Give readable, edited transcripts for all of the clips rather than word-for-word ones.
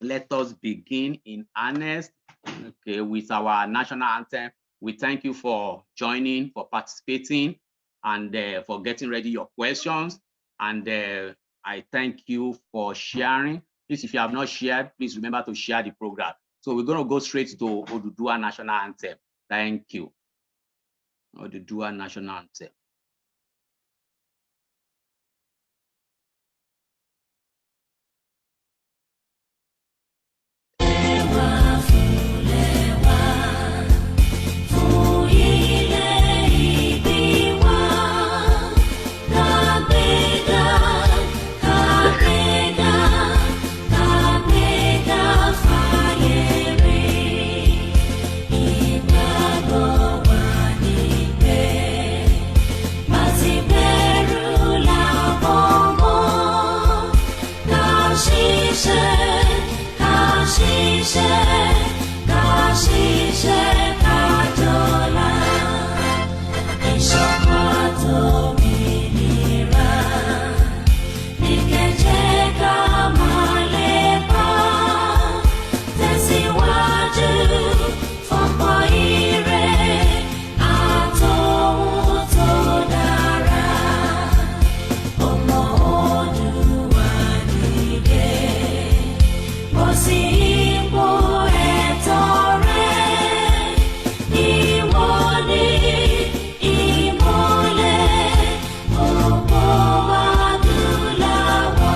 Let us begin in earnest, okay, with our national anthem. We thank you for joining, for participating, and for getting ready your questions. And I thank you for sharing. Please, if you have not shared, please remember to share the program. So we're going to go straight to Odùduwà National Anthem. Thank you. Odùduwà National Anthem. Fún ilẹ̀ ìbí wa, kàgbéga, kàgbéga, kàgbéga fáyé rí. Ìgbàgbọ́ wa ni pé bá ti bẹ̀rù làbọ̀ mọ́. Ká ṣiṣẹ́, ká ṣiṣẹ́, ká ṣiṣẹ́ ká jọ là. Ìṣọ̀kan àtòmìnira ní kẹ́ jẹ́ ká máa lépa. Tẹ̀síwájú fọ́pọ̀ ire àtòhun tó dára. Ọmọ Oòduà dìde, bọ́ sí ipò ẹ̀tọ́ rẹ. Ìwọ ni ìmọ́lẹ̀ gbogbo adúláwọ̀.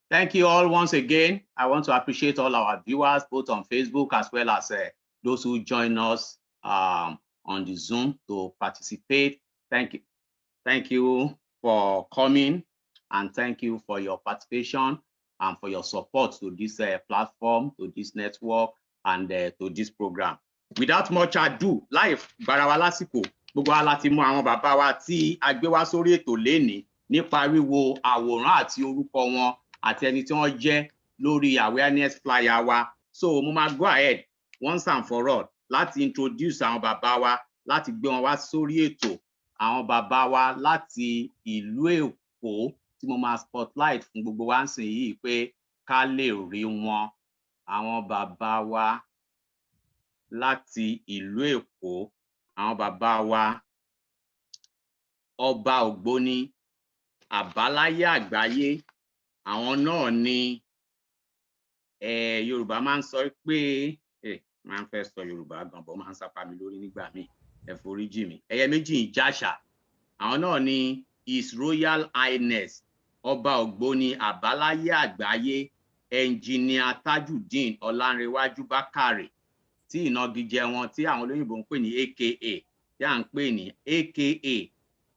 Thank you all once again. I want to appreciate all our viewers, both on Facebook as well as those who join us on the Zoom to participate. Thank you. Thank you for coming, and thank you for your participation and for your support to this platform, to this network, and to this program. Without much ado, láì gbára wa lásìkò, gbogbo wa láti mú àwọn bàbá wa tí a gbé wá sórí ètò lénìí nípa wíwo àwòrán àti orúkọ wọn àti ẹni tí wọ́n jẹ́ lórí awareness flyer wa. So mo máa go ahead once and for all láti introduce àwọn bàbá wa, láti gbé wọn wá sórí ètò, àwọn bàbá wa láti ìlú Èkó tí mo máa spotlight fún gbogbo wa nísìnyí pé ká lè rí wọn. Àwọn bàbá wa láti ìlú Èkó, àwọn bàbá wa, Ọba Ògbóni Àbáláyé Àgbáyé, àwọn náà ni Yorùbá máa ń sọ pé máa ń fẹ́ sọ Yorùbá gan bọ́, máa ń sápá mi lórí nígbà míì, ẹ foríjì mi. Ẹyẹ méjì ń jáṣà. Àwọn náà ni His Royal Highness Ọba Ògbóni Àbáláyé Àgbáyé, Engineer Tajudeen Ọlánrewájú Bákàrè, tí ìnagijẹ wọn tí àwọn olóyìnbó ń pè ní AKA, tí à ń pè ní AKA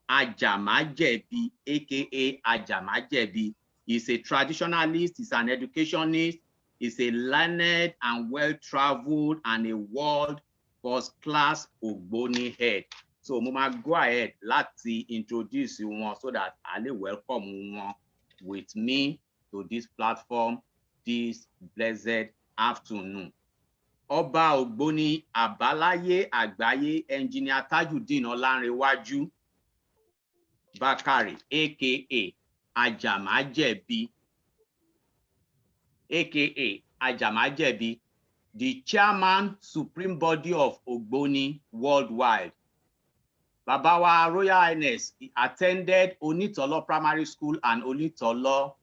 Ajàmájẹ̀bi. AKA Ajàmájẹ̀bi is a traditionalist, is an educationist, is a learned and well-travelled and a world first-class Ògbóni head. So mo máa go ahead láti introduce wọn so that a lè welcome wọn with me to this platform this blessed afternoon. Ọba Ògbóni Àbáláyé Àgbáyé, Engineer Tajudeen Ọlánrewájú Bákàrè, AKA Ajàmájẹ̀bi, AKA Ajàmájẹ̀bi, the chairman, Supreme Body of Ogboni Worldwide. Bàbá wa Royal Highness attended Onitolo Primary School and Onitolo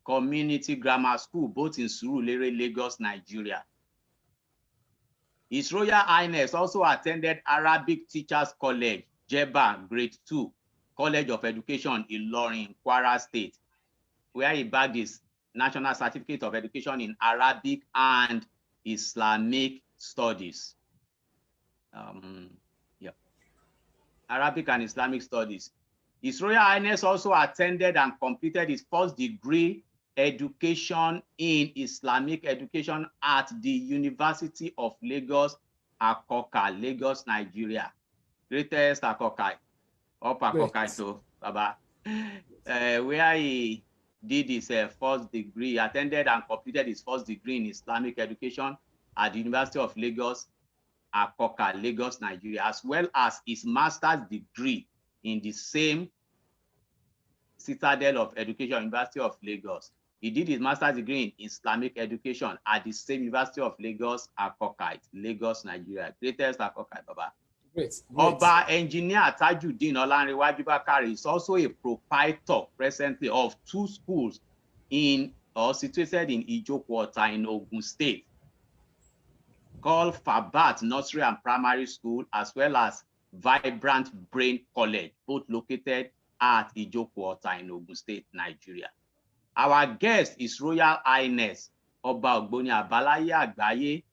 Community Grammar School, both in Surulere, Lagos, Nigeria. His Royal Highness also attended Arabic Teachers College, Jebba, Grade 2, College of Education, Ilorin, Kwara State, where he bagged his National Certificate of Education in Arabic and Islamic Studies. Yeah. Arabic and Islamic Studies. His Royal Highness also attended and completed his first degree education in Islamic education at the University of Lagos, Akoka, Lagos, Nigeria. Greatest Akoka. Up Akoka, so Baba, where he did his first degree, attended and completed his first degree in Islamic education at the University of Lagos, Akoka, Lagos, Nigeria, as well as his master's degree in the same Citadel of Education, University of Lagos. He did his master's degree in Islamic education at the same University of Lagos, Akoka, Lagos, Nigeria. Greatest Akoka, Baba. Great, great. Ọba Engineer Tajudeen Olanrewaju Bakare is also a proprietor presently of two schools in or situated in Ijoko in Ogun State, called Fabat Nursery and Primary School, as well as Vibrant Brain College, both located at Ijoko in Ogun State, Nigeria. Our guest is Royal Highness Ọba Ògbóni Àbáláyé Àgbáyé,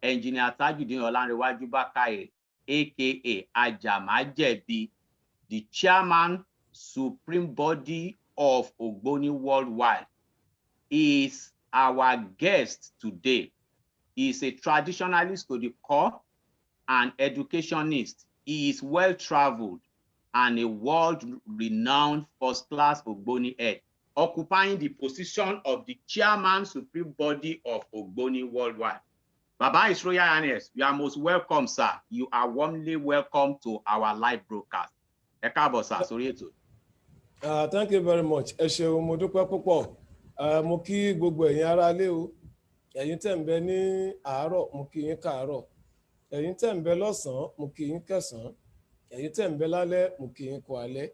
Engineer Tajudeen Olanrewaju Bakare, aka Ajamajebi, the chairman, Supreme Body of Ogboni Worldwide, is our guest today. He is a traditionalist to the core and educationist. He is well-traveled and a world-renowned first-class Ogboni head, occupying the position of the chairman, Supreme Body of Ogboni Worldwide. Baba, His Royal Highness, you are most welcome, sir. You are warmly welcome to our live broadcast. Ẹ káàbọ̀, sir, sórí ètò. Thank you very much. Ẹ ṣeun, mo dúpẹ́ púpọ̀. Mo kí gbogbo ẹ̀yin aráalé o. Ẹ̀yin tẹ̀ ń bẹ ní àárọ̀, mo kí yín káàárọ̀. Ẹ̀yin tẹ̀ ń bẹ lọ́sàn-án, mo kí yín kẹsàn-án. Ẹ̀yin tẹ̀ ń bẹ lálẹ́, mo kí yín kú alẹ́.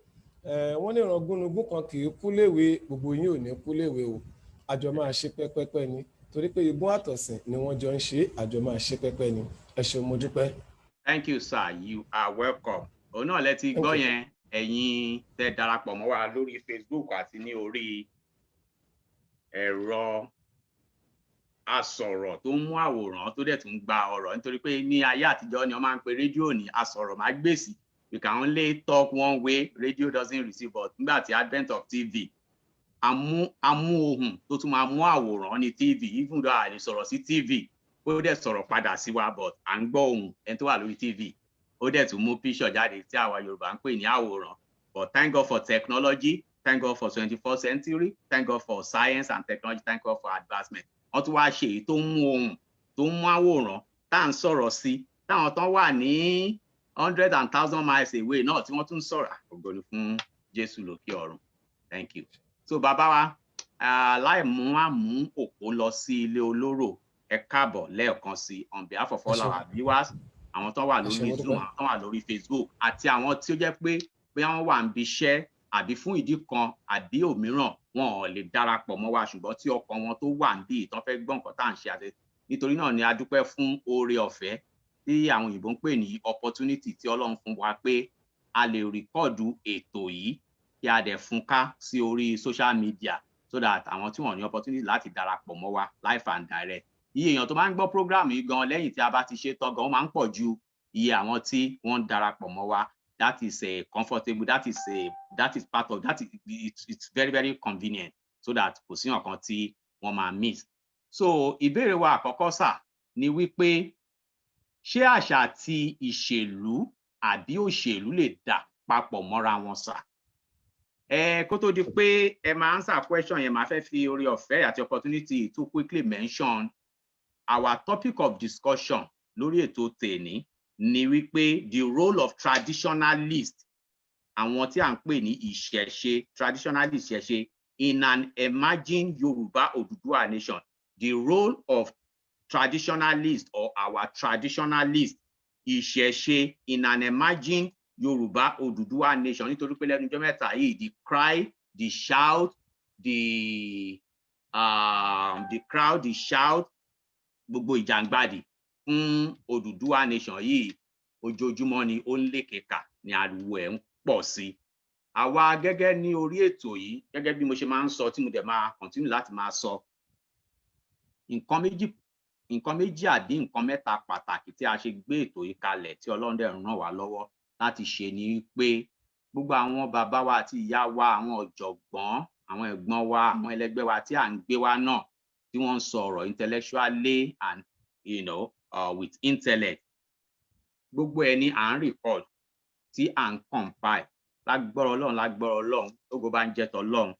Wọ́n ní ìran gúnugún kan kì í kú léwe, gbogbo yín ò ní kú léwe o. Àjọ máa ṣe pẹ́pẹ́pẹ́ ni, torí pé igún àtọ̀sìn ni wọ́n jọ ń ṣe, àjọ máa ṣe pẹ́pẹ́ ni. Ẹ ṣeun, mo dúpẹ́. Thank you, sir. You are welcome. Òun náà lẹ ti gbọ́ yẹn, ẹ̀yin tẹ́ darapọ̀ mọ́ wa lórí Facebook àti ní orí ẹ̀rọ asọ̀rọ̀ tó ń mú àwòrán tó dẹ̀ tún gba ọ̀rọ̀, nítorí pé ní ayé àtijọ́ ni wọ́n máa ń pe rédíò ní asọ̀rọ̀mágbèsì. We can only talk one way, radio doesn't receive. But nígbà tí advent of TV, amú ohùn tó tún máa mú àwòrán ní TV, even though a lè sọ̀rọ̀ sí TV ó dẹ̀ sọ̀rọ̀ padà sí wa, but à ń gbọ́ ohùn ẹni tó wà lórí TV, ó dẹ̀ tún mú picture jáde tí àwa Yorùbá ń pè ní àwòrán. But thank God for technology, thank God for 21st century, thank God for science and technology, thank God for advancement. Wọ́n tún wá ṣe èyí tó ń mú ohùn tó ń mú àwòrán tá à ń sọ̀rọ̀ sí, táwọn tán wà ní hundred and thousand miles away náà tí wọ́n tún sọ̀rọ̀. Ògo ni fún Jésù lókè ọ̀run. Thank you. So bàbá wa, láì mú àmú òpó lọ sí ilé olóró, ẹ káàbọ̀ lẹ́ẹ̀kan sí on behalf of all our viewers, àwọn tó wà lórí Zoom, àwọn tó wà lórí Facebook, àti àwọn tí ó jẹ́ pé bóyá wọ́n wà níbi iṣẹ́ àbí fún ìdí kan àbí òmíràn wọn ò lè darapọ̀ mọ́ wa, ṣùgbọ́n tí ọkàn wọn tó wà níbí ìtàn fẹ́ gbọ́ nǹkan tá à ń ṣe. Àti nítorí náà ni a dúpẹ́ fún oore ọ̀fẹ́ tí àwọn òyìnbó ń pè ní opportunity tí Ọlọ́run fún wa pé a lè record ètò yìí kí a dẹ̀ fún ká sí orí social media, so that àwọn tí wọ́n ní opportunity láti darapọ̀ mọ́ wa live and direct, iye èèyàn tó máa ń gbọ́ program yìí gan lẹ́yìn tí a bá ti ṣe tán gan, ó máa ń pọ̀ ju iye àwọn tí wọ́n ń darapọ̀ mọ́ wa. That is a comfortable, that is part of that is it's very, very convenient, so that kò sí nǹkan tí wọ́n máa miss. So ìbéèrè wa àkọ́kọ́, sà, ni wípé ṣé àṣà àti ìṣèlú àbí òṣèlú lè dà papọ̀ mọ́ra wọn, sà? Ẹ kó tó di pé ẹ máa answer question yẹn, máa fẹ́ fi orí ọ̀fẹ́ àti opportunity to quickly mention our topic of discussion lórí ètò tèní ni wípé the role of traditionalist, àwọn tí à ń pè ní ìṣẹ̀ṣe, traditionalist ìṣẹ̀ṣe, in an emerging Yorùbá Odùduwà nation. The role of traditionalist or our traditionalist ìṣẹ̀ṣe in an emerging Yorùbá Odùduwà nation, nítorí pé lẹ́nu ọjọ́ mẹ́ta yìí, the cry, the shout, the crowd, the shout, gbogbo ìjàngbadì fún Odùduwà nation yìí, ojoojúmọ́ ni ó ń lékeka, ní ariwo ẹ̀ ń pọ̀ sí i. Àwa gẹ́gẹ́ ní orí ètò yìí, gẹ́gẹ́ bí mo ṣe máa ń sọ, tí mo dẹ̀ máa continue láti máa sọ, nǹkan méjì àbí nǹkan mẹ́ta pàtàkì tí a ṣe gbé ètò yìí kalẹ̀, tí Ọlọ́run dẹ̀ ràn wá lọ́wọ́ láti ṣe, ni pé gbogbo àwọn bàbá wa àti ìyá wa, àwọn ọ̀jọ̀gbọ́n, àwọn ẹ̀gbọ́n wa, àwọn ẹlẹgbẹ́ wa tí à ń gbé wa náà, tí wọ́n ń sọ ọ̀rọ̀ intellectually and with intellect, gbogbo ẹ̀ ni à ń record, tí à ń compile. Lágbọ́rọ̀ Ọlọ́run, lágbọ́rọ̀ Ọlọ́run, tógo bá ń jẹ́ tọlọ́run,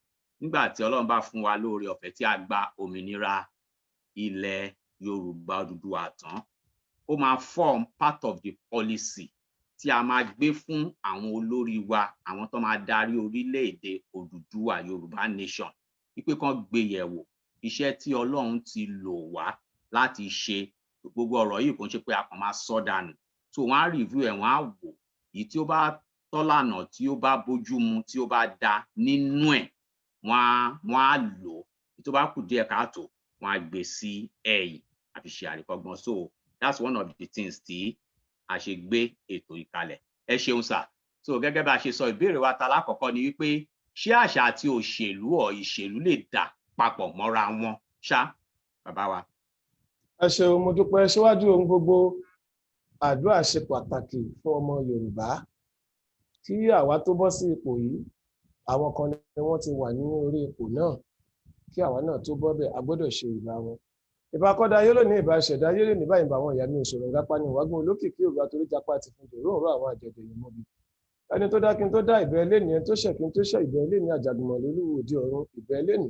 nígbà tí Ọlọ́run bá fún wa lóore ọ̀fẹ́ tí a gba òmìnira ilẹ̀ Yorùbá Odùduwà tán, ó máa form part of the policy tí a máa gbé fún àwọn olórí wa, àwọn tó máa darí orílẹ̀-èdè Odùduwà Yorùbá nation, wípé kán gbé yẹ̀wò iṣẹ́ tí Ọlọ́run ti lò wá láti ṣe. Gbogbo ọ̀rọ̀ yìí kò ń ṣe pé a kàn máa sọ dànù. So wọ́n á review ẹ̀, wọ́n á wò èyí tí ó bá tọ́lànà, tí ó bá bójú mu, tí ó bá da nínú ẹ̀, wọ́n á lò ó. Èyí tó bá kù díẹ̀ káàtó, wọ́n á gbé sí ẹ̀yìn àfi ṣe àríkọ́gbọ́n. So that's one of the things tí a ṣe gbé ètò ìkalẹ̀. Ẹ ṣeun sà. So gẹ́gẹ́ bá a ṣe sọ, ìbéèrè wa ta lákọ̀ọ́kọ́ ni wípé, ṣé àṣà àti òṣèlú ọ̀ ìṣèlú lè dà papọ̀ mọ́ra wọn ṣá, bàbá wa? Ẹ ṣeun, mo dúpẹ́. Síwájú ohun gbogbo, àdúrà ṣe pàtàkì fún ọmọ Yorùbá. Kí àwa tó bọ́ sí ipò yìí, àwọn kan ni wọ́n ti wà ní orí ipò náà. Kí àwa náà tó bọ́ bẹ̀, a gbọ́dọ̀ ṣe ìbá wọn. Ìbá kọ́dá ayé lónìí, ìbá ṣẹ̀dá ayé lónìí báyìí, bá àwọn ìyá mi òṣèré ńgápá ní ìwágún olókìkí ògbà torí japa ti fún jòrò òró àwọn àjẹdẹ yìí mọ́bi. Ẹni tó dá kí n tó dá, ìbẹ́ lẹ́ni. Ẹni tó ṣẹ̀ kí n tó ṣẹ̀, ìbẹ́ lẹ́ni. Àjàgùnmọ̀ lólúwo òde ọ̀run, ìbẹ́ lẹ́ni.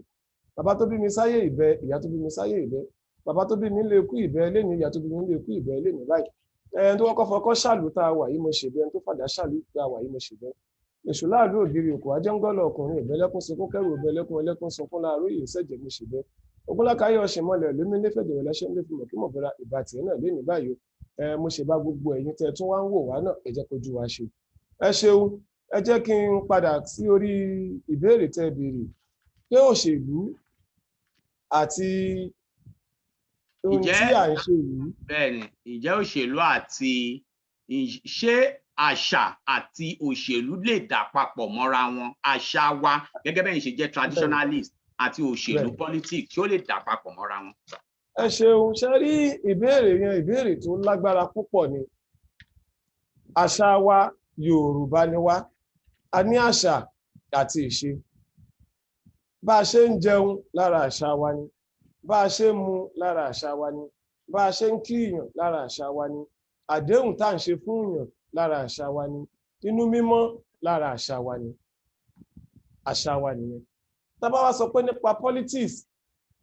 Bàbá tó bí mi sáyé, ìbẹ́. Ìyá tó bí mi sáyé, ìbẹ́. Bàbá tó bí mi lè kú, ìbẹ́ lẹ́ni. Ìyá tó bí mi lè kú, ìbẹ́ lẹ́ni báyìí. Ẹni tó kọ́kọ́ fọkọ́ ṣàlù tá a wà yìí, mo ṣèbẹ́. Ẹni tó fàdá ṣàlù tá a wà yìí, mo ṣèbẹ́. Èṣù láàlú ògiri òkú ajẹ́ńgọ́lọ̀ ọkùnrin, ìbẹ́lẹ́kún sunkún kẹ́rù ìbẹ́lẹ́kún ẹlẹ́kún sunkún láàárọ̀ yìí sẹ́jẹ̀, mo ṣèbẹ́. Ogunlákàyè ọ̀sìn mọ́lẹ̀ lómi nífẹ̀ẹ́ lẹ́sẹ̀ ń lé fún mọ̀ kí mọ̀ bọ́ra ìbá tiẹ̀ náà lé ní báyìí. Ẹ mo ṣe bá gbogbo ẹ̀yin tẹ́ ẹ tún wá ń wò wá náà, ẹ jẹ́ kojú wa ṣe. Ẹ ṣeun. Ẹ jẹ́ kí n padà sí orí ìbéèrè tẹ́ ẹ béèrè pé òṣèlú àti ohun tí à ń ṣe yìí. Bẹ́ẹ̀ni, ìjẹ́ òṣèlú àti ṣé àṣà àti òṣèlú lè dà papọ̀ mọ́ra wọn? Àṣà wa gẹ́gẹ́ bẹ́ẹ̀ ṣe jẹ́ traditionalist àti òṣèlú, politics, tí ó lè dà papọ̀ mọ́ra wọn? Ẹ ṣeun. Ṣe rí ìbéèrè yẹn, ìbéèrè tó lágbára púpọ̀ ni. Àṣà wa, Yorùbá ni wá, a ní àṣà àti ìṣe. Bá a ṣe ń jẹun, lára àṣà wa ni. Bá a ṣe ń mu, lára àṣà wa ni. Bá a ṣe ń kíyàn, lára àṣà wa ni. Àdéhùn tá à ń ṣe fún yàn, lára àṣà wa ni. Inú mímọ́, lára àṣà wa ni. Àṣà wa nìyẹn. Tá bá wá sọ pé nípa politics,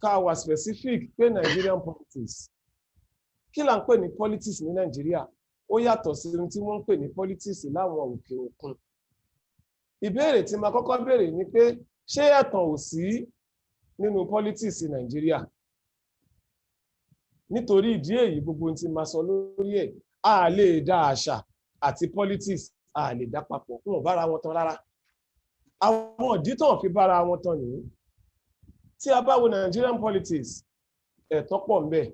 ká wà specific pé Nigerian politics, kí là ń pè ní politics ní Nàìjíríà? Ó yàtọ̀ sí ohun tí wọ́n ń pè ní politics láwọn òkè òkun. Ìbéèrè tí màá kọ́kọ́ béèrè ni pé, ṣé ẹ̀tàn ò sí nínú politics Nàìjíríà? Nítorí ìdí èyí, gbogbo ohun tí màá sọ lórí ẹ̀, a lè dá àṣà àti politics, a lè dá papọ̀. Wọn ò bára wọn tán rárá. Àwọn ìdí tán fi bára wọn tán nìyí. Tí a bá wo Nigerian politics, ẹ̀tàn pọ̀ ńbẹ̀.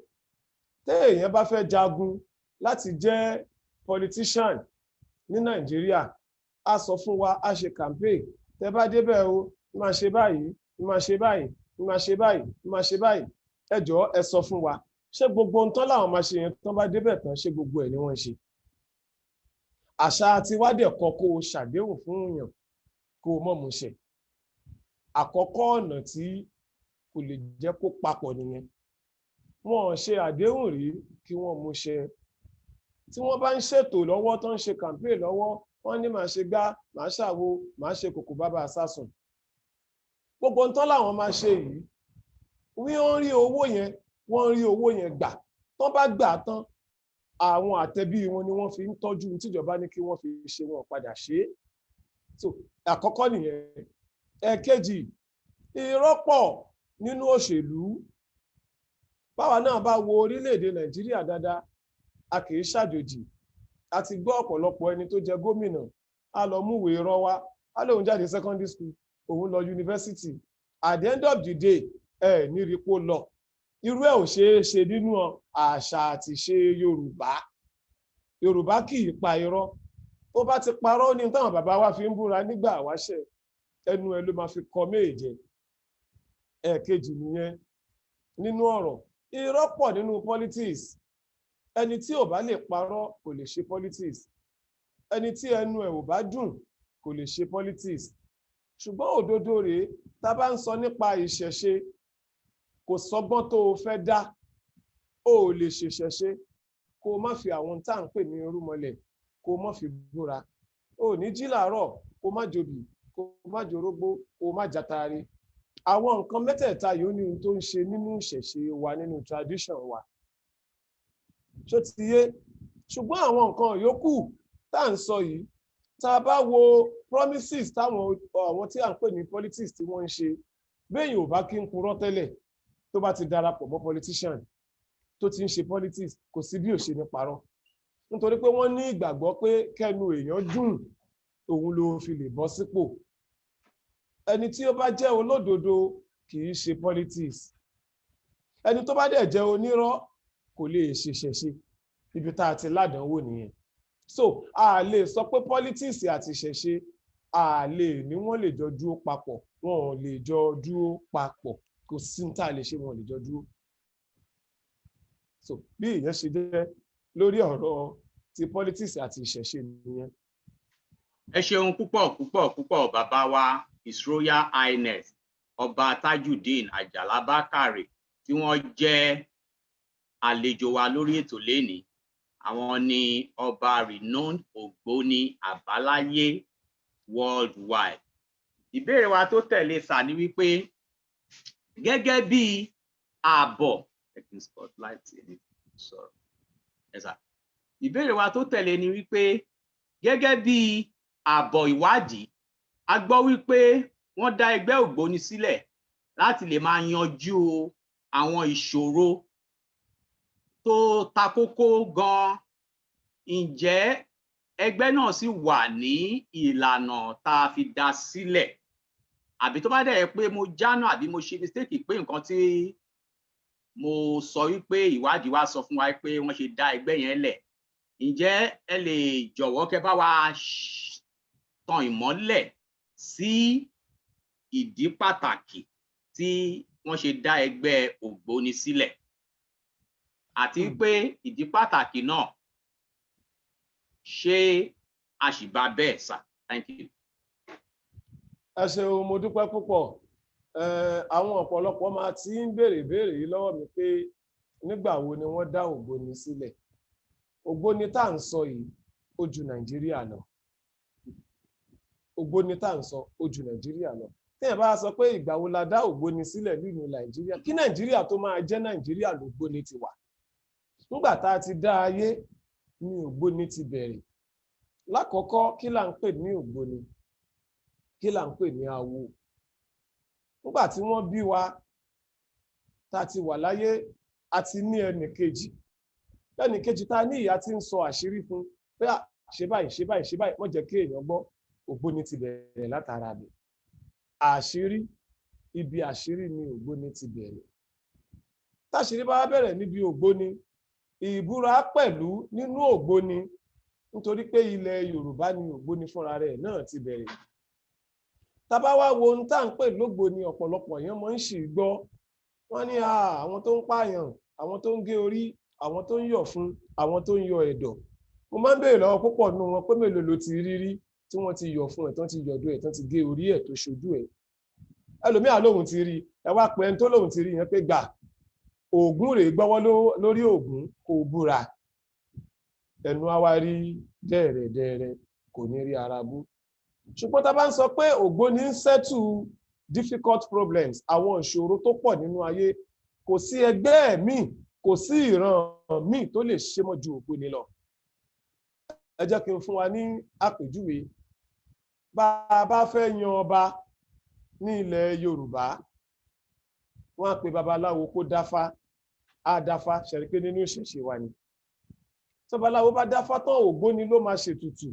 Téèyàn bá fẹ́ jagun láti jẹ́ politician ní Nàìjíríà, a sọ fún wa, a ṣe campaign: tẹ bá débẹ̀ o, máa ṣe báyìí, máa ṣe báyìí, máa ṣe báyìí, máa ṣe báyìí. Ẹ jọ̀ọ́, ẹ sọ fún wa, ṣé gbogbo ohun tán làwọn máa ṣe yẹn, tán bá débẹ̀ tán, ṣé gbogbo ẹ̀ ni wọ́n ń ṣe? Àṣà tiwádìí ẹ̀kọ́, kó o ṣàdéhùn fún yàn, kó o mọ̀ mú ṣẹ. Àkọ́kọ́ ọ̀nà tí kò lè jẹ́ kó papọ̀ nìyẹn. Wọn ò ṣe àdéhùn rí kí wọ́n mú ṣẹ. Tí wọ́n bá ń ṣètò lọ́wọ́, tó ń ṣe campaign lọ́wọ́, wọ́n ní màá ṣe gbá, màá ṣàwo, màá ṣe kòkò bàbá àsásùn. Gbogbo nǹkan làwọn máa ṣe yìí, wọ́n rí owó yẹn, wọ́n rí owó yẹn gbà. Tán bá gbà tán, àwọn àtẹ̀bí wọn ni wọ́n fi ń tọ́jú tíjọba ní kí wọ́n fi ṣe, wọn padà ṣe é. So àkọ́kọ́ nìyẹn. Ẹ̀kejì, irọ́ pọ̀ nínú òṣèlú. Báwa náà bá wo orílẹ̀-èdè Nàìjíríà dáadáa, a kì í ṣàjòjì. A ti gbọ́ ọ̀pọ̀lọpọ̀ ẹni tó jẹ gómìnà, á lọ múwèé irọ́ wá, á lóun jáde secondary school, òun lọ yunifásitì. At the end of the day, ẹ ní rí kó lọ. Irú ẹ̀ ò ṣeé ṣe nínú àṣà àti ṣe Yorùbá. Yorùbá kì í pa irọ́. Tó bá ti parọ́ ní táwọn bàbá wa fi ń búra nígbà wáṣẹ̀, ẹnu ẹ ló máa fi kọ méje. Ẹ̀ẹ̀kejì nìyẹn nínú ọ̀rọ̀. Irọ́ pọ̀ nínú politics. Ẹni tí ò bá lè parọ́ kò lè ṣe politics. Ẹni tí ẹnu ẹ̀ ò bá dùn kò lè ṣe politics. Ṣùgbọ́n òdodo rèé, tá a bá ń sọ nípa ìṣẹ̀ṣe, kò sọ́gbọ́n tó o fẹ́ dá, o ò lè ṣèṣẹ̀ṣe kó o má fi àwọn tá à ń pè ní irúnmọlẹ̀, kó o má fi búra. O ò ní jí làárọ̀. Kó má jobì, kó má jorógbó, kó má jatare. Àwọn nǹkan mẹ́tẹ̀ẹ̀ta yìí, ó ní ohun tó ń ṣe nínú ìṣẹ̀ṣe wa, nínú tradition wa. Ṣó ti yé? Ṣùgbọ́n àwọn nǹkan yòókù tá à ń sọ yìí, tá a bá wo promises táwọn àwọn tí à ń pè ní politics tí wọ́n ń ṣe, béèyàn ò bá kí ń purọ́ tẹ́lẹ̀, tó bá ti darapọ̀ mọ́ politician tó ti ń ṣe politics, kò sí bí ò ṣe ní parọ́, nítorí pé wọ́n ní ìgbàgbọ́ pé kẹnu èèyàn dùn, òun ló fi lè bọ́ sípò. Ẹni tí ó bá jẹ́ olódodo kì í ṣe politics. Ẹni tó bá dẹ̀ jẹ́ onírọ́ kò lè ṣe. Ibi tá a ti ládánwò nìyẹn. So a lè sọ pé politics àti ìṣẹ̀ṣe, a lè ní wọ́n lè jọ dúró papọ̀. Wọn ò lè jọ dúró papọ̀. Kò sí ní tá a lè ṣe, wọn ò lè jọ dúró. So bí ìyẹn ṣe jẹ́ lórí ọ̀rọ̀ ti politics àti ìṣẹ̀ṣe nìyẹn. Ẹ ṣeun púpọ̀ púpọ̀ púpọ̀, bàbá wa, His Royal Highness Ọba Tajudeen Àjàlá Bákàrè, tí wọ́n jẹ́ àlejò wa lórí ètò lénìí. Àwọn ni ọba renowned Ògbóni àbáláyé worldwide. Ìbéèrè wa tó tẹ̀lé sà ni wípé, gẹ́gẹ́ bí ààbọ̀ spotlight sọ̀rọ̀ ẹ sà, ìbéèrè wa tó tẹ̀lé ni wípé, gẹ́gẹ́ bí àbọ̀ ìwádìí, a gbọ́ wípé wọ́n dá ẹgbẹ́ Ògbóni sílẹ̀ láti lè máa yanjú àwọn ìṣòro tó ta kókó gan. Ǹjẹ́ ẹgbẹ́ náà sì wà ní ìlànà tá a fi dá sílẹ̀, àbí tó bá dẹ̀ yẹ pé mo jánà àbí mo ṣe mistake pé nǹkan tí mo sọ wípé ìwádìí wa sọ fún wa pé wọ́n ṣe dá ẹgbẹ́ yẹn lẹ̀, ǹjẹ́ ẹ lè jọ̀wọ́ kẹ́ bá wa tan ìmọ́lẹ̀ sí ìdí pàtàkì tí wọ́n ṣe dá ẹgbẹ́ Ògbóni sílẹ̀, àti pé ìdí pàtàkì náà, ṣé a sì bá bẹ́ẹ̀ sà? Thank you. Ẹ ṣeun, mo dúpẹ́ púpọ̀. Àwọn ọ̀pọ̀lọpọ̀ máa ti ń béèrè ìbéèrè yìí lọ́wọ́ mi pé nígbà wo ni wọ́n dá Ògbóni sílẹ̀. Ògbóni tá à ń sọ yìí, ó ju Nàìjíríà lọ. Ògbóni tá à ń sọ, ó ju Nàìjíríà lọ. Téèyàn bá sọ pé ìgbà wo la dá Ògbóni sílẹ̀ nínú Nàìjíríà, kí Nàìjíríà tó máa jẹ́ Nàìjíríà lògbóni ti wà. Nígbà tá a ti dá ayé ní Ògbóni ti bẹ̀rẹ̀. Lákọ̀ọ́kọ́, kí là ń pè ní Ògbóni? Kí là ń pè ní awo? Nígbà tí wọ́n bí wa, tá a ti wà láyé, a ti ní ẹnì kejì. Ẹnì kejì tá a ní, ìyá tí ń sọ àṣírí fún pé, à, ṣe báyìí, ṣe báyìí, ṣe báyìí, wọ́n jẹ́ kí èèyàn gbọ́. Ògbóni ti bẹ̀rẹ̀ látara bẹ̀ àṣírí. Ibi àṣírí ni Ògbóni ti bẹ̀rẹ̀. Táṣírí bá bẹ̀rẹ̀ níbi Ògbóni, ìbúra pẹ̀lú nínú Ògbóni, nítorí pé ilẹ̀ Yorùbá ni Ògbóni fúnra rẹ̀ náà ti bẹ̀rẹ̀. Tá bá wá wo ohun tá à ń pè lógbóni, ọ̀pọ̀lọpọ̀ èèyàn máa ń ṣì gbọ́. Wọ́n ní àwọn tó ń pààyàn, àwọn tó ń gé orí, àwọn tó ń yọ̀ fún, àwọn tó ń yọ ẹ̀dọ̀. Mo máa ń béèrè lọ́wọ́ púpọ̀ nínú wọn pé mélòó ló ti rí rí tí wọ́n ti yọ̀ fún ẹ̀, tán ti yọ̀dọ̀ ẹ̀, tán ti gé orí ẹ̀ tó ṣojú ẹ̀? Ẹlòmíà lóhun ti rí. Ẹ wá pé ẹni tó lóhun ti rí yẹn pé gbà, Ògún rèé, gbọ́wọ́ lórí Ògún kò búra. Ẹnu á wá rí dẹ́rẹ̀dẹ́rẹ́, kò ní rí ara bú. Ṣùgbọ́n tá a bá ń sọ pé Ògbóni ń settle difficult problems, àwọn ìṣòro tó pọ̀ nínú ayé, kò sí ẹgbẹ́ míì, kò sí ìran míì tó lè ṣe mọ́ ju Ògbóni lọ. Ẹ jẹ́ kí n fún wa ní àpèjúwe. Bá a bá fẹ́ yan ọba ní ilẹ̀ Yorùbá, wọ́n á pe babaláwo kó dáfá. Á dáfá ṣẹ̀rí pé nínú ìṣẹ̀ṣe wa ni. Tí babaláwo bá dáfá tán, Ògbóni ló máa ṣètùtù,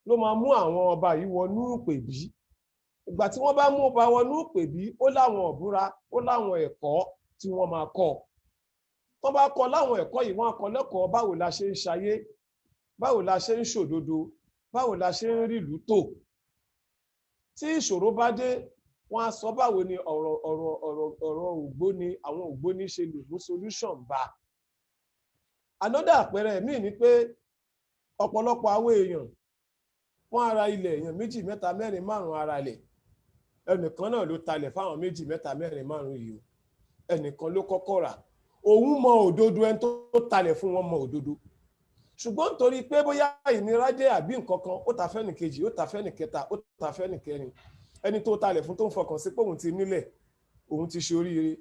ló máa mú àwọn ọba yìí wọnú ìpèbí. Ìgbà tí wọ́n bá mú ọba wọnú ìpèbí, ó láwọn ọ̀búra, ó láwọn ẹ̀kọ́ tí wọ́n máa kọ́. Tó bá kọ́ láwọn ẹ̀kọ́ yìí, wọ́n á kọ́ lẹ́kọ̀ọ́ báwo la ṣe ń ṣayé, báwo la ṣe ń ṣòdodo, báwo la ṣe ń rìlú tò. Tí ìṣòro bá dé, wọ́n á sọ báwo ni ọ̀rọ̀ Ògbóni, àwọn Ògbóni ṣe lè mú solution bá. Another àpẹẹrẹ míì ni pé ọ̀pọ̀lọpọ̀ àwọn èèyàn, wọ́n ara ilẹ̀, èèyàn méjì, mẹ́ta, mẹ́rin, márùn ara ilẹ̀. Ẹnìkan náà ló talẹ̀ fáwọn méjì, mẹ́ta, mẹ́rin, márùn yìí o. Ẹnìkan ló kọ́kọ́ rà. Òun mọ òdodo, ẹni tó talẹ̀ fún wọn mọ òdodo. Ṣùgbọ́n nítorí pé bóyá ìnira dé àbí nǹkan kan, ó ta fẹ́nì kejì, ó ta fẹ́nì kẹta, ó ta fẹ́nì kẹrin. Ẹni tó talẹ̀ fún, tó ń fọkàn sí pé òun ti nílẹ̀, òun ti ṣe oríire,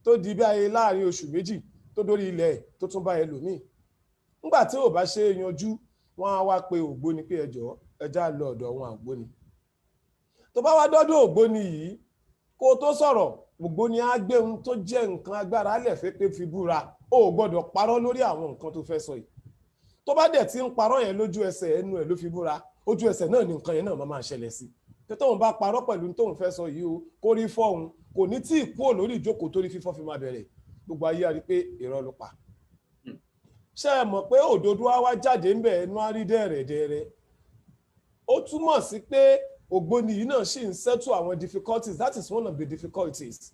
tó di bí ayé láàrin oṣù 2 tó dórí ilẹ̀ ẹ̀, tó tún bá ẹlòmíì. Nígbà tí ò bá ṣe é yanjú, wọ́n á wá pe ògbóni pé ẹjọ́ ẹjá lọ ọ̀dọ̀ wọn ògbóni. Tó bá wá dọ́dọ̀ ògbóni yìí, kó o tó sọ̀rọ̀, ògbóni á gbé ohun tó jẹ́ nǹkan agbára lẹ̀ fẹ́ pé fi búra, o ò gbọ́dọ̀ parọ́ lórí àwọn nǹkan tó fẹ́ sọ yìí. Tó bá dẹ̀ ti ń parọ́ yẹn, lójú ẹsẹ̀, ẹnu ẹ̀ ló fi búra, ojú ẹsẹ̀ náà ni nǹkan yẹn náà máa ṣẹlẹ̀ sí. Pé tóun bá parọ́ pẹ̀lú tóun fẹ́ sọ yìí o, kó rí fọ́hun, kò ní tí ì kúrò lórí ìjókòó torí fífọ́ fi máa bẹ̀rẹ̀, gbogbo ayé á rí pé irọ́ ló pa. Ṣé ẹ mọ̀ pé òdodo á wá jáde ń bẹ̀, ẹnu á rí dẹ̀rẹ̀dẹ̀rẹ̀? Ó túmọ̀ sí pé ògbóni yìí náà ṣì ń settle àwọn difficulties. That is one of the difficulties.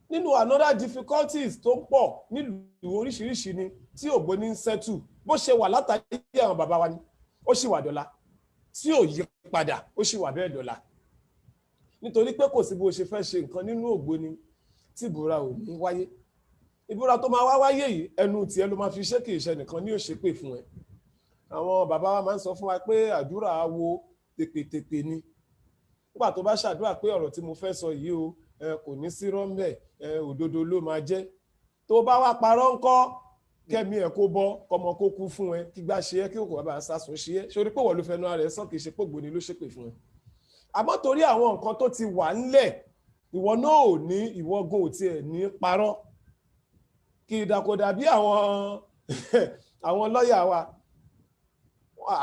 Nínú another difficulties tó ń pọ̀ nílùú oríṣiríṣi ni tí ògbóni ń settle. Bó ṣe wà látàrí àwọn bàbá wa ni ó sì wà dọ́là, tí ò yí padà, ó sì wà bẹ́ẹ̀ dọ́là, nítorí pé kò sí bó ṣe fẹ́ ṣe nǹkan nínú ògbóni tí ìbúra ò ní wáyé. Ìbúra tó máa wá wáyé yìí, ẹnu tiẹ̀ ló máa fi ṣé, kì í ṣe nìkan ní òṣèpè fún ẹ. Àwọn bàbá wa máa ń sọ fún wa pé àdúrà wo tèpètèpè ni. Nígbà tó bá ṣàdúrà pé ọ̀rọ̀ tí mo fẹ́ sọ yìí o, kò ní sí rọ́ńbẹ̀, òdodo ló máa jẹ́, tó bá wá parọ́ ńkọ́? Kẹ́mi ẹ̀ kó bọ́, kọmọ kó kú fún ẹ, kí gbá ṣe ẹ́, kí òkú bàbá sásùn ṣe ẹ́, sórí pé wọ́n ló fẹnu ara ẹ sọ, kì í ṣe pé ògbóni ló ṣépè fún ẹ. Àmọ́ torí àwọn nǹkan tó ti wà ńlẹ̀, ìwọ náà ò ní, ìwọ gan ò tiẹ̀ ní parọ́. Kí ìdàkọ̀dà bí àwọn lọ́ọ̀yà wa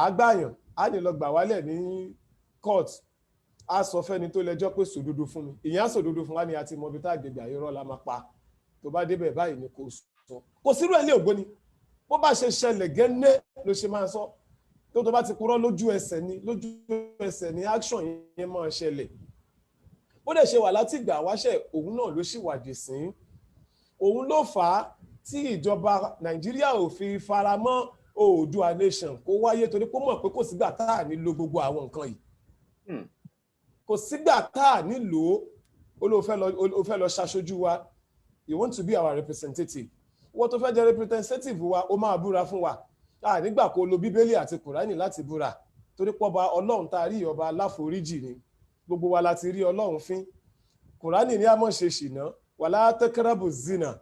àgbàyàn á ní lọ gbà wálẹ̀ ní court, á sọ fẹ́ni tó lẹ́jọ́ pé sòdodo fún mi. Ìyẹn á sòdodo fún wa ni, àti mọ ibi tá àgbègbè àyọrọ la máa pa. Tó bá débẹ̀ báyìí ni kò sọ. Kò sírú ẹ̀ ní ògbóni. Bó bá ṣe ṣẹlẹ̀ gẹ́lẹ́ ló ṣe máa sọ. Tó bá ti purọ́, lójú ẹsẹ̀ ni, lójú ẹsẹ̀ ni action yẹn máa ṣẹlẹ̀. Bó dẹ̀ ṣe wà láti ìgbà wáṣẹ̀, òun náà ló sì wà dì sí. Òun ló fà á tí ìjọba Nàìjíríà ò fi faramọ́ Oòduà nation kó wáyé, torí pé ó mọ̀ pé kò sígbà tá à ní lo gbogbo àwọn nǹkan yìí. Kò sígbà tá à ní lò ó. Ó ló fẹ́ lọ, ó fẹ́ lọ ṣaṣojú wa. You want to be our representative. Wọ́n tó fẹ́ jẹ́ representative wa, ó máa búra fún wa. A nígbà kó lo Bíbélì àti Kùránì láti búra, torí pọ́ba Ọlọ́run tá a rí, ọba aláforíjì ni. Gbogbo wa la ti rí Ọlọ́run fín. Kùránì ní a mọ̀ ṣe ṣìnà, ولا تقربوا الزنا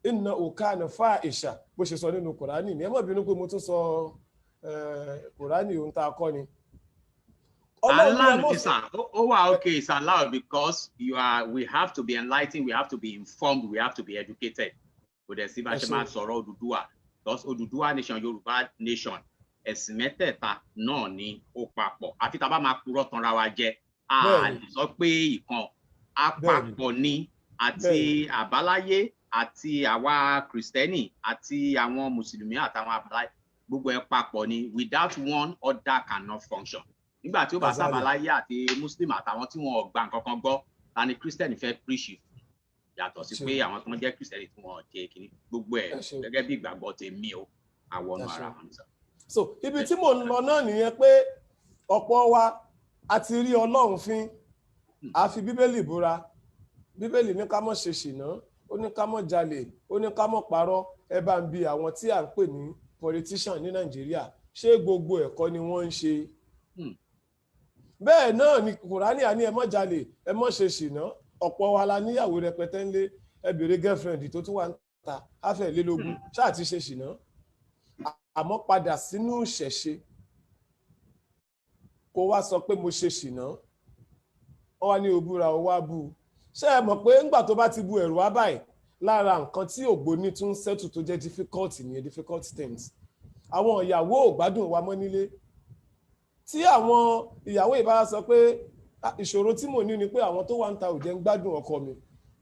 إنه كان فاحشة. Bó ṣe sọ nínú Kùránì ní, ẹ má bínú pé mo tún sọ Kùránì, ohun tá a kọ́ ni. Ọlọ́run ní ẹ Alan mọ̀ is ó wà okay, it's allowed because you are we have to be enlightened, we have to be informed, we have to be educated. Kò dẹ̀ sí bá Ẹ ṣe ṣeun. máa sọ̀rọ̀ Odùduwà, because Odùduwà nation, Yorùbá nation, ẹ̀sìn mẹ́tẹ̀ẹ̀ta náà ni ó papọ̀. Àfi tá a bá máa purọ́ tanra wa jẹ, a lè sọ pé ìkan á papọ̀ ni, àti àbáláyé àti àwa Kìrìsìtẹ́nì àti àwọn Mùsùlùmí àtàwọn àbáláyé, gbogbo ẹ̀ papọ̀ ni. Without one, other cannot function. Nígbà tí ó bá sábàláyé àti Muslim àtàwọn tí wọn ò gba nǹkan kan gbọ́, ta ni Christian fẹ́ preach fún, yàtọ̀ sí pé àwọn tó ń jẹ́ Christian tí wọn ò jẹ́ kínní gbogbo ẹ̀? Ẹ ṣeun. Gẹ́gẹ́ bí ìgbàgbọ́ tèmi o, àwọn Ẹ ara ṣeun. wọn ni sọ. So ibi tí mò ń lọ náà nìyẹn, pé ọ̀pọ̀ wa a ti rí Ọlọ́run fín, a fi Bíbélì búra. Bíbélì ní ká má ṣe ṣìnà, ó ní ká má jalè, ó ní ká má parọ́. Ẹ bá ń bi àwọn tí à ń pè ní politician ní Nàìjíríà, ṣé gbogbo ẹ̀kọ́ ni wọ́n ń ṣe? Bẹ́ẹ̀ náà ni Kùránì àní ẹ má jalè, ẹ má ṣe ṣìnà. Ọ̀pọ̀ wa la níyàwó rẹpẹtẹ ńlé. Ẹ bèrè girlfriend tó tún wà ń ta áfẹ̀lélógún, ṣáà ti ṣe ṣìnà, àmọ́ padà sínú ìṣẹ̀ṣe, kó wá sọ pé mo ṣe ṣìnà. Wọ́n wá ní o búra, o wá bú u. Ṣé ẹ mọ̀ pé ńgbà tó bá ti bu ẹ̀rù wá báyìí, lára nǹkan tí ògbóni tún settle tó jẹ́ difficult nìyẹn, difficult things. Àwọn ìyàwó ò gbádùn wa mọ́ nílé. Tí àwọn ìyàwó ìbára sọ pé, "Ah, ìṣòro tí mò ń ní ni pé àwọn tó wà ń ta ò jẹ́ ń gbádùn ọkọ mi."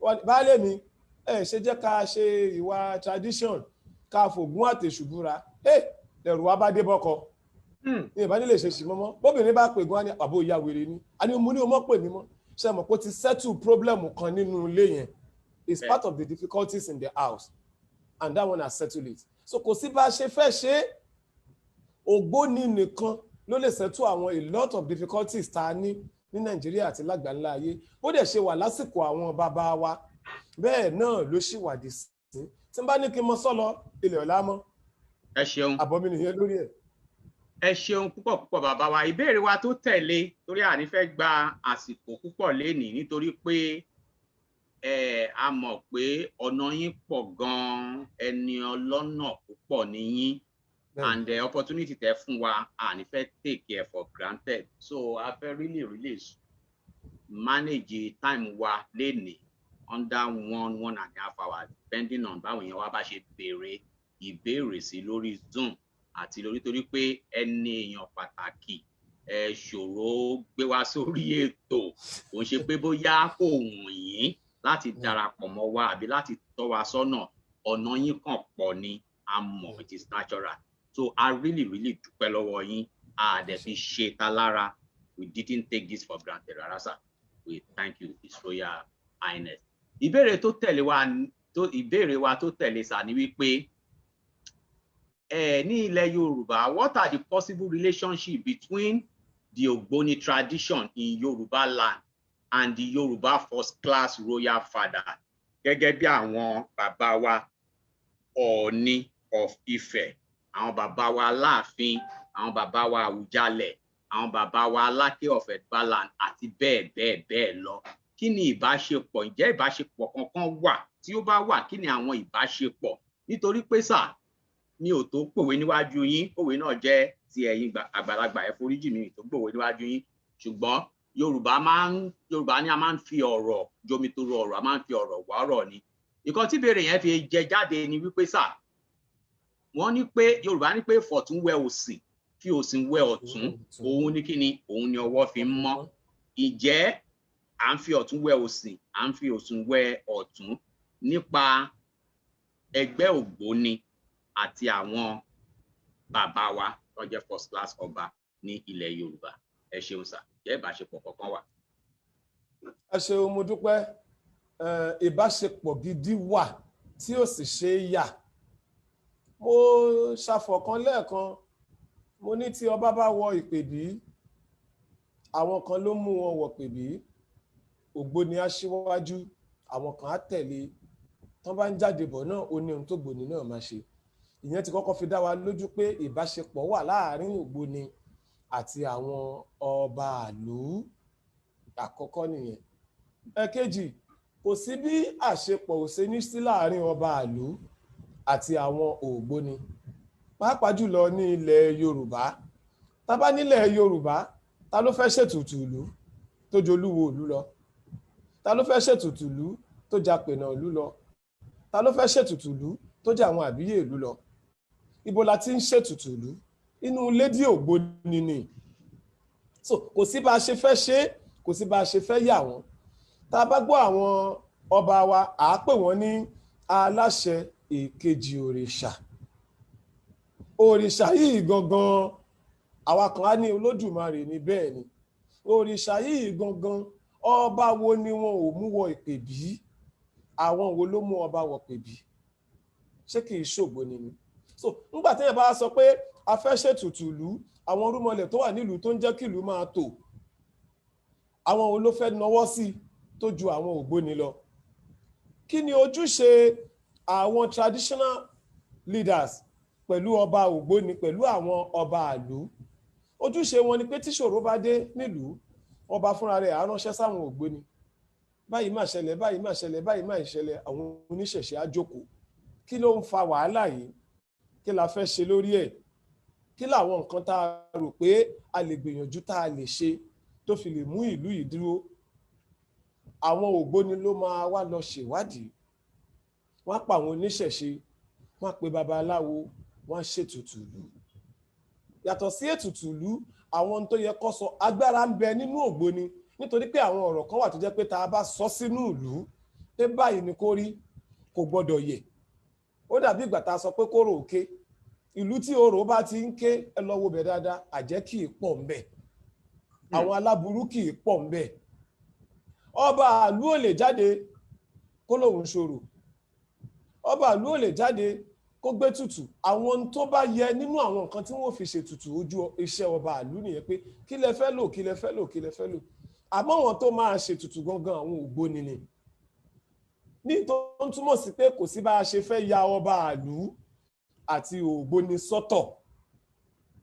Wọ́n ní, "Baálé mi, ẹ ṣe jẹ́ ká ṣe ìwà tradition, ká fògún àtẹ̀sù búra." Ẹ ẹ̀rù wa bá dé bọ́kọ ní ìbá nílé ṣe sì mọ́mọ́. Bóbìnrin bá pè gan ni, àbó ìyá wèrè ni, a ní mo ní o mọ́ pè mí mọ́. Ṣe mọ̀ pé ó ti settle problem kan nínú ilé yẹn? It's part of the difficulties in the house and that one has settled it. So kò sí bá a ṣe fẹ́ ṣe é, ògbóni nìkan ló lè settle àwọn a lot of difficulties tá a ní ní Nàìjíríà àti lágbàńlá ayé. Bó dẹ̀ ṣe wà lásìkò àwọn bàbá wa, bẹ́ẹ̀ náà ló ṣì wà dì sí. Tí n bá ní kí n mọ sọ́lọ ilẹ̀ ọ̀la mọ́. Ẹ ṣeun. Àbọ̀ mi nìyẹn lórí ẹ̀. Ẹ ṣeun púpọ̀ púpọ̀, bàbá wa. Ìbéèrè wa tó tẹ̀lé, torí àní fẹ́ gba àsìkò púpọ̀ lénìí, nítorí pé a mọ̀ pé ọ̀nà yín pọ̀ gan-an, ẹni ọlọ́nà púpọ̀ ní yín, and the opportunity tẹ́ fún wa, àní fẹ́ take it for granted, so a fẹ́ really really manage time wa lénìí under 1.5 hours, depending on báwọn èèyàn wa bá ṣe béèrè ìbéèrè sí lórí Zoom àti lórí, torí pé ẹni èèyàn pàtàkì ẹ ṣòro gbé wá sórí ètò. Kò ń ṣe pé bóyá kò wùn yín láti darapọ̀ mọ́ wa àbí láti tọ́ wa sọ́nà, ọ̀nà yín kàn pọ̀ ni, a mọ̀, it is natural. So I really really dúpẹ́ lọ́wọ́ yín. A dẹ̀ fi ṣe ta lára, we didn't take this for granted rárá sir. We thank you, His Royal Highness. Ìbéèrè wa tó tẹ̀lé sà ni wípé ní ilẹ̀ Yorùbá, what are the possible relationship between the Ogboni tradition in Yorùbá land and the Yorùbá first class royal father, gẹ́gẹ́ bí àwọn bàbá wa Ọọ̀ni of Ifẹ̀, àwọn bàbá wa Aláàfin, àwọn bàbá wa Àwùjalẹ̀, àwọn bàbá wa Aláké of Ẹ̀gbáland àti bẹ́ẹ̀ bẹ́ẹ̀ bẹ́ẹ̀ lọ? Kí ni ìbáṣepọ̀? Ǹjẹ́ ìbáṣepọ̀ kankan wà? Tí ó bá wà, kí ni àwọn ìbáṣepọ̀? Nítorí pé sà, mi ò tó pòwe níwájú yín, òwe náà jẹ́ ti ẹ̀yin àgbàlagbà, ẹ foríjì mi tó gbòwe níwájú yín, ṣùgbọ́n Yorùbá ní a máa ń fi ọ̀rọ̀ jomitoro ọ̀rọ̀, a máa ń fi ọ̀rọ̀ wá ọ̀rọ̀ ni. Ìkan tí ìbéèrè yẹn fi jẹ jáde ni wípé sà, wọ́n ní pé Yorùbá ní pé fọ̀tún wẹ òsì, fi òsì wẹ ọ̀tún, òun ní kíni, òun ni ọwọ́ fi ń mọ́. Ìjẹ́ à ń fi ọ̀tún wẹ òsì, à ń fi òsì wẹ ọ̀tún nípa ẹgbẹ́ Ògbóni àti àwọn bàbá wa tó jẹ́ first class ọba ní ilẹ̀ Yorùbá? Ẹ ṣeun sà. Jẹ́ ìbáṣepọ̀ kankan wà? Ẹ ṣeun, mo dúpẹ́. Ìbáṣepọ̀ gidi wà tí ó sì ṣe é yà. Mo ṣàfọ̀kan lẹ́ẹ̀kan, mo ní tí ọba bá wọ ìpèbí, àwọn kan ló mú wọn wọ pèbí. Ògbóni aṣíwájú, àwọn kan á tẹ̀lé. Tán bá ń jáde bọ̀ náà, ó ní ohun tó gbòní náà máa ṣe. Ìyẹn ti kọ́kọ́ fi dá wa lójú pé ìbáṣepọ̀ wà láàárín Ògbóni àti àwọn ọba ìlú. Àkọ́kọ́ nìyẹn. Ẹ̀kejì, kò sí bí àṣepọ̀ ò ṣe ní sí láàárín ọba ìlú àti àwọn Ògbóni, pàápàá jùlọ ní ilẹ̀ Yorùbá. Tá bá nílẹ̀ Yorùbá, ta ló fẹ́ ṣètùtù ìlú tó jolúwo ìlú lọ? Ta ló fẹ́ ṣètùtù ìlú tó japènà ìlú lọ? Ta ló fẹ́ ṣètùtù ìlú tó jẹ́ àwọn àbíyè ìlú lọ? Ibo la ti ń ṣètùtù ìlú? Inú lédí Ògbóni ni. So kò sí bá a ṣe fẹ́ ṣe é, kò sí bá a ṣe fẹ́ yà wọ́n. Tá a bá gbọ́ àwọn ọba wa, à á pè wọ́n ní aláṣẹ èkejì òrìṣà. Òrìṣà yìí gangan, àwa kan á ní Olódùmarè ní, bẹ́ẹ̀ ni òrìṣà yìí gangan. Ọba wo ni wọn ò mú wọ ìpèbí? Àwọn wo ló mú ọba wọ pèbí? Ṣé kì í ṣògbóni ni? So nígbà téèyàn bá sọ pé a fẹ́ ṣètùtù ìlú, àwọn irúnmọlẹ̀ tó wà nílùú tó ń jẹ́ kí ìlú máa tò, àwọn wo ló fẹ́ nawọ́ sí tó ju àwọn Ògbóni lọ? Kí ni ojúṣe àwọn traditional leaders pẹ̀lú ọba Ògbóni, pẹ̀lú àwọn ọba ìlú? Ojúṣe wọn ni pé tíṣòro bá dé nílùú, ọba fúnra rẹ̀ á ránṣẹ́ sáwọn Ògbóni: báyìí má ṣẹlẹ̀, báyìí má ṣẹlẹ̀, báyìí má ṣẹlẹ̀. Àwọn oníṣẹ̀ṣe á jókòó: kí ló ń fa wàhálà yìí? Kí la fẹ́ ṣe lórí ẹ̀? Kí làwọn nǹkan tá a rò pé a lè gbìyànjú tá a lè ṣe tó fi lè mú ìlú yìí dúró? Àwọn Ògbóni ló máa wá lọ ṣèwádìí. Wọ́n á pa àwọn oníṣẹ̀ṣe, wọ́n á pe babaláwo, wọ́n á ṣètùtù ìlú. Yàtọ̀ sí ètùtù ìlú, àwọn ohun tó yẹ kó sọ, agbára ń bẹ nínú Ògbóni, nítorí pé àwọn ọ̀rọ̀ kan wà tó jẹ́ pé tá a bá sọ sínú ìlú pé báyìí ni kó rí, kò gbọ́dọ̀ yẹ̀. Ó dàbí ìgbà tá a sọ pé kóró òkè ìlú, tí orò bá ti ń ké, ẹ lọ wo bẹ̀ dáadáa, àjẹ́ kì í pọ̀ ń bẹ̀, àwọn aláburú kì í pọ̀ ń bẹ̀. Ọba àlú ò lè jáde kó lóun ṣòro, ọba àlú ò lè jáde kó gbé tutù. Àwọn ohun tó bá yẹ nínú àwọn nǹkan tí wọ́n fi ṣètùtù, ojú iṣẹ́ ọba àlú nìyẹn, pé kí lẹ fẹ́ lò, kí lẹ fẹ́ lò, kí lẹ fẹ́ lò. Àmọ́ àwọn tó máa ṣètùtù gangan, àwọn Ògbóni ni. Ní tó ń túmọ̀ sí pé kò sí bá a ṣe fẹ́ ya ọba àlú. àti ògbóni sọ́tọ̀.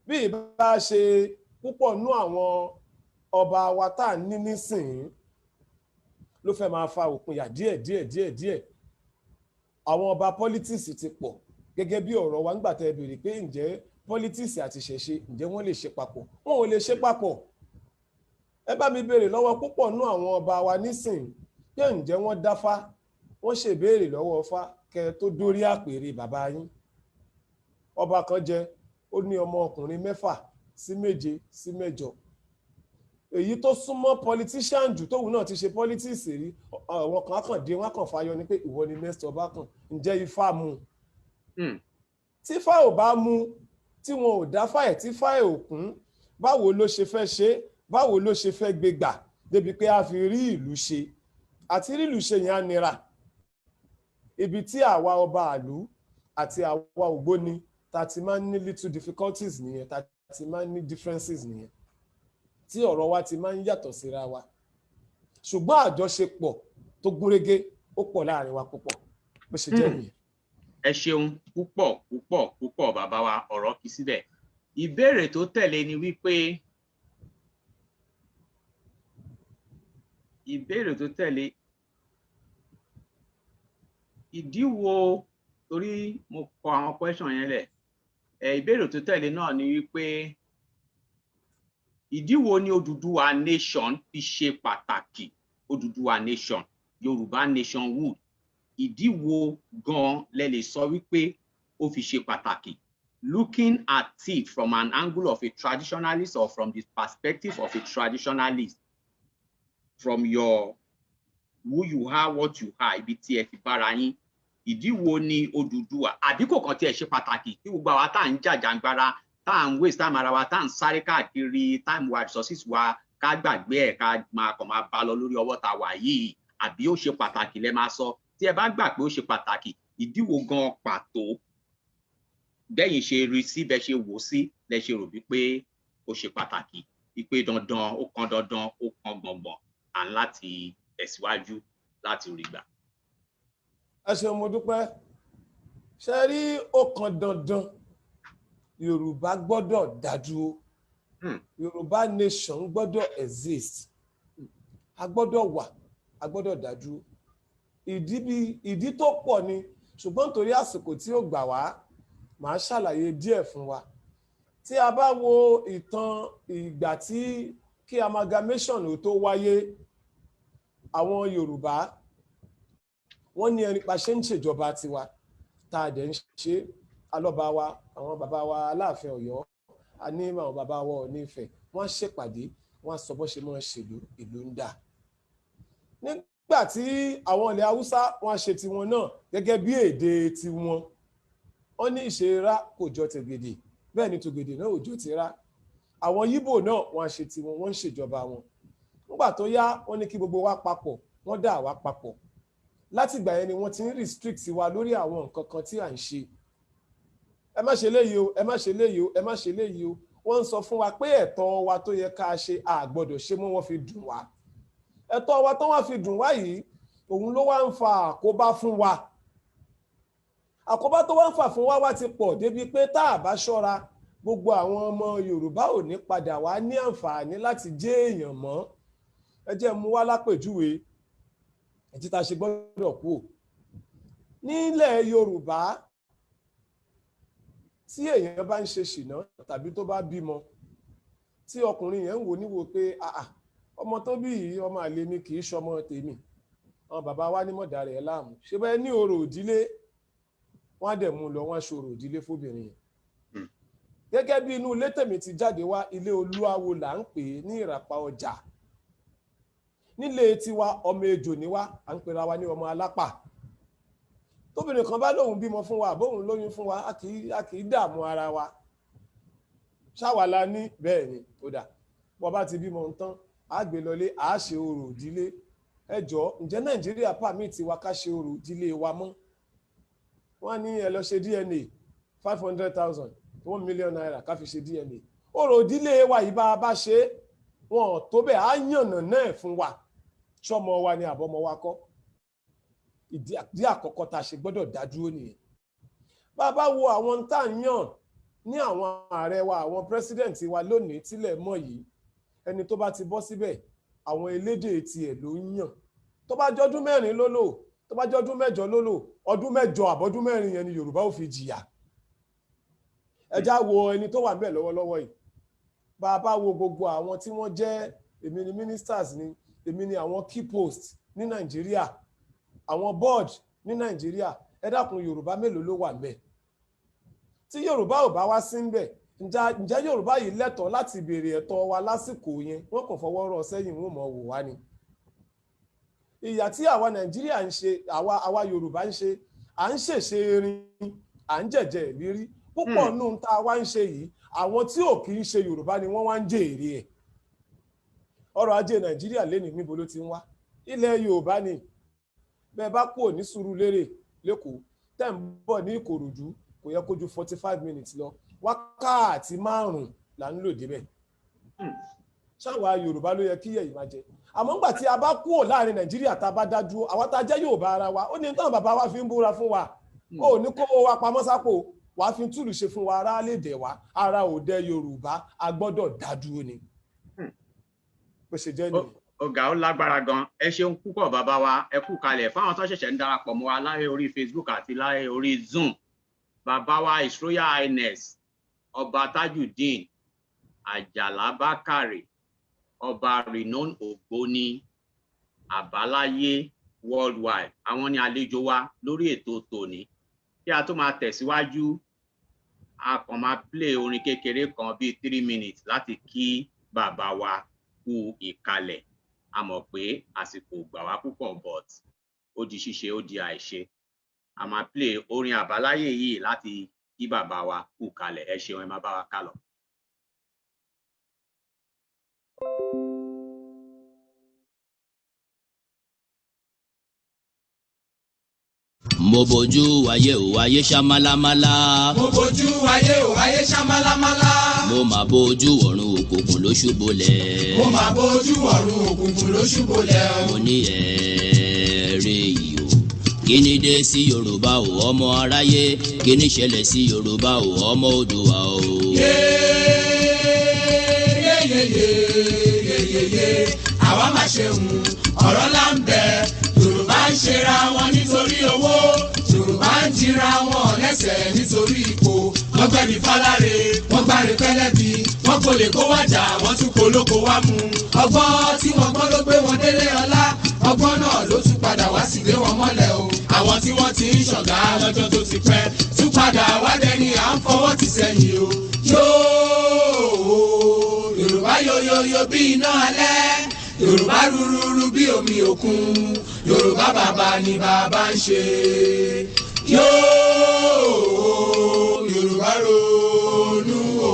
Bí ìbá ṣe púpọ̀ nú àwọn ọba wa tá à ń ní nísìnyí ló fẹ́ máa fa òpinya díẹ̀ díẹ̀ díẹ̀ díẹ̀. Àwọn ọba politics ti pọ̀. Gẹ́gẹ́ bí ọ̀rọ̀ wa nígbà tẹ́ ẹ béèrè pé ǹjẹ́ politics àti ìṣẹ̀ṣe, ǹjẹ́ wọ́n lè ṣe papọ̀? Wọn ò lè ṣe papọ̀. Ẹ bá mi béèrè lọ́wọ́ púpọ̀ nú àwọn ọba wa nísìnyí pé ǹjẹ́ wọ́n dáfá, wọ́n ṣèbéèrè lọ́wọ́ Ifá kẹ́ tó dórí àpèrè bàbá yín? Ọba kan jẹ, ó ní ọmọ ọkùnrin 6 sí 7 sí 8. Èyí tó súnmọ́ politician jù, tóun náà ti ṣe politics rí, àwọn kan kàn dé, wọn kàn fàyọ ni pé ìwọ ni next ọba kan. Ǹjẹ́ Ifá mu? Tí Ifá ò bá mu, tí wọn ò dáfá ẹ̀, tí Ifá ẹ̀ ò kún, báwo ló ṣe fẹ́ ṣe? Báwo ló ṣe fẹ́ gbé gbà débi pé a fi rí ìlú ṣe? Àti rí ìlú ṣe yẹn á nira. Ibi tí àwa ọba àlú àti àwa ògbóni ta ti máa ń ní little difficulties nìyẹn, ta ti máa ń ní differences nìyẹn, tí ọ̀rọ̀ wa ti máa ń yàtọ̀ síra wa. Ṣùgbọ́n àjọṣepọ̀ tó gúnrégé ó pọ̀ láàrin wa púpọ̀. Bó ṣe jẹ́ nìyẹn. Ẹ ṣeun púpọ̀ púpọ̀ púpọ̀, bàbá wa. Ọ̀rọ̀ kì í síbẹ̀. Ìbéèrè tó tẹ̀lé ni wípé, ìbéèrè tó tẹ̀lé, ìdí wo, torí mo kọ àwọn question yẹn lẹ̀ ẹ, ìbéèrè tó tẹ̀lé náà ni wípé ìdí wo ni Odùduwà nation fi ṣe pàtàkì? Odùduwà nation, Yorùbá nationhood, ìdí wo gan lẹ lè sọ wípé ó fi ṣe pàtàkì, looking at it from an angle of a traditionalist or from the perspective of a traditionalist, from your who you are, what you are, ibi tí ẹ ti bára yín? Ìdí wo ni Odùduwà, àbí kò kàn tiẹ̀ ṣe pàtàkì kí gbogbo àwa tá à ń jàjàngbara, tá à ń waste time ara wa, tá à ń sáré káàkiri, time wa, resources wa, ká gbàgbé ẹ̀, ká máa kàn máa bá lọ lórí ọwọ́ tá a wà yìí? Àbí ó ṣe pàtàkì lẹ máa sọ? Tí ẹ bá gbà pé ó ṣe pàtàkì, ìdí wo gan pàtó, bẹ́yìn ṣe rí sí, bẹ́ẹ̀ ṣe wò sí, lẹ ṣe rò wípé ó ṣe pàtàkì, wípé dandan, ó kan dandan, ó kan gbọ̀ngbọ̀n, à ń láti tẹ̀síwájú láti rí gbà? Ẹ ṣeun, mo dúpẹ́. Ṣe rí, ó kan dandan, Yorùbá gbọ́dọ̀ dádúró. Yorùbá nation gbọ́dọ̀ exist. A gbọ́dọ̀ wà, a gbọ́dọ̀ dádúró. Ìdí bí ìdí tó pọ̀ ni, ṣùgbọ́n nítorí àsìkò tí ó gbà wá, màá ṣàlàyé díẹ̀ fún wa. Tí a bá wo ìtàn ìgbà tí kí amalgamation ò tó wáyé, àwọn Yorùbá, wọ́n ní ẹni pa ṣe ń ṣèjọba tiwa tá a dẹ̀ ń ṣe alọ́ba wa. Àwọn bàbá wa Aláàfin Ọ̀yọ́, a ní àwọn bàbá wa Ọọ̀ni Ifẹ̀, wọ́n á ṣèpàdé, wọ́n á sọ bó ṣe máa ṣèlú, ìlú ń dà. Nígbà tí àwọn ilẹ̀ Haúsá, wọ́n á ṣe tiwọn náà gẹ́gẹ́ bí èdè tiwọn. Wọ́n ní ìṣe kò jọ tògèdè, bẹ́ẹ̀ ni tògèdè náà ò jọ ti rá. Àwọn Yíbò náà, wọ́n á ṣe tiwọn, wọ́n ń ṣèjọba wọn. Nígbà tó yá, wọ́n ní kí gbogbo wa papọ̀, wọ́n dà wá papọ̀. Láti ìgbà yẹn ni wọ́n ti ń restrict wa lórí àwọn nǹkan kan tí à ń ṣe. Ẹ má ṣe léyìí o, ẹ má ṣe léyìí o, ẹ má ṣe léyìí o. Wọ́n ń sọ fún wa pé ẹ̀tọ́ wa tó yẹ ká ṣe, a gbọ́dọ̀ ṣe mọ́. Wọ́n fi dùn wá. Ẹ̀tọ́ wa tó wá fi dùn wá yìí, òun ló wá ń fa àkóbá fún wa. Àkóbá tó wá ń fà fún wa wá ti pọ̀ débi pé tá a bá ṣọ́ra, gbogbo àwọn ọmọ Yorùbá ò ní padà wá ní àǹfààní láti jẹ́ èèyàn mọ́. Ẹ jẹ́ mú wá lápèjúwe ẹtí tá a ṣe gbọ́dọ̀ kú ò nílẹ̀ Yorùbá. Tí èèyàn bá ń ṣe ṣìnà tàbí tó bá bímọ, tí ọkùnrin yẹn ń wò níwò pé, "Ah, ọmọ tó bí yìí, ọmọ àlè ni, kì í ṣọmọ tèmi," àwọn bàbá wa ní mọ̀dà rẹ̀ láàmú. Ṣé bẹ́ẹ̀ ní orò ìdílé, wọ́n á dẹ̀ mú un lọ, wọ́n á ṣorò ìdílé fóbìnrin yẹn. Gẹ́gẹ́ bí inú ilé tèmi ti jáde wá, ilé olúwawo là ń pè é ní Ìràpá Ọjà nílé tiwa. Ọmọ ejò ní wá, à ń pera wa ní ọmọ alápà. Tóbìnrin kan bá lóun bímọ fún wa, àbóun lóyún fún wa, a kì í dààmú ara wa. Ṣáwa la ní bẹ́ẹ̀ ni ó dà. Bọ́ bá ti bímọ tán, á gbé lọlé, á ṣe orò ìdílé. Ẹ jọ, ǹjẹ́ Nàìjíríà permit wa ká ṣe orò ìdílé wa mọ́? Wọ́n ní ẹ lọ ṣe DNA, 500,000, ₦1 million ká fi ṣe DNA. Orò ìdílé wa yìí, bá a bá ṣe é, wọn ò tó bẹ́ẹ̀, á yànnà náà fún wa ṣọmọ wa ni àbọ̀mọ wa kọ́. Ìdí àkọ́kọ́ tá a ṣe gbọ́dọ̀ dá dúró nìyẹn. Bàbá wo àwọn tá à ń yàn ní àwọn ààrẹ wa, àwọn president wa lónìí tílẹ̀ mọ́ yìí, ẹni tó bá ti bọ́ síbẹ̀, àwọn elédè tiẹ̀ ló ń yàn. Tó bá jọ́dún 4 ló lò, tó bá jọ́dún 8 ló lò, ọdún 8 àbọ́dún 4 yẹn ni Yorùbá ò fi jìyà. Ẹ já wo ẹni tó wà níbẹ̀ lọ́wọ́lọ́wọ́ yìí. Bàbá wo gbogbo àwọn tí wọ́n jẹ́, èmi ni ministers ni, èmi ni àwọn key post ní Nàìjíríà, àwọn board ní Nàìjíríà, ẹ dákun, Yorùbá mélòó ló wà níbẹ̀? Tí Yorùbá ò bá wá sí níbẹ̀, ǹjẹ́ Yorùbá yìí lẹ́tọ̀ọ́ láti béèrè ẹ̀tọ́ wa lásìkò yẹn? Wọ́n kàn fọwọ́ rọ́ sẹ́yìn, wọ́n mọ̀ wò wá ni. Ìyà tí àwa Nàìjíríà ń ṣe, àwa Yorùbá ń ṣe, à ń ṣèṣe erin, à ń jẹ̀jẹ̀ ìlérí púpọ̀ nù tá a wá ń ṣe yìí. Àwọn tí ò kì í ṣe Yorùbá ni wọ́n wá ń jèrè ẹ̀. Ọrọ̀ ajé Nàìjíríà lénìí, níbo ló ti ń wá? Ilẹ̀ Yorùbá ni. Bẹ́ẹ̀ bá kúrò ní Sùúrùlérè lẹ́kọ̀ọ́, tẹ́ ń bọ̀ ní Ìkòròdú, kò yẹ kó ju 45 minutes lọ. Wákàtí 5 là ń lò débẹ̀. Ṣáwa Yorùbá ló yẹ kí yẹ̀yìn máa jẹ? Àmọ́ ńgbà tí a bá kúrò láàrin Nàìjíríà, tá a bá dá dúró, àwa tá a jẹ́ Yorùbá ara wa, ó ní táwọn bàbá wa fi ń búra fún wa, ó ní kówó wa pamọ́ sápò, wàá fi túlù ṣe fún wa, ara lè dẹ̀ wá, ara ò dẹ Yorùbá, a gbọ́dọ̀ dá dúró ni. Bó ṣe jẹ́ nìyẹn. Ọ̀gá, ó lágbára gan. Ẹ ṣeun púpọ̀, bàbá wa, ẹ kú kalẹ̀. Fáwọn tó ṣẹ̀ṣẹ̀ ń darapọ̀ mọ́ wa láyé orí Facebook àti láyé orí Zoom, bàbá wa, His Royal Highness Ọba Tajudeen Àjàlá Bákàrè, ọba renowned Ògbóni àbáláyé worldwide, àwọn ni àlejò wa lórí ètò tòní. Kí a tó máa tẹ̀síwájú, a kàn máa play orin kékeré kan bíi 3 minutes láti kí bàbá wa kú ìkàlẹ̀. A mọ̀ pé àsìkò gbà wá púpọ̀, but ó di ṣíṣe, ó di àìṣe. A máa play orin àbáláyé yìí láti kí bàbá wa kú kalẹ̀. Ẹ ṣeun, ẹ máa bá wa kálọ. Mo bójú ayé ò, ayé ṣá málámálá. Mo bójú ayé ò, ayé ṣá málámálá. Mo mà bójú ọ̀run, òkùnkùn ló ṣubúlẹ̀. Mo mà bójú ọ̀run, òkùnkùn ló ṣubúlẹ̀ o. Mo ní ẹ̀ẹ́rẹ́ yìí o, kí ni dé sí Yorùbá o, ọmọ aráyé? Kí ni ṣẹlẹ̀ sí Yorùbá o, ọmọ Oòduà o? Yéyéyéyéyé, àwa máa ṣe hùn ọ̀rọ̀ là ń bẹ. Yorùbá ń ṣera wọn nítorí owó, Yorùbá ń jira wọn lẹ́sẹ̀ nítorí ipò. Wọ́n gbẹ̀bí fáláre, wọ́n gbáre pẹ́lẹ́bí, wọ́n kò lè kó wájà, wọ́n tún kó lóko wá mú. Ọgbọ́n tí wọ́n gbọ́n ló gbé wọn délé ọlá, ọgbọ́n náà ló tún padà wá sí gbé wọn mọ́lẹ̀ o. Àwọn tí wọ́n ti ń ṣọ̀gá lọ́jọ́ tó ti pẹ́ tún padà wá dẹni à ń fọwọ́ ti sẹ́yìn o. Yóò Yorùbá yoyoyo bí iná alẹ́, Yorùbá rúrúrú bí omi òkun, Yorùbá bàbá ni bàbá ń ṣe. Yóò Yorùbá ronú o.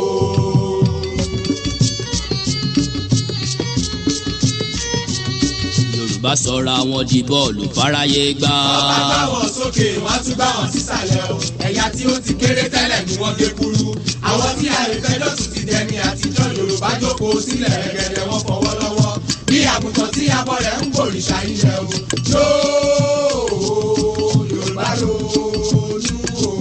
Yorùbá sọra wọn di bọ́ọ̀lù fáráyé gbá. Wọ́n bá gbá wọn sókè, wọ́n tún gbá wọn sísàlẹ̀ o. Ẹ̀yà tí ó ti kéré tẹ́lẹ̀ ni wọ́n gé kúrú. Àwọn tí àìfẹ́ lọ́tún ti dẹni àtijọ́. Yorùbá jókòó sílẹ̀ rẹ̀gẹ̀dẹ̀, wọ́n fọwọ́ lọ́wọ́ bí àgùntàn tí abọ́ rẹ̀ ń bòrìṣà ilẹ̀ o. Yóò Yorùbá ronú o.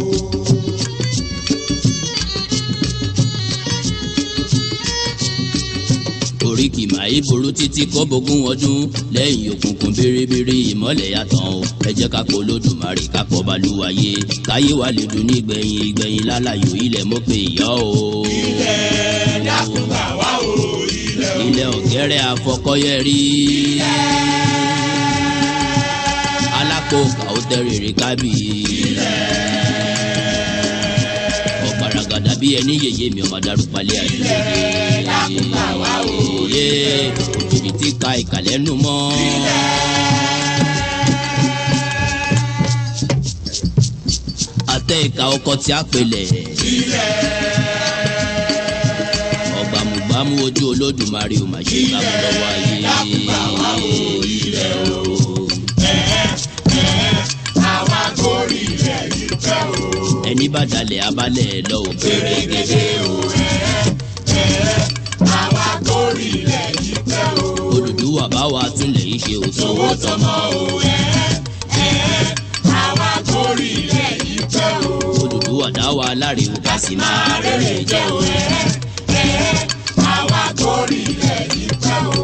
Oríkì màí burú títí kọ́ bógún ọdún lẹ́yìn òkùnkùn bèrèbèrè, ìmọ́lẹ̀ yàtọ̀ o. Ẹ jẹ́ ká kó Olódùmarè, ká pọ̀ balùwàyè, káyé wa lè dùn ní ìgbẹ̀yìn ìgbẹ̀yìn lálàyò. Ilẹ̀ mọ́ pé ìyá o. Ilẹ̀ dákun gbà wá o, ilẹ̀ o. Ilẹ̀ ọ̀gẹ́rẹ́ àfọkọ́yẹrí. Alákòókà ó tẹ́rẹ̀ẹ́rẹ́ kábì. Ọ̀gbaragàdà bí ẹni yèyé mi, ọmọ darúpalẹ̀ àdúgbò. Dákun gbà wá o, Yé òjijì tí ka ìkàlẹ́ nù mọ́. Àtẹ ìka ọkọ tí a pèlẹ̀. Ọ̀gbàmùgbàmù ojú Olódùmarè ò mà ṣe gbàmù lọ́wọ́ ayé. Ilẹ̀ o. Àwa gorí ilẹ̀ yìí pẹ́ o. Ẹni bá dalẹ̀ abalẹ̀ lọ ò Pèrègèdè o, àwa gorí ilẹ̀ yìí pẹ́ o. Olùdúwà bá wa túnlẹ̀ yìí ṣe òtún. Owó tọmọ o, àwa gorí ilẹ̀ yìí pẹ́ o. Olùdúwà Olódùà dá wa láre o ká sì máa rere jẹ́ o. Àwa gorí ilẹ̀ yìí pẹ́ o.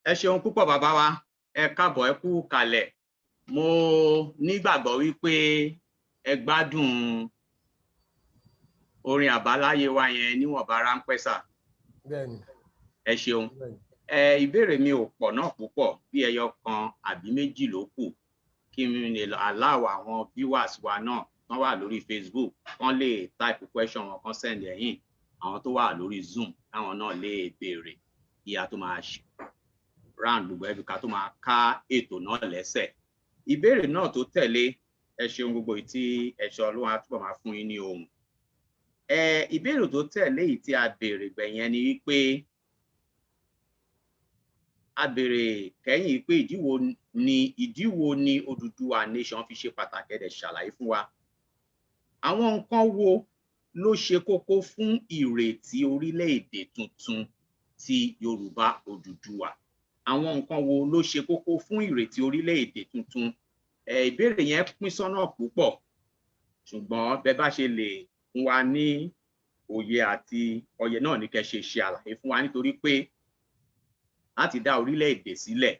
Ẹ ṣeun púpọ̀, bàbá wa. Ẹ káàbọ̀, ẹ kú kalẹ̀. Mo nígbàgbọ́ wípé ẹ gbádùn orin àbáláyé wa yẹn níwọ̀nba ráńpẹ́, sà. Bẹ́ẹ̀ni. Ẹ ṣeun. Bẹ́ẹ̀ni. Ẹ ìbéèrè mi ò pọ̀ náà púpọ̀, bí ẹyọ kan àbí méjì ló kù, kí n lè allow àwọn viewers wa náà tán wà lórí Facebook kán lè type question wọn, kán send ẹ̀yìn àwọn tó wà lórí Zoom, káwọn náà lè béèrè, kí a tó máa ṣe round gbogbo ẹbí, ká tó máa ká ètò náà lẹ́sẹ̀. Ìbéèrè náà tó tẹ̀lé, ẹ ṣeun gbogbo yìí tí ẹ ṣe, Ọlọ́run á túbọ̀ máa fún yín ní ohùn. Ẹ ìbéèrè tó tẹ̀lé yìí tí a béèrè gbẹ̀yẹn ni wípé a béèrè kẹ́yìn pé ìdí wo ni Odùduwà Nation fi ṣe pàtàkì. Ẹ dẹ̀ ṣàlàyé fún wa. Àwọn nǹkan wo ló ṣe kókó fún ìrètí orílẹ̀-èdè tuntun ti Yorùbá Odùduwà? Àwọn nǹkan wo ló ṣe kókó fún ìrètí orílẹ̀-èdè tuntun? Ẹ ìbéèrè yẹn pín sọ́nà púpọ̀, ṣùgbọ́n bẹ́ bá ṣe lè fún wa ní òye àti ọyẹ náà ní kẹ́ ṣe ṣe àlàyé fún wa, nítorí pé láti dá orílẹ̀-èdè sílẹ̀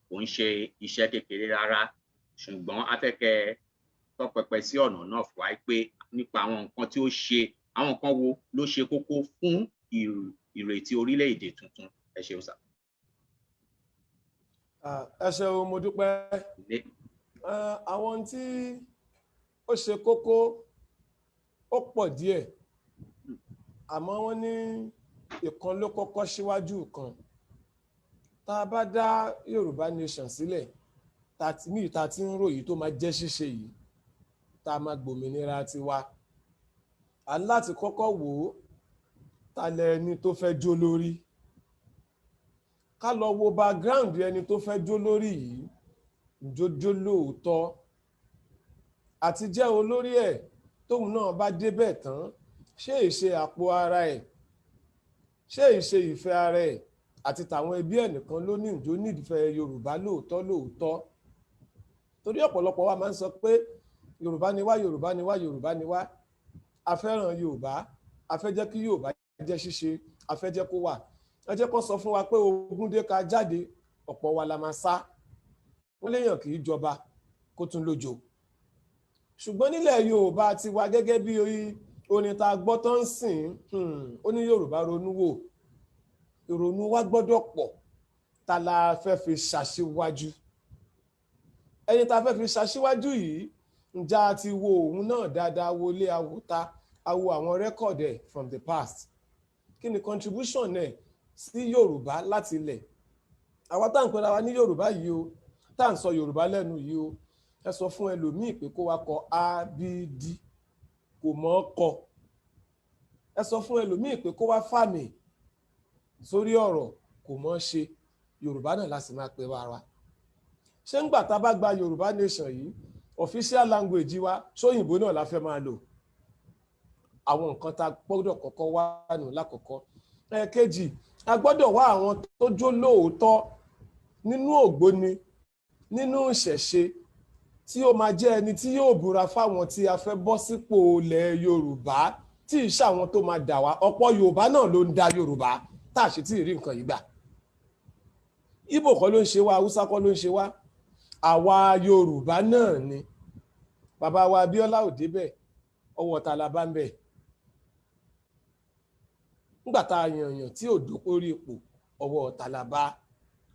kò ń ṣe iṣẹ́ kékeré rárá, ṣùgbọ́n a fẹ́ kẹ́ tọpẹpẹ sí ọ̀nà náà fún wa pé nípa àwọn nǹkan tí ó ṣe, àwọn nǹkan wo ló ṣe kókó fún ìrètí orílẹ̀-èdè tuntun? Ẹ ṣeun, sà. Ah, ẹ ṣeun, mo dúpẹ́. Àwọn ohun tí ó ṣe kókó, ó pọ̀ díẹ̀, àmọ́ wọ́n ní ìkan ló kọ́kọ́ síwájú kan. Tá a bá dá Yorùbá Nation sílẹ̀, tá a ti ní ìta tí ń ròyìn tó máa jẹ́ ṣíṣe yìí, tá a máa gbòmìnira tiwa, à ń láti kọ́kọ́ wò ó, ta lẹni tó fẹ́ jó lórí, ká lọ wo background ẹni tó fẹ́ jó lórí yìí, jójó lóòótọ́ àti jẹ́ olórí ẹ̀. Tóun náà bá débẹ̀ tán, ṣé ìṣe àpò ara ẹ̀, ṣé ìṣe ìfẹ́ ara ẹ̀ àti tàwọn ẹbí ẹ̀ nìkan ló ní ìjó nífẹ̀ẹ́ Yorùbá lóòótọ́ lóòótọ́? Torí ọ̀pọ̀lọpọ̀ wa máa ń sọ pé Yorùbá ni wá, Yorùbá ni wá, Yorùbá ni wá, a fẹ́ràn Yorùbá, a fẹ́ jẹ́ kí Yorùbá jẹ́ ṣíṣe, a fẹ́ jẹ́ kó wà. Ẹ jẹ́ kó sọ fún wa pé ogun dé, ká jáde, ọ̀pọ̀ wa la máa sá. Wọ́n léèyàn kì í jọba kó tún lójo. Ṣùgbọ́n nílẹ̀ Yorùbá ti wa, gẹ́gẹ́ bí orin tá a gbọ́ tó ń sìn, ó ní Yorùbá ronú wò. Ìrònú wa gbọ́dọ̀ pọ̀. Ta la fẹ́ fi ṣàṣíwájú? Ẹni tá a fẹ́ fi ṣàṣíwájú yìí, ǹjẹ́ a ti wo òun náà dáadáa, wọlé awòta, awo àwọn record ẹ̀ from the past? Kí ni contribution ẹ̀ sí Yorùbá láti ilẹ̀? Àwa tá à ń pera wa ní Yorùbá yìí o, tá à ń sọ Yorùbá lẹ́nu yìí o, ẹ sọ fún ẹlòmíì pé kó wá kọ a b d, kò mọ̀ ọ́ kọ. Ẹ sọ fún ẹlòmíì pé kó wá fàmì sórí ọ̀rọ̀, kò mọ̀ ọ́ ṣe. Yorùbá náà la sì máa pè wá wa. Ṣé ńgbà tá a bá gba Yorùbá Nation yìí, official language wa, sóyìnbó náà la fẹ́ máa lò? Àwọn nǹkan tá a gbọ́dọ̀ kọ́kọ́ wá nù lákọ̀ọ́kọ́. Ẹ̀ẹ̀kejì, a gbọ́dọ̀ wá àwọn tó jó lóòótọ́ nínú ògbóni, nínú ìṣẹ̀ṣe, tí ó máa jẹ́ ẹni tí yóò búra fáwọn tí a fẹ́ bọ́ sípò ilẹ̀ Yorùbá, tí ì ṣàwọn tó máa dà wá. Ọ̀pọ̀ Yorùbá náà ló ń da Yorùbá tá a ṣe tí ì rí nǹkan yìí gbà. Ìgbò kọ́ ló ń ṣe wá, Haúsá kọ́ ló ń ṣe wá, àwa Yorùbá náà ni. Bàbá wa Abíọ́lá ò débẹ̀, ọwọ́ ta la bá ń bẹ̀ nígbà tá a yànyàn tí ò dókórí ipò? Ọwọ́ ta la bá?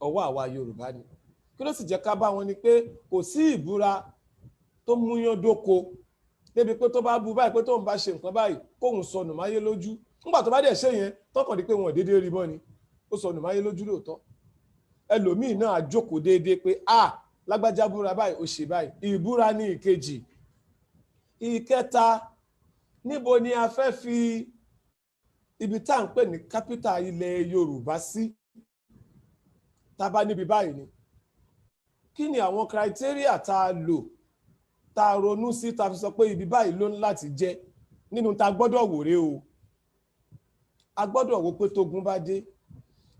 Ọwọ́ àwa Yorùbá ni. Kí ló sì jẹ́ ká bá wọn ni pé kò sí ìbúra tó múyán dóko débi pé tó bá bu báyìí pé tóun bá ṣe nǹkan báyìí, kóun sọnù máyé lójú. Nígbà tó bá dẹ̀ ṣe yẹn tọkàn di pé wọn ò déédéé rí mọ́ ni, ó sọnù máyé lójú lóòótọ́. Ẹlòmíì náà á jókòó déédéé pé a lágbájá búra báyìí, ó ṣe báyìí. Ìbúra ní ìkejì. Ìkẹta, níbo ni a fẹ́ fi ibi tá à ń pè ní capital ilẹ̀ Yorùbá sí? Tá a bá níbi báyìí ni Kí ni àwọn criteria tá a lò, tá a ronú sí, tá a fi sọ pé ibi báyìí ló ń láti jẹ́ nínú tá a gbọ́dọ̀ wò rè o? A gbọ́dọ̀ wò pé tógun bá dé,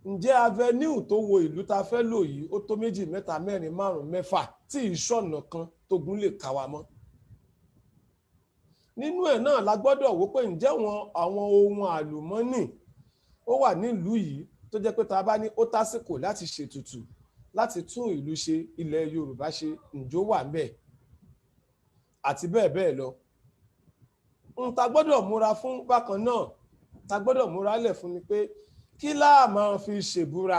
ǹjẹ́ avenue tó wo ìlú tá a fẹ́ lò yìí, ó tó méjì, mẹ́ta, mẹ́rin, márùn, mẹ́fà, tí ìṣọ̀nà kan tógun lè kà wá mọ́ nínú ẹ̀ náà? La gbọ́dọ̀ wò pé ǹjẹ́ wọn àwọn ohun àlùmọ́nì ó wà nílùú yìí tó jẹ́ pé tá a bá ní ó tásìkò láti ṣètùtù, láti tún ìlú ṣe, ilẹ̀ Yorùbá ṣe, ǹjọ́ wà ń bẹ̀, àti bẹ́ẹ̀ bẹ́ẹ̀ lọ. N ta gbọ́dọ̀ múra fún bákan náà, ta gbọ́dọ̀ múra lẹ̀ fún ni pé kí láà máa fi ṣèbúra?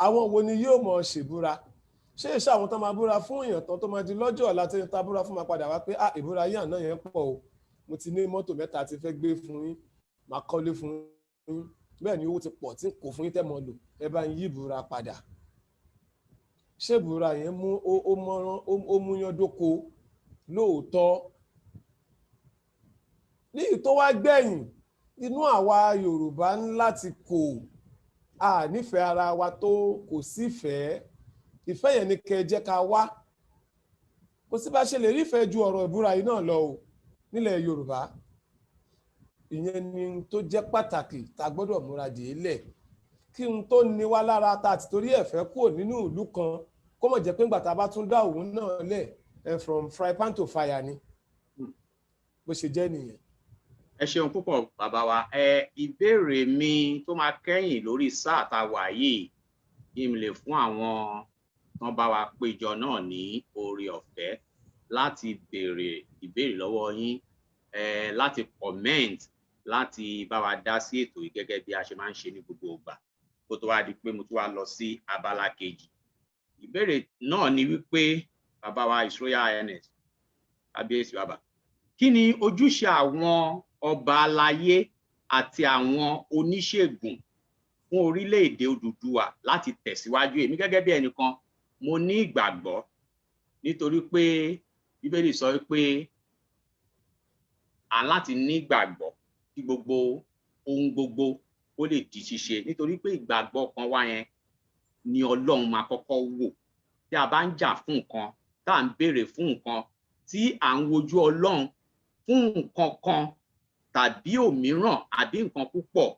Àwọn wo ni yóò mọ̀ ṣèbúra? Ṣé ìṣe àwọn tó máa búra fún èèyàn tán, tó máa di lọ́jọ́ ọ̀la, tí ta búra fún máa padà wá pé, "Ah, ìbúra yín àná yẹn pọ̀ o, mo ti ní mọ́tò mẹ́ta tí fẹ́ gbé fún yín, máa kọ́lé fún yín, bẹ́ẹ̀ ni owó ti pọ̀ tí kò fún yín tẹ́ mọ́ lò, ẹ bá ń yí ìbúra padà"? Ṣé ìbúra yẹn mú ó mọ́rán, ó múyán dóko lóòótọ́? Ní tó wá gbẹ̀yìn, inú àwa Yorùbá ń láti kò a nífẹ̀ẹ́ ara wa tó kò sífẹ̀ẹ́. Ìfẹ́ yẹn ni kẹ́ ẹ jẹ́ ká wá. Kò sí bá ṣe lè rífẹ̀ẹ́ ju ọ̀rọ̀ ìbúra yìí náà lọ o nílẹ̀ Yorùbá. Ìyẹn ni tó jẹ́ pàtàkì tá a gbọ́dọ̀ múra dè é lẹ̀, kí n tó ní wá lára tá a ti torí ẹ̀ fẹ́ kúrò nínú ìlú kan, kó mọ̀ jẹ́ pé ńgbà tá a bá tún dá òun náà lẹ̀ ẹ, from fry pan to fire ni. Bó ṣe jẹ́ nìyẹn. Ẹ ṣeun púpọ̀, bàbá wa. Ẹ ìbéèrè mi tó máa kẹ́yìn lórí sáà tá a wà yìí, kí n lè fún àwọn tán bá wa péjọ náà ní oore ọ̀fẹ́ láti béèrè ìbéèrè lọ́wọ́ yín, ẹ láti comment, láti bá wa dá sí ètò yìí gẹ́gẹ́ bí a ṣe máa ń ṣe ní gbogbo ìgbà, kó tó wá di pé mo tún wá lọ sí abala kejì. Ìbéèrè náà ni wípé, bàbá wa, His Royal Highness, kábíyèsí bàbá, kí ni ojúṣe àwọn ọba aláyé àti àwọn oníṣègùn fún orílẹ̀-èdè Odùduwà láti tẹ̀síwájú? Èmi gẹ́gẹ́ bí ẹnìkan, mo ní ìgbàgbọ́, nítorí pé Bíbélì sọ pé à ń láti ní ìgbàgbọ́ kí gbogbo ohun gbogbo ó lè di ṣíṣe, nítorí pé ìgbàgbọ́ kan wá yẹn ni Ọlọ́run máa kọ́kọ́ wò. Tí a bá ń jà fún nǹkan, tá à ń béèrè fún nǹkan, tí à ń wojú Ọlọ́run fún nǹkan kan tàbí òmíràn àbí nǹkan púpọ̀,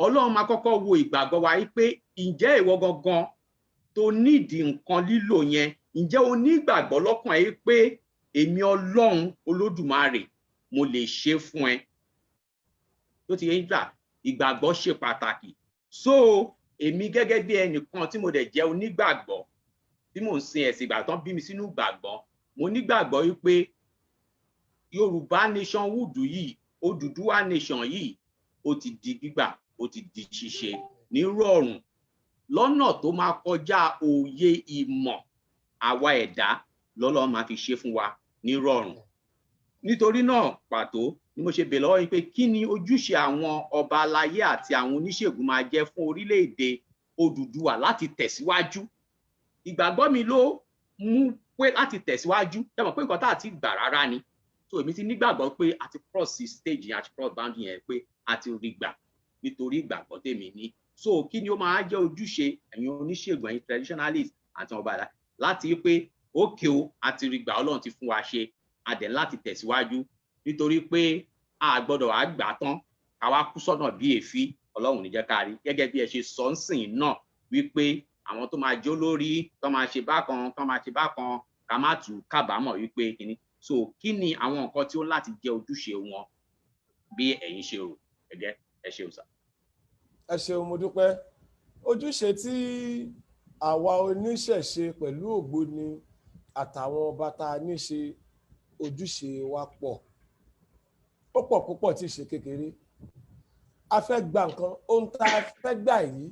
Ọlọ́run máa kọ́kọ́ wo ìgbàgbọ́ wa yìí pé, ǹjẹ́ ìwọ gangan tó nídìí nǹkan lílò yẹn, ǹjẹ́ o ní ìgbàgbọ́ lọ́kàn ẹ pé èmi Ọlọ́run Olódùmarè mo lè ṣe fún ẹ? Tó ti yẹn gbà, ìgbàgbọ́ ṣe pàtàkì. So èmi gẹ́gẹ́ bí ẹnìkan tí mo dẹ̀ jẹ́ onígbàgbọ́, tí mò ń sin ẹ̀sìn ìgbà tán bí mi sínú ìgbàgbọ́, mo nígbàgbọ́ wípé Yorùbá nationhood yìí, Odùduwà nation yìí, ó ti di gbígbà, ó ti di ṣíṣe ní rọ̀rùn lọ́nà tó máa kọjá òye ìmọ̀ àwa ẹ̀dá lọ́lọ́ máa fi ṣe fún wa ní rọ̀rùn. Nítorí náà pàtó ni mo ṣe bèèrè lọ́wọ́ yín pé kí ni ojúṣe àwọn ọba aláyé àti àwọn oníṣègùn máa jẹ́ fún orílẹ̀-èdè Odùduwà láti tẹ̀síwájú? Ìgbàgbọ́ mi ló mú pé láti tẹ̀síwájú. Ṣé mọ̀ pé nǹkan tá a ti gbà rárá ni? So èmi ti nígbàgbọ́ pé a ti cross stage yẹn, a ti cross boundary yẹn, pé a ti rí gbà nítorí ìgbàgbọ́ tèmi ní. So kí ni ó máa jẹ́ ojúṣe ẹ̀yin oníṣègùn, ẹ̀yin traditionalist àti ọba àlá láti pé ókè o, a ti rí gbà, Ọlọ́run ti fún wa ṣe, a dẹ̀ láti tẹ̀síwájú, nítorí pé a gbọ́dọ̀ wá gbà tán ká wá kú sọ́nà bí èéfín? Ọlọ́run ní jẹ́ ká rí. Gẹ́gẹ́ bí ẹ ṣe sọ ń sìn náà wípé àwọn tó máa jó lórí, tó máa ṣe bákan, tó máa ṣe bákan, ká má tù kábàámọ̀ wípé kíní. So kí ni àwọn nǹkan tí ó láti jẹ́ ojúṣe wọn bí ẹ̀yin ṣe rò gẹ́gẹ́? Ẹ ṣeun sà. Ẹ ṣeun, mo dúpẹ́. Ojúṣe tí àwa oníṣẹ̀ṣe pẹ̀lú ògbóni àtàwọn ọba tá a ní ṣe, ojúṣe wa pọ̀, ó pọ̀ púpọ̀ tí ì ṣe kékeré. A fẹ́ gba nǹkan, ohun tá a fẹ́ gbà yìí,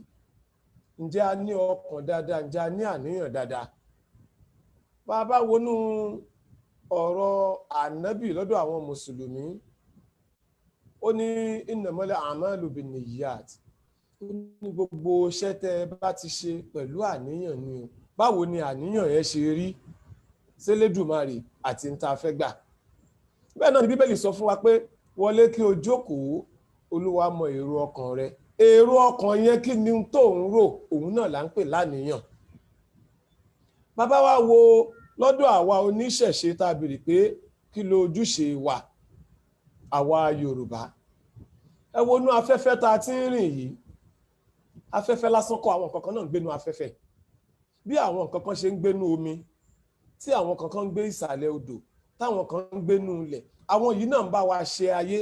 ǹjẹ́ a ní ọkàn dáadáa? Ǹjẹ́ a ní àníyàn dáadáa? Bá a bá wọnú ọ̀rọ̀ ànábì lọ́dọ̀ àwọn mùsùlùmí, ó ní innamal a'malu binniyat. Ó ní gbogbo iṣẹ́ tẹ́ ẹ bá ti ṣe, pẹ̀lú àníyàn ni o. Báwo ni àníyàn yẹn ṣe rí sélédùmarè àti ń ta fẹ́ gbà? Bẹ́ẹ̀ náà ni Bíbélì sọ fún wa pé wọlé kí o jókòó, Olúwa mọ èrò ọkàn rẹ. Èrò ọkàn yẹn, kí ni tó ń rò? Òun náà là ń pè láníyàn. Bàbá wa wo lọ́dọ̀ àwa oníṣẹ̀ṣe, tá a béèrè pé kí ló ojúṣe wa, àwa Yorùbá? Ẹ wo inú afẹ́fẹ́ tá a ti ń rìn yìí. Afẹ́fẹ́ lásán kọ́, àwọn nǹkan kan náà ń gbénú afẹ́fẹ́. Bí àwọn nǹkan kan ṣe ń gbénú omi, tí àwọn kan kan ń gbé ìsàlẹ̀ odò, táwọn kan ń gbénú ilẹ̀, àwọn yìí náà ń bá wa ṣe ayé.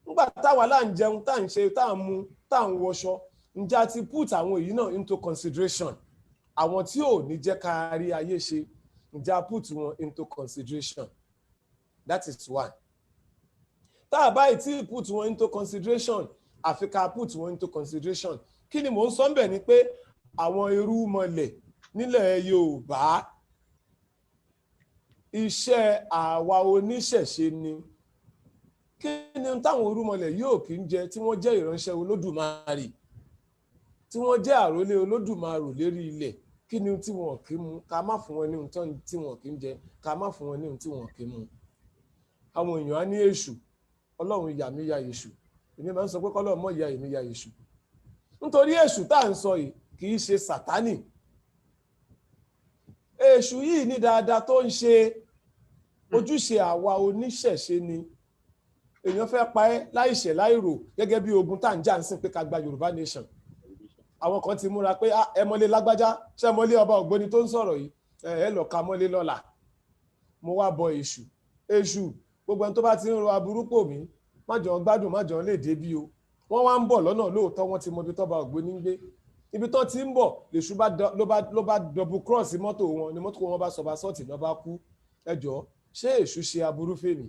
Nígbà táwa là ń jẹun, tá à ń ṣe, tá à ń mu, tá à ń wọṣọ, ǹjẹ́ a ti put àwọn èyí náà into consideration? Àwọn tí ò ní jẹ́ ká rí ayé ṣe, ǹjẹ́ a put wọn into consideration? That is one. Tá a bá tí put wọn into consideration, àfi ká put wọn into consideration. Kí ni mò ń sọ ń bẹ̀ ni pé àwọn irúnmọlẹ̀ nílẹ̀ Yorùbá, iṣẹ́ àwa oníṣẹ̀ṣe ni. Kí ni táwọn irúnmọlẹ̀ yóò kí ń jẹ, tí wọ́n jẹ́ ìránṣẹ́ Olódùmarè, tí wọ́n jẹ́ àrólé Olódùmarè lérí ilẹ̀? Kí ni tí wọn kì í mu, ká má fún wọn ní ohun tí wọn kì í jẹ, ká má fún wọn ní ohun tí wọn kì í mu? Àwọn èèyàn á ní èṣù, Ọlọ́run ìyà mi ya èṣù. Èmi máa ń sọ pé kọ́lọ́run mọ̀ ìyà èmi ya èṣù, nítorí èṣù tá à ń sọ yìí kì í ṣe Sàtánì. Èṣù yìí ní dáadáa tó ń ṣe. Ojúṣe àwa oníṣẹ̀ṣe ni. Èèyàn fẹ́ pa ẹ́ láìṣẹ̀ láìrò, gẹ́gẹ́ bí ogun tá à ń jà ń sìn pé ká gba Yorùbá nation. Àwọn kan ti múra pé, "Ah, ẹ mọ́lé lágbájá, ṣé ẹ mọ́lé ọba ògbóni tó ń sọ̀rọ̀ yìí? Ẹ lọ ka mọ́lé lọ́la." Mo wá bọ èṣù. Èṣù, gbogbo ẹni tó bá ti ń ro aburú pò mí, má jọ gbádùn, má jọ lè débi o. Wọ́n wá ń bọ̀ lọ́nà lóòótọ́, wọ́n ti mọ ibi tọ́ba ògbóni ń gbé, ibi tó ti ń bọ̀. Lèṣù bá ló bá double cross mọ́tò wọn, ni mọ́tò wọn bá sọba sọ́ọ̀tì náà bá kú. Ẹ jọ̀ọ́, ṣé èṣù ṣe aburú fèmí?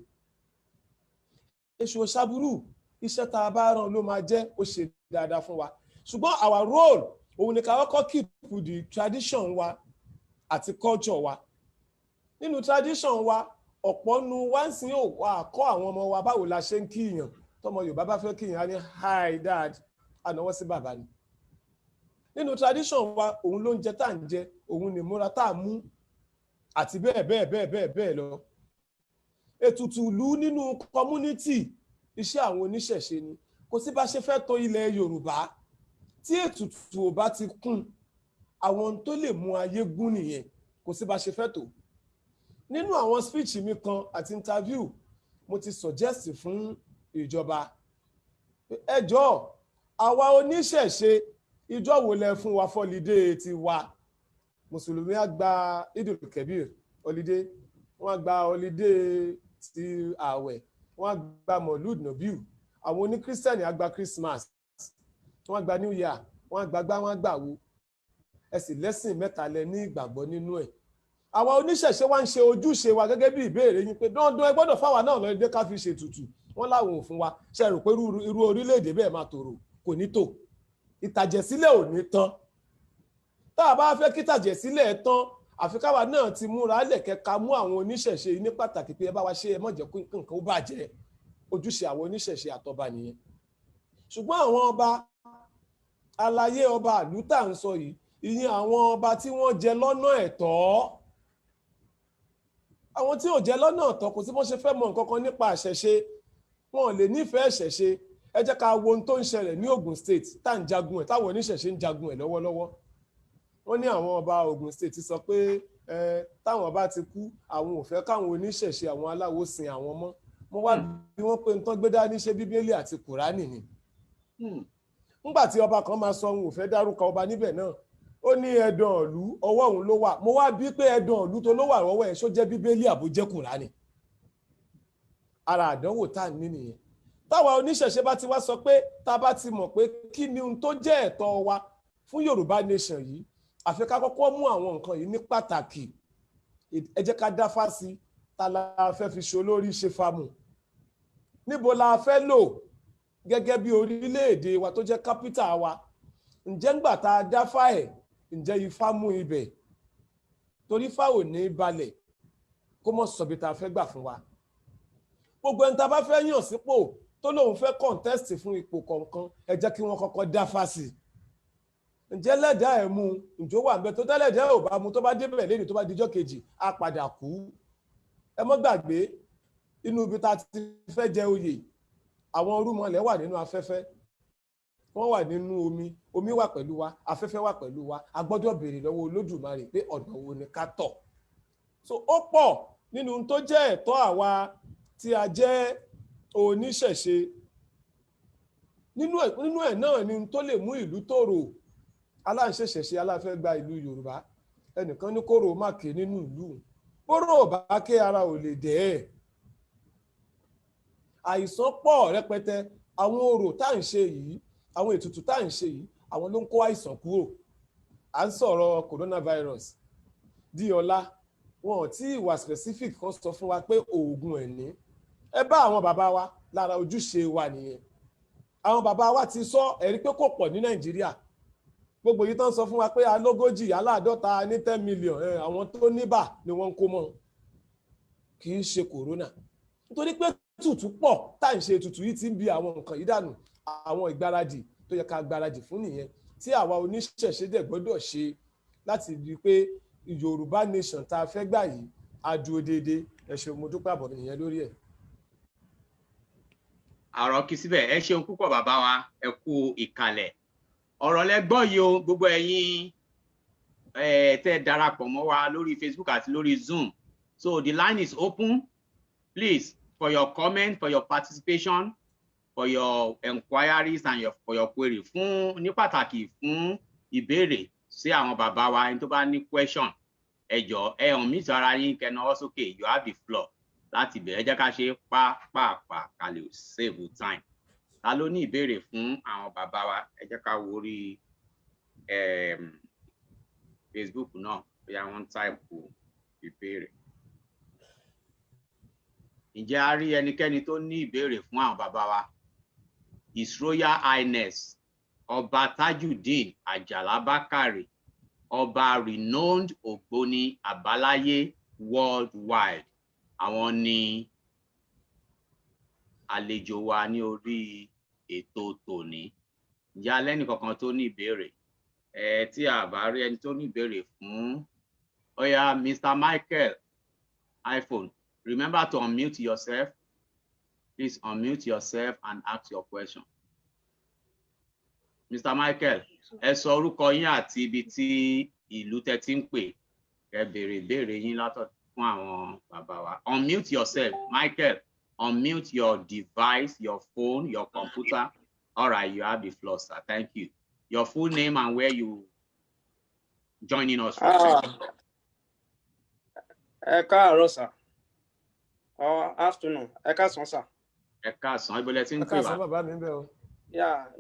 Èṣù ò ṣaburú. Iṣẹ́ tá a bá rán ló máa jẹ́. Ó ṣe dáadáa fún wa, ṣùgbọ́n our role òun ni ká kọ́kọ́ keep the tradition wa àti culture wa. Nínú tradition wa, ọ̀pọ̀ nu wá ń sìn ò wá kọ́ àwọn ọmọ wa báwo la ṣe ń kíyàn. Tọmọ Yorùbá bá fẹ́ kíyàn, á ní, "Hi, Dad," ànáwọ́ sí bàbá ni. Nínú tradition wa, òun ló ń jẹ tá à ń jẹ, òun ní múra tá à mú, àti bẹ́ẹ̀ bẹ́ẹ̀ bẹ́ẹ̀ bẹ́ẹ̀ bẹ́ẹ̀ lọ. Ètùtù ìlú nínú community, iṣẹ́ àwọn oníṣẹ̀ṣe ni. Kò sí bá ṣe fẹ́ tó ilẹ̀ Yorùbá tí ètùtù ò bá ti kún. Àwọn ohun tó lè mú ayé gún nìyẹn. Kò sí bá ṣe fẹ́ tó. Nínú àwọn speech mi kan àti interview, mo ti suggest fún ìjọba, ẹ jọ̀ọ́, àwa oníṣẹ̀ṣe, ìjọ wo lẹ fún wa for holiday ti wa? Mùsùlùmí á gba Idul Kebir holiday, wọ́n á gba holiday ti ààwẹ̀, wọ́n á gba Molud Nobiu. Àwọn oníkírísítẹ̀nì á gba Christmas, wọ́n á gba New Year, wọ́n á gba gbá, wọ́n á gbà wo. Ẹ sì lẹ́sìn mẹ́ta lẹ ní ìgbàgbọ́ nínú ẹ̀. Àwa oníṣẹ̀ṣe wa ń ṣe ojúṣe wa gẹ́gẹ́ bí ìbéèrè yín pé dandan, ẹ gbọ́dọ̀ fáwa náà lọ́dẹ ká fi ṣètùtù. Wọ́n láwọn ò fún wa. Ṣe rò pé irú orílẹ̀-èdè bẹ́ẹ̀ máa tòrò? Kò ní tò. Ìtàjẹ̀sílẹ̀ ò ní tán. Tá a bá fẹ́ kí ìtàjẹ̀sílẹ̀ tán, àfi káwa náà ti múra lẹ̀kẹ́, mú àwọn oníṣẹ̀ṣe ní pàtàkì pé ẹ bá wa ṣe, ẹ má jẹ́ kí nǹkan ó bàjẹ́. Ojúṣe àwọn oníṣẹ̀ṣe àtọba nìyẹn. Ṣùgbọ́n àwọn ọba aláyé, ọba ìlú tá à ń sọ yìí, ìyẹn àwọn ọba tí wọ́n jẹ lọ́nà ẹ̀tọ́. Àwọn tí ò jẹ lọ́nà ẹ̀tọ́, kò sí bọ́n ṣe fẹ́ mọ nǹkan kan nípa àṣẹṣe, wọn ò lè nífẹ̀ẹ́ ṣẹ̀ṣe. Ẹ jẹ́ ká wo ohun tó ń ṣẹlẹ̀ ní Ogun State tá à ń jagun ẹ̀, táwọn oníṣẹ̀ṣe ń jagun ẹ̀ lọ́wọ́lọ́wọ́. Wọ́n ní àwọn ọba Ogun State sọ pé ẹ táwọn bá ti kú, àwọn ò fẹ́ káwọn oníṣẹ̀ṣe, àwọn aláwo sin àwọn mọ́. Mo wá bí wọ́n pé nǹkan gbé dání, ṣe Bíbélì àti Kùránì ni? Nígbà tí ọba kan máa sọ, òun ò fẹ́ dárúkọ ọba níbẹ̀ náà, ó ní ẹ̀dàn ìlú ọwọ́ òun ló wà. Mo wá bí pé ẹ̀dàn ìlú tó ló wà lọ́wọ́ ẹ̀, ṣó jẹ́ Bíbélì àbó jẹ́ Kùránì? Ara àdánwò tá à ń ní nìyẹn. Táwa oníṣẹ̀ṣe bá ti wá sọ pé tá a bá ti mọ̀ pé kí ni ohun tó jẹ́ ẹ̀tọ́ wa fún Yorùbá nation yìí, àfi ká kọ́kọ́ mú àwọn nǹkan yìí ní pàtàkì. Ẹ jẹ́ ká dáfá sí ta la fẹ́ fi ṣe olórí, ṣe fámù, níbo la fẹ́ lò gẹ́gẹ́ bí orílẹ̀-èdè wa tó jẹ́ capital wa? Ǹjẹ́ ńgbà tá a dáfá ẹ̀, ǹjẹ́ ifá mú ibẹ̀? Torí ifá ò ní balẹ̀ kó mọ̀ sọ̀bi tá a fẹ́ gbà fún wa. Gbogbo ẹni tá a bá fẹ́ yàn sípò, tó lóun fẹ́ contest fún ipò kọ̀ọ̀kan, ẹ jẹ́ kí wọ́n kọ́kọ́ dáfá sí i. Ǹjẹ́ lẹ́dàá ẹ̀ mú? Ǹjọ́ wà ń bẹ tó tẹ́lẹ̀dá ò bá mú, tó bá débẹ̀ lẹ́yìn, tó bá dijọ́ kejì, á padà kú. Ẹ mọ́ gbàgbé, inú ibi tá a ti fẹ́ jẹ oyè, àwọn orúmọlẹ̀ wà nínú afẹ́fẹ́. Wọ́n wà nínú omi, omi wà pẹ̀lú wa, afẹ́fẹ́ wà pẹ̀lú wa. A gbọ́dọ̀ béèrè lọ́wọ́ Olódùmarè pé ọ̀nà wo ni ká tọ̀. So ó pọ̀ nínú tó jẹ́ ẹ̀tọ́ àwa tí a jẹ́ oníṣẹ̀ṣe. Nínú ẹ̀ náà ni tó lè mú ìlú tòrò. Aláǹṣẹ̀ṣẹ̀ṣe aláfẹ́ gba ìlú Yorùbá, ẹnìkan ní kóró má ké nínú ìlú. Bóró ò bá ké, ara ò lè dẹ̀ ẹ́. Àìsàn pọ̀ rẹpẹtẹ. Àwọn orò tá à ń ṣe yìí, àwọn ètùtù tá à ń ṣe yìí, àwọn ló ń kó àìsàn kúrò. À ń sọ̀rọ̀ coronavirus di ọ̀la, wọn ò tí ì wà specific kan sọ fún wa pé oògùn ẹ̀ ní. Ẹ bá àwọn bàbá wa, lára ojúṣe wa nìyẹn. Àwọn bàbá wa ti sọ ẹ̀rí pé kò pọ̀ ní Nàìjíríà. Gbogbo yìí tán sọ fún wa pé alógójì, aláàdọ́ta ní 10 million, àwọn tó níbà ni wọ́n ń kó mọ́, kì í ṣe corona, nítorí pé tutù pọ̀ tá à ń ṣe. Ètùtù yìí ti ń bi àwọn nǹkan yìí dànù. Àwọn ìgbáradì tó yẹ ká gbáradì fún nìyẹn, tí àwa oníṣẹ̀ṣe dẹ̀ gbọ́dọ̀ ṣe láti rí i pé Yorùbá Nation tá a fẹ́ gbà yìí á dúró déédéé. Ẹ ṣeun, mo dúpẹ́. Àbọ̀ nìyẹn lórí ẹ̀. Àrò kí síbẹ̀. Ẹ ṣeun púpọ̀, bàbá wa, ẹ kú ìkàlẹ̀. Ọ̀rọ̀ lẹ gbọ́ yìí o. Gbogbo ẹ̀yin tẹ́ darapọ̀ mọ́ wa lórí Facebook àti lórí Zoom, so the line is open, please, for your comment, for your participation, for your enquiries and for your query, fún ní pàtàkì fún ìbéèrè sí àwọn bàbá wa. Ẹni tó bá ní question, ẹ jọ̀ọ́, ẹ unmute ara yín, kẹ́ nawọ́ sókè. You have the floor láti bẹ̀rẹ̀. Ẹ jẹ́ ká ṣe pápápá ká lè save time. Ta ló ní ìbéèrè fún àwọn bàbá wa? Ẹ jẹ́ ká wo orí Facebook náà, bóyá wọ́n ń type ìbéèrè. Ǹjẹ́ a rí ẹnikẹ́ni tó ní ìbéèrè fún àwọn bàbá wa, His Royal Highness Ọba Tajudeen Àjàlá Bákàrè, ọba renowned Ògbóni àbáláyé worldwide? Àwọn ni àlejò wa ní orí ètò tòní. Ǹjẹ́ alẹ́ nìkankan tó ní ìbéèrè? Ẹ tí a bá rí ẹni tó ní ìbéèrè fún, ó yá, Mr. Michael iPhone, remember to unmute yourself. Please unmute yourself and ask your question. Mr. Michael, ẹ sọ orúkọ yín àti ibi tí ìlú tẹ́ ti ń pè, ẹ béèrè ìbéèrè yín látọ̀ fún àwọn bàbá wa. Unmute yourself, Michael. Unmute your device, your phone, your computer. All right, you have the floor, sir. Thank you. Your full name and where you joining us from. Ah, ẹ káàárọ̀ sir, or afternoon, ẹ káàsán sir. Ẹ káàsán. Ibo lẹ ti ń Ẹ pè wá? káàsán, bàbá mi ń bẹ̀ o. Yà,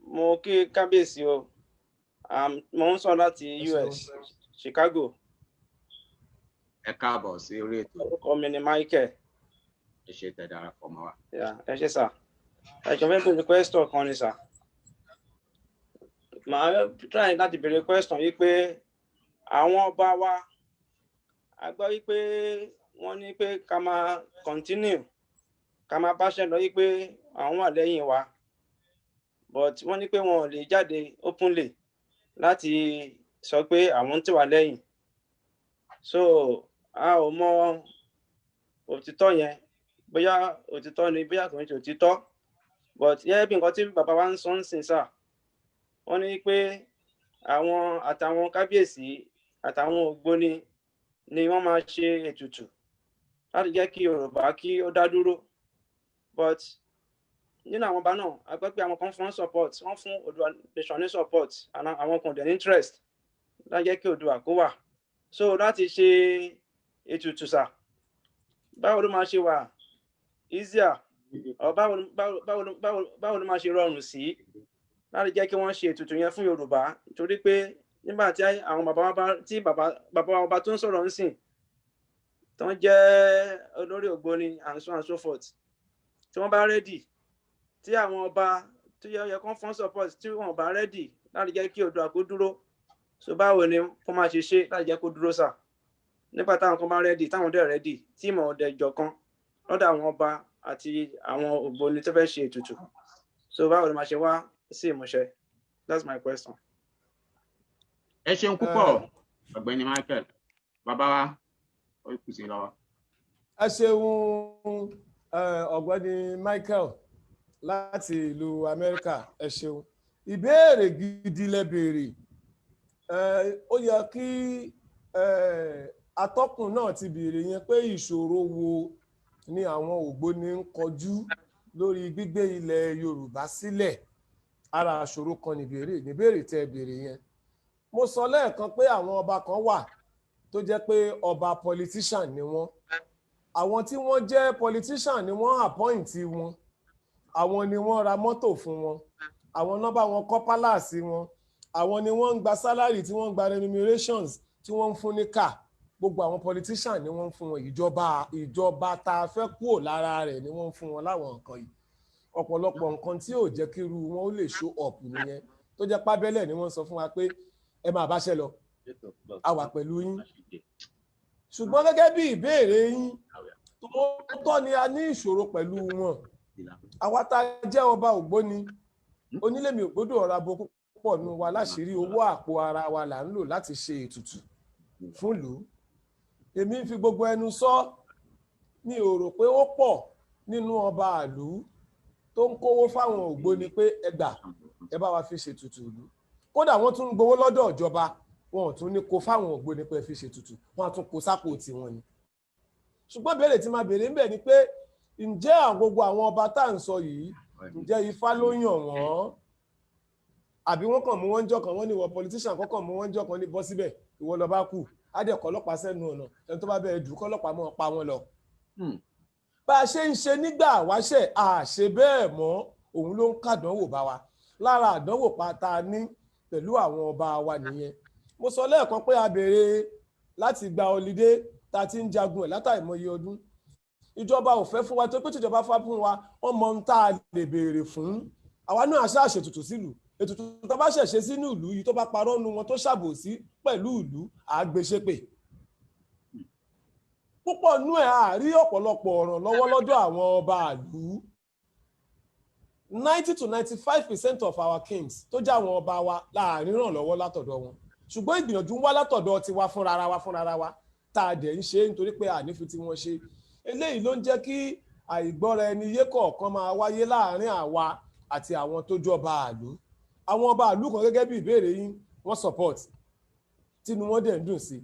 mo kí kábíyèsí o. Mo ń sọ láti Ẹ ṣeun. US, Chicago. Ẹ káàbọ̀ sí orí ètò. Orúkọ mi ni Michael. Ẹ ṣe tẹ́ darapọ̀ mọ́ wa. Yeah, ẹ ṣé sir. Ẹ jọ̀ọ́, fẹ́ béèrè question kan ni sir. Màá try láti béèrè question yìí pé àwọn ọba wa, a gbọ́ wípé wọ́n ní pé ká máa continue, ká máa báṣẹ́ lọ, wípé àwọn wà lẹ́yìn wa, but wọ́n ní pé wọn ò lè jáde openly láti sọ pé àwọn ń tì wá lẹ́yìn. So a ò mọ òtítọ́ yẹn, bóyá òtítọ́ ni, bóyá kò ń ṣe òtítọ́. But gẹ́gẹ́ bí nǹkan tí bàbá wa ń sọ ń sìn sir, wọ́n ní pé àwọn àtàwọn kábíyèsí àtàwọn ògbóni ni wọ́n máa ṣe ètùtù láti jẹ́ kí Yorùbá kí ó dá dúró. But nínú àwọn ọba náà, a gbọ́ pé àwọn kan fún support, wọ́n fún Oòduà Nation ní support, and àwọn kan dẹ̀ ní interest láti jẹ́ kí Oòduà kó wà. So láti ṣe ètùtù sir, báwo ló máa ṣe wà easier or báwo ló máa ṣe rọrùn sí láti jẹ́ kí wọ́n ṣe ètùtù yẹn fún Yorùbá? Torí pé nígbà tí àwọn bàbá wa bá tí bàbá bàbá wa ọba tó ń sọ̀rọ̀ ń sìn, tó ń jẹ́ olórí ògbóni and so and so forth, tí wọ́n bá ready, tí àwọn ọba tó yẹ kán fún support, tí wọ́n bá ready láti jẹ́ kí Oòduà kó dúró, so báwo ni kó máa ṣe ṣe láti jẹ́ kó dúró sir, nígbà táwọn kan bá ready, táwọn dẹ̀ ready, tí ìmọ̀ ọ̀dẹ̀ jọ̀kan lọ́dọ̀ àwọn ọba àti àwọn ògbóni tó fẹ́ ṣe ètùtù? So báwo ni máa ṣe wá sí ìmúṣẹ? That's my question. Ẹ ṣeun púpọ̀, ọ̀gbẹ́ni Michael. Bàbá wa, ó kù sí lọ́wọ́. Ẹ ṣeun, ọ̀gbẹ́ni Michael láti ìlú Amẹ́ríkà, ẹ ṣeun. Ìbéèrè gidi lẹ béèrè. Ó yẹ kí atọ́kùn náà ti béèrè yẹn pé ìṣòro wo ni àwọn ògbóni ń kọjú lórí gbígbé ilẹ̀ Yorùbá sílẹ̀. Ara ìṣòro kan níbèrè tẹ́ béèrè yẹn. Mo sọ lẹ́ẹ̀kan pé àwọn ọba kan wà tó jẹ́ pé ọba politician ni wọ́n. Àwọn tí wọ́n jẹ́ politician ni wọ́n appoint wọn, àwọn ni wọ́n ra mọ́tò fún wọn, àwọn náà bá wọn kọ́ palace wọn, àwọn ni wọ́n ń gba salary, tí wọ́n ń gba remunerations, tí wọ́n ń fún ní car. Gbogbo àwọn politician ni wọ́n ń fún wọn. Ìjọba tá a fẹ́ kúrò lára rẹ̀ ni wọ́n ń fún wọn láwọn nǹkan yìí. Ọ̀pọ̀lọpọ̀ nǹkan tí ò jẹ́ kí irú wọn ó lè show up nìyẹn, tó jẹ́ pábẹ́lẹ̀ ni wọ́n sọ fún wa pé ẹ máa báṣẹ́ lọ, a wà pẹ̀lú yín. Ṣùgbọ́n gẹ́gẹ́ bí ìbéèrè yín, tó tọ́ ni, a ní ìṣòro pẹ̀lú wọn. Àwa tá a jẹ́ ọba ògbóni, onílẹ̀mí ògbódò ọ̀rọ̀ abo púpọ̀ nù wa láṣìírí. Owó àpò ara wa là ń lò láti ṣe ètùtù fún ìlú. Èmi ń fi gbogbo ẹnu sọ, mi ò rò pé ó pọ̀ nínú ọba ìlú tó ń kówó fáwọn ògbóni pé ẹ gbà, ẹ bá wa fi ṣètùtù ìlú. Kódà wọ́n tún ń gbowó lọ́dọ̀ ìjọba, wọn ò tún ní kó fáwọn ògbóni pé ẹ fi ṣètùtù, wọ́n á tún kó sápò tiwọn ni. Ṣùgbọ́n béèrè tí máa béèrè ń bẹ̀ ni pé, ǹjẹ́ àwọn gbogbo àwọn ọba tá à ń sọ yìí, ǹjẹ́ Ifá ló yàn wọ́n, àbí wọ́n kàn mú wọn jọ kan, wọ́n ní ìwọ politician kọ́kàn mú wọn jọ kan ní bọ́ síbẹ̀, ìwọ lọ bá kù, á dẹ̀ kọ́ ọlọ́pàá sẹ́nu ọ̀nà, ẹni tó bá bẹ̀rẹ̀ dùn kọ́lọ́pàá mọ́ pa wọn lọ? Bá a ṣe ń ṣe nígbà wáṣẹ̀, a ṣe bẹ́ẹ̀ mọ́. Òun ló ń kàdánwò bá wa. Lára àdánwò pátá ní pẹ̀lú àwọn ọba wa nìyẹn. Mo sọ lẹ́ẹ̀kan pé a béèrè láti gba holiday tá a ti ń jagun ẹ̀ látàìmọye ọdún. Ìjọba ò fẹ́ fún wa, tó pé tíjọba fẹ́ fún wa, wọ́n mọ ohun tá a lè béèrè fún. Àwa náà ṣáà ṣètùtù sílùú. Ètùtù tó bá ṣẹ̀ṣẹ̀ sínú ìlú yìí, tó bá parọ́ nu wọn, tó ṣàbòsí pẹ̀lú ìlú, àgbèsépè púpọ̀ nú ẹ̀. Àárí ọ̀pọ̀lọpọ̀ ọ̀ràn lọ́wọ́ lọ́dọ̀ àwọn ọba ìlú. 90 to 95% of our kings tó jẹ́ àwọn ọba wa láàrin ràn lọ́wọ́ látọ̀dọ̀ wọn, ṣùgbọ́n ìgbìyànjú ń wá látọ̀dọ̀ tiwa fúnra wa tá a dẹ̀ ń ṣe nítorí pé ànífi tí wọ́n ṣe. Eléyìí ló ń jẹ́ kí àìgbọ́ra ẹni yé kọ̀ọ̀kan máa wáyé láàrin àwa àti àwọn tó jọba ìlú. Àwọn ọba ìlú kan, gẹ́gẹ́ bí ìbéèrè yín, wọ́n support, tínú wọn dẹ̀ ń dùn sí.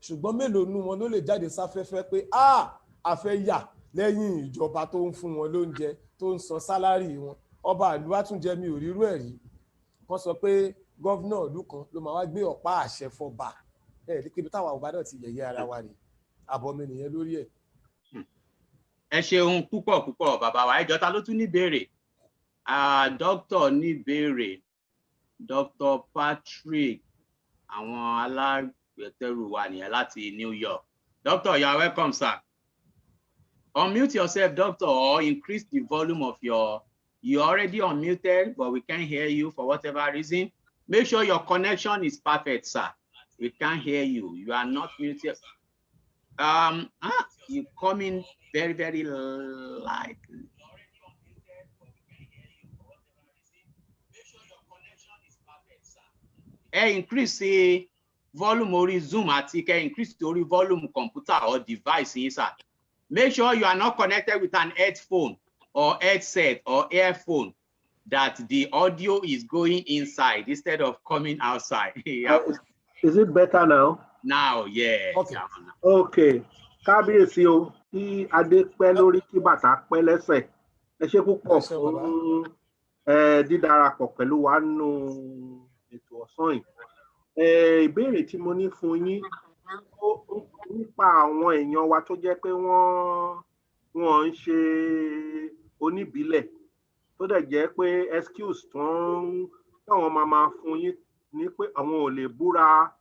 Ṣùgbọ́n mélòó nú wọn ló lè jáde sáfẹ́fẹ́ pé a a fẹ́ yà lẹ́yìn ìjọba tó ń fún wọn lóúnjẹ, tó ń san salary wọn? Ọba ìlú àtúnjẹ, mi ò rírú ẹ̀ rí. Wọ́n sọ pé governor ìlú kan ló máa wá gbé ọ̀pá àṣẹ fọba. Ẹ̀ rí pé táwa ọba náà ti yẹ̀yẹ́ ara wa rè. Àbọ̀ mi nìyẹn lórí ẹ̀. Ẹ ṣeun púpọ̀ púpọ̀, bàbá wa. Ẹjọ́, ta ló tún ní béèrè? Dókítà ní béèrè, Dr. Patrick, àwọn alágbẹ̀tẹ̀rù wa nìyẹn láti New York. Doctor, you are welcome, sir. Unmute yourself, doctor, or increase the volume of your. You already unmuted, but we can't hear you for whatever reason. Make sure your connection is perfect, sir. We can't hear you. You are not muted. You come in very, very lightly. Ẹ increase the volume orí Zoom àti kẹ increase orí volume computer or device yín, sir. Make sure you are not connected with an headphone or headset or earphone that the audio is going inside instead of coming outside. Yeah. Is it better now? Now, yes. Okay. Okay. Kábíyèsí o, kí adé pẹ́ lórí, kí bàtà pẹ́ lẹ́sẹ̀. Ẹ ṣé púpọ̀ Ẹ ṣé, bàbá. Fún dídarapọ̀ pẹ̀lú wa nínú ètò ọ̀sán yìí. Ìbéèrè tí mo ní fún yín nípa àwọn èèyàn wa tó jẹ́ pé wọ́n ń ṣe oníbílẹ̀, tó dẹ̀ jẹ́ pé excuse tó ń táwọn máa máa fún yín ní pé àwọn ò lè búra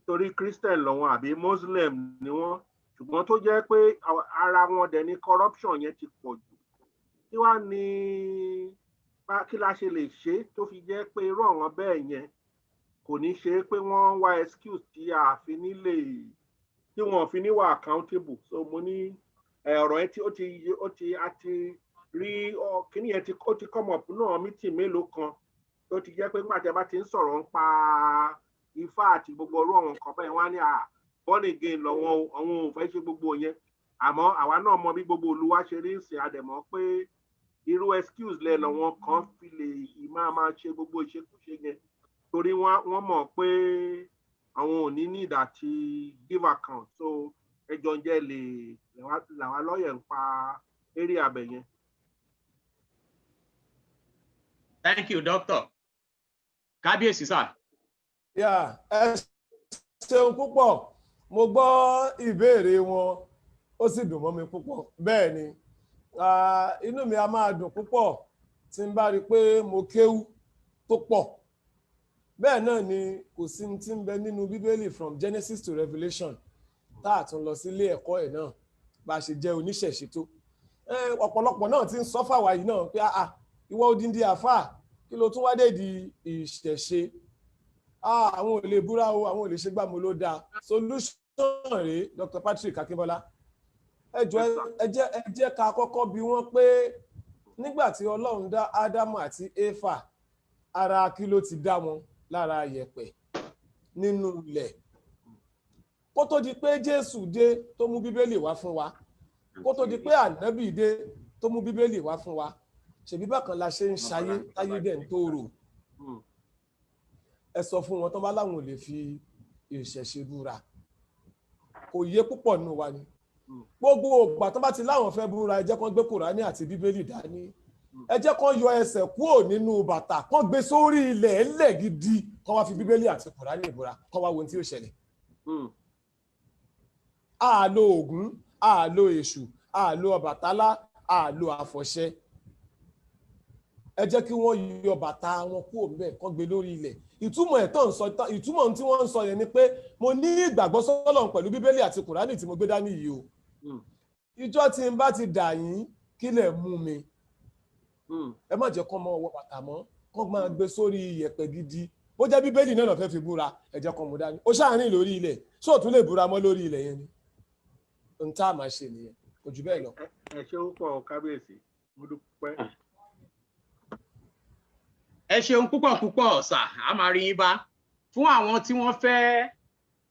torí Christian lọ́wọ́n àbí Muslim ni wọ́n, ṣùgbọ́n tó jẹ́ pé ara wọn dẹ̀ ní corruption yẹn ti pọ̀ jù. Kí wàá ní kí la ṣe lè ṣe tó fi jẹ́ pé irú àwọn bẹ́ẹ̀ yẹn kò ní ṣe é pé wọ́n wá excuse tí a fi ní lè tí wọ́n fi ní wà accountable? So mo ní ọ̀rọ̀ yẹn tí ó ti a ti rí kíní yẹn ti ó ti come up náà meeting mélòó kan, tó ti jẹ́ pé nígbà tí a bá ti ń sọ̀rọ̀ ń pa Ifá àti gbogbo ọ̀rọ̀ àwọn nǹkan bẹ́ẹ̀, wọ́n á ní à born again lọ́wọ́ o, àwọn ò fẹ́ ṣe gbogbo yẹn. Àmọ́ àwa náà mọ bí gbogbo ìlú wa ṣe rí ń sìn, a dẹ̀ mọ̀ pé Irú excuse lẹ lọ́wọ́n kan fi lè máa ṣe gbogbo ìṣekúṣe yẹn, torí wọ́n mọ̀ pé àwọn ò ní need àti give account. So ẹjọ́ ń jẹ́ lè làwa lọ́yẹ̀ ń pa area abẹ yẹn. Thank you, doctor. Kábíyèsí sir. Yeah, ẹ ṣeun púpọ̀. Mo gbọ́ ìbéèrè wọn, ó sì dùn mọ́ mi púpọ̀. Bẹ́ẹ̀ ni, inú mi a máa dùn púpọ̀ tí n bá rí i pé mo kéwú tó pọ̀. Bẹ́ẹ̀ náà ni kò sí ní tí ń bẹ nínú Bíbélì from Genesis to Revelation tá a tún lọ sílé ẹ̀kọ́ ẹ̀ náà bá a ṣe jẹ́ oníṣẹ̀ṣe tó. Ọ̀pọ̀lọpọ̀ náà ti ń sọ fáwa yìí náà pé, "Ah, ìwọ odindi àfáà, kí ló tún wá dé di ìṣẹ̀ṣe?" Ah, àwọn ò lè búra o, àwọn ò lè ṣe gbà. Mo ló dáa, solution rèé. Dr. Patrick Akínbọ́lá, ẹ jọ̀ọ́, ẹ jẹ́ ká kọ́kọ́ bi wọ́n pé nígbà tí Ọlọ́run dá Ádámù àti Éfà, ara kí ló ti dá wọn? Lára yẹ̀pẹ̀ nínú ilẹ̀. Kó tó di pé Jésù dé tó mú Bíbélì wá fún wa, kó tó di pé Ànábì dé tó mú Bíbélì wá fún wa, ṣèbí bákan la ṣe ń ṣayé táyé dẹ̀ ń tóòrò. Ẹ sọ fún wọn, tó bá láwọn ò lè fi ìṣẹ̀ṣe búra, kò yé púpọ̀ nù wa ni. Gbogbo ògbà tó bá ti láwọn fẹ́ búra, ẹ jẹ́ kán gbé Kùránì àti Bíbélì dání. Ẹ jẹ́ kán yọ ẹsẹ̀ kúrò nínú bàtà, kán gbé sórí ilẹ̀ ẹlẹ̀ gidi, kán wá fi Bíbélì àti Kùránì búra, kán wá wo ohun tí ó ṣẹlẹ̀. A lo Ògún, a lo Èṣù, a lo Ọbàtálá, a lo àfọ̀ṣẹ. Ẹ jẹ́ kí wọ́n yọ bàtà wọn kúrò ńbẹ̀, kán gbé lórí ilẹ̀. Ìtumọ̀ ẹ̀ tó ń sọ, ìtumọ̀ ohun tí wọ́n ń sọ yẹn ni pé mo ní ìgbàgbọ́ sọ́lọ́run pẹ̀lú Bíbélì àti Kùránì tí mo gbé dání yìí o. Ìjọ tí n bá ti dà yín, kílẹ̀ mú mi. Ẹ má jẹ́ kán mọ wọ bàtà mọ́, kán máa gbé sórí iyẹ̀pẹ̀ gidi. Bó jẹ́ Bíbélì náà fẹ́ fi búra, ẹ jẹ́ kán mú dání. Ó ṣàárín lórí ilẹ̀, ṣó tún lè búra mọ́ lórí ilẹ̀ yẹn ni? N tá a máa ṣe nìyẹn, kò jù bẹ́ẹ̀ lọ. Ẹ ṣe púpọ̀, kábíyèsí, mo dúpẹ́. Ẹ ṣeun púpọ̀ púpọ̀ sir, a máa rí yín bá. Fún àwọn tí wọ́n fẹ́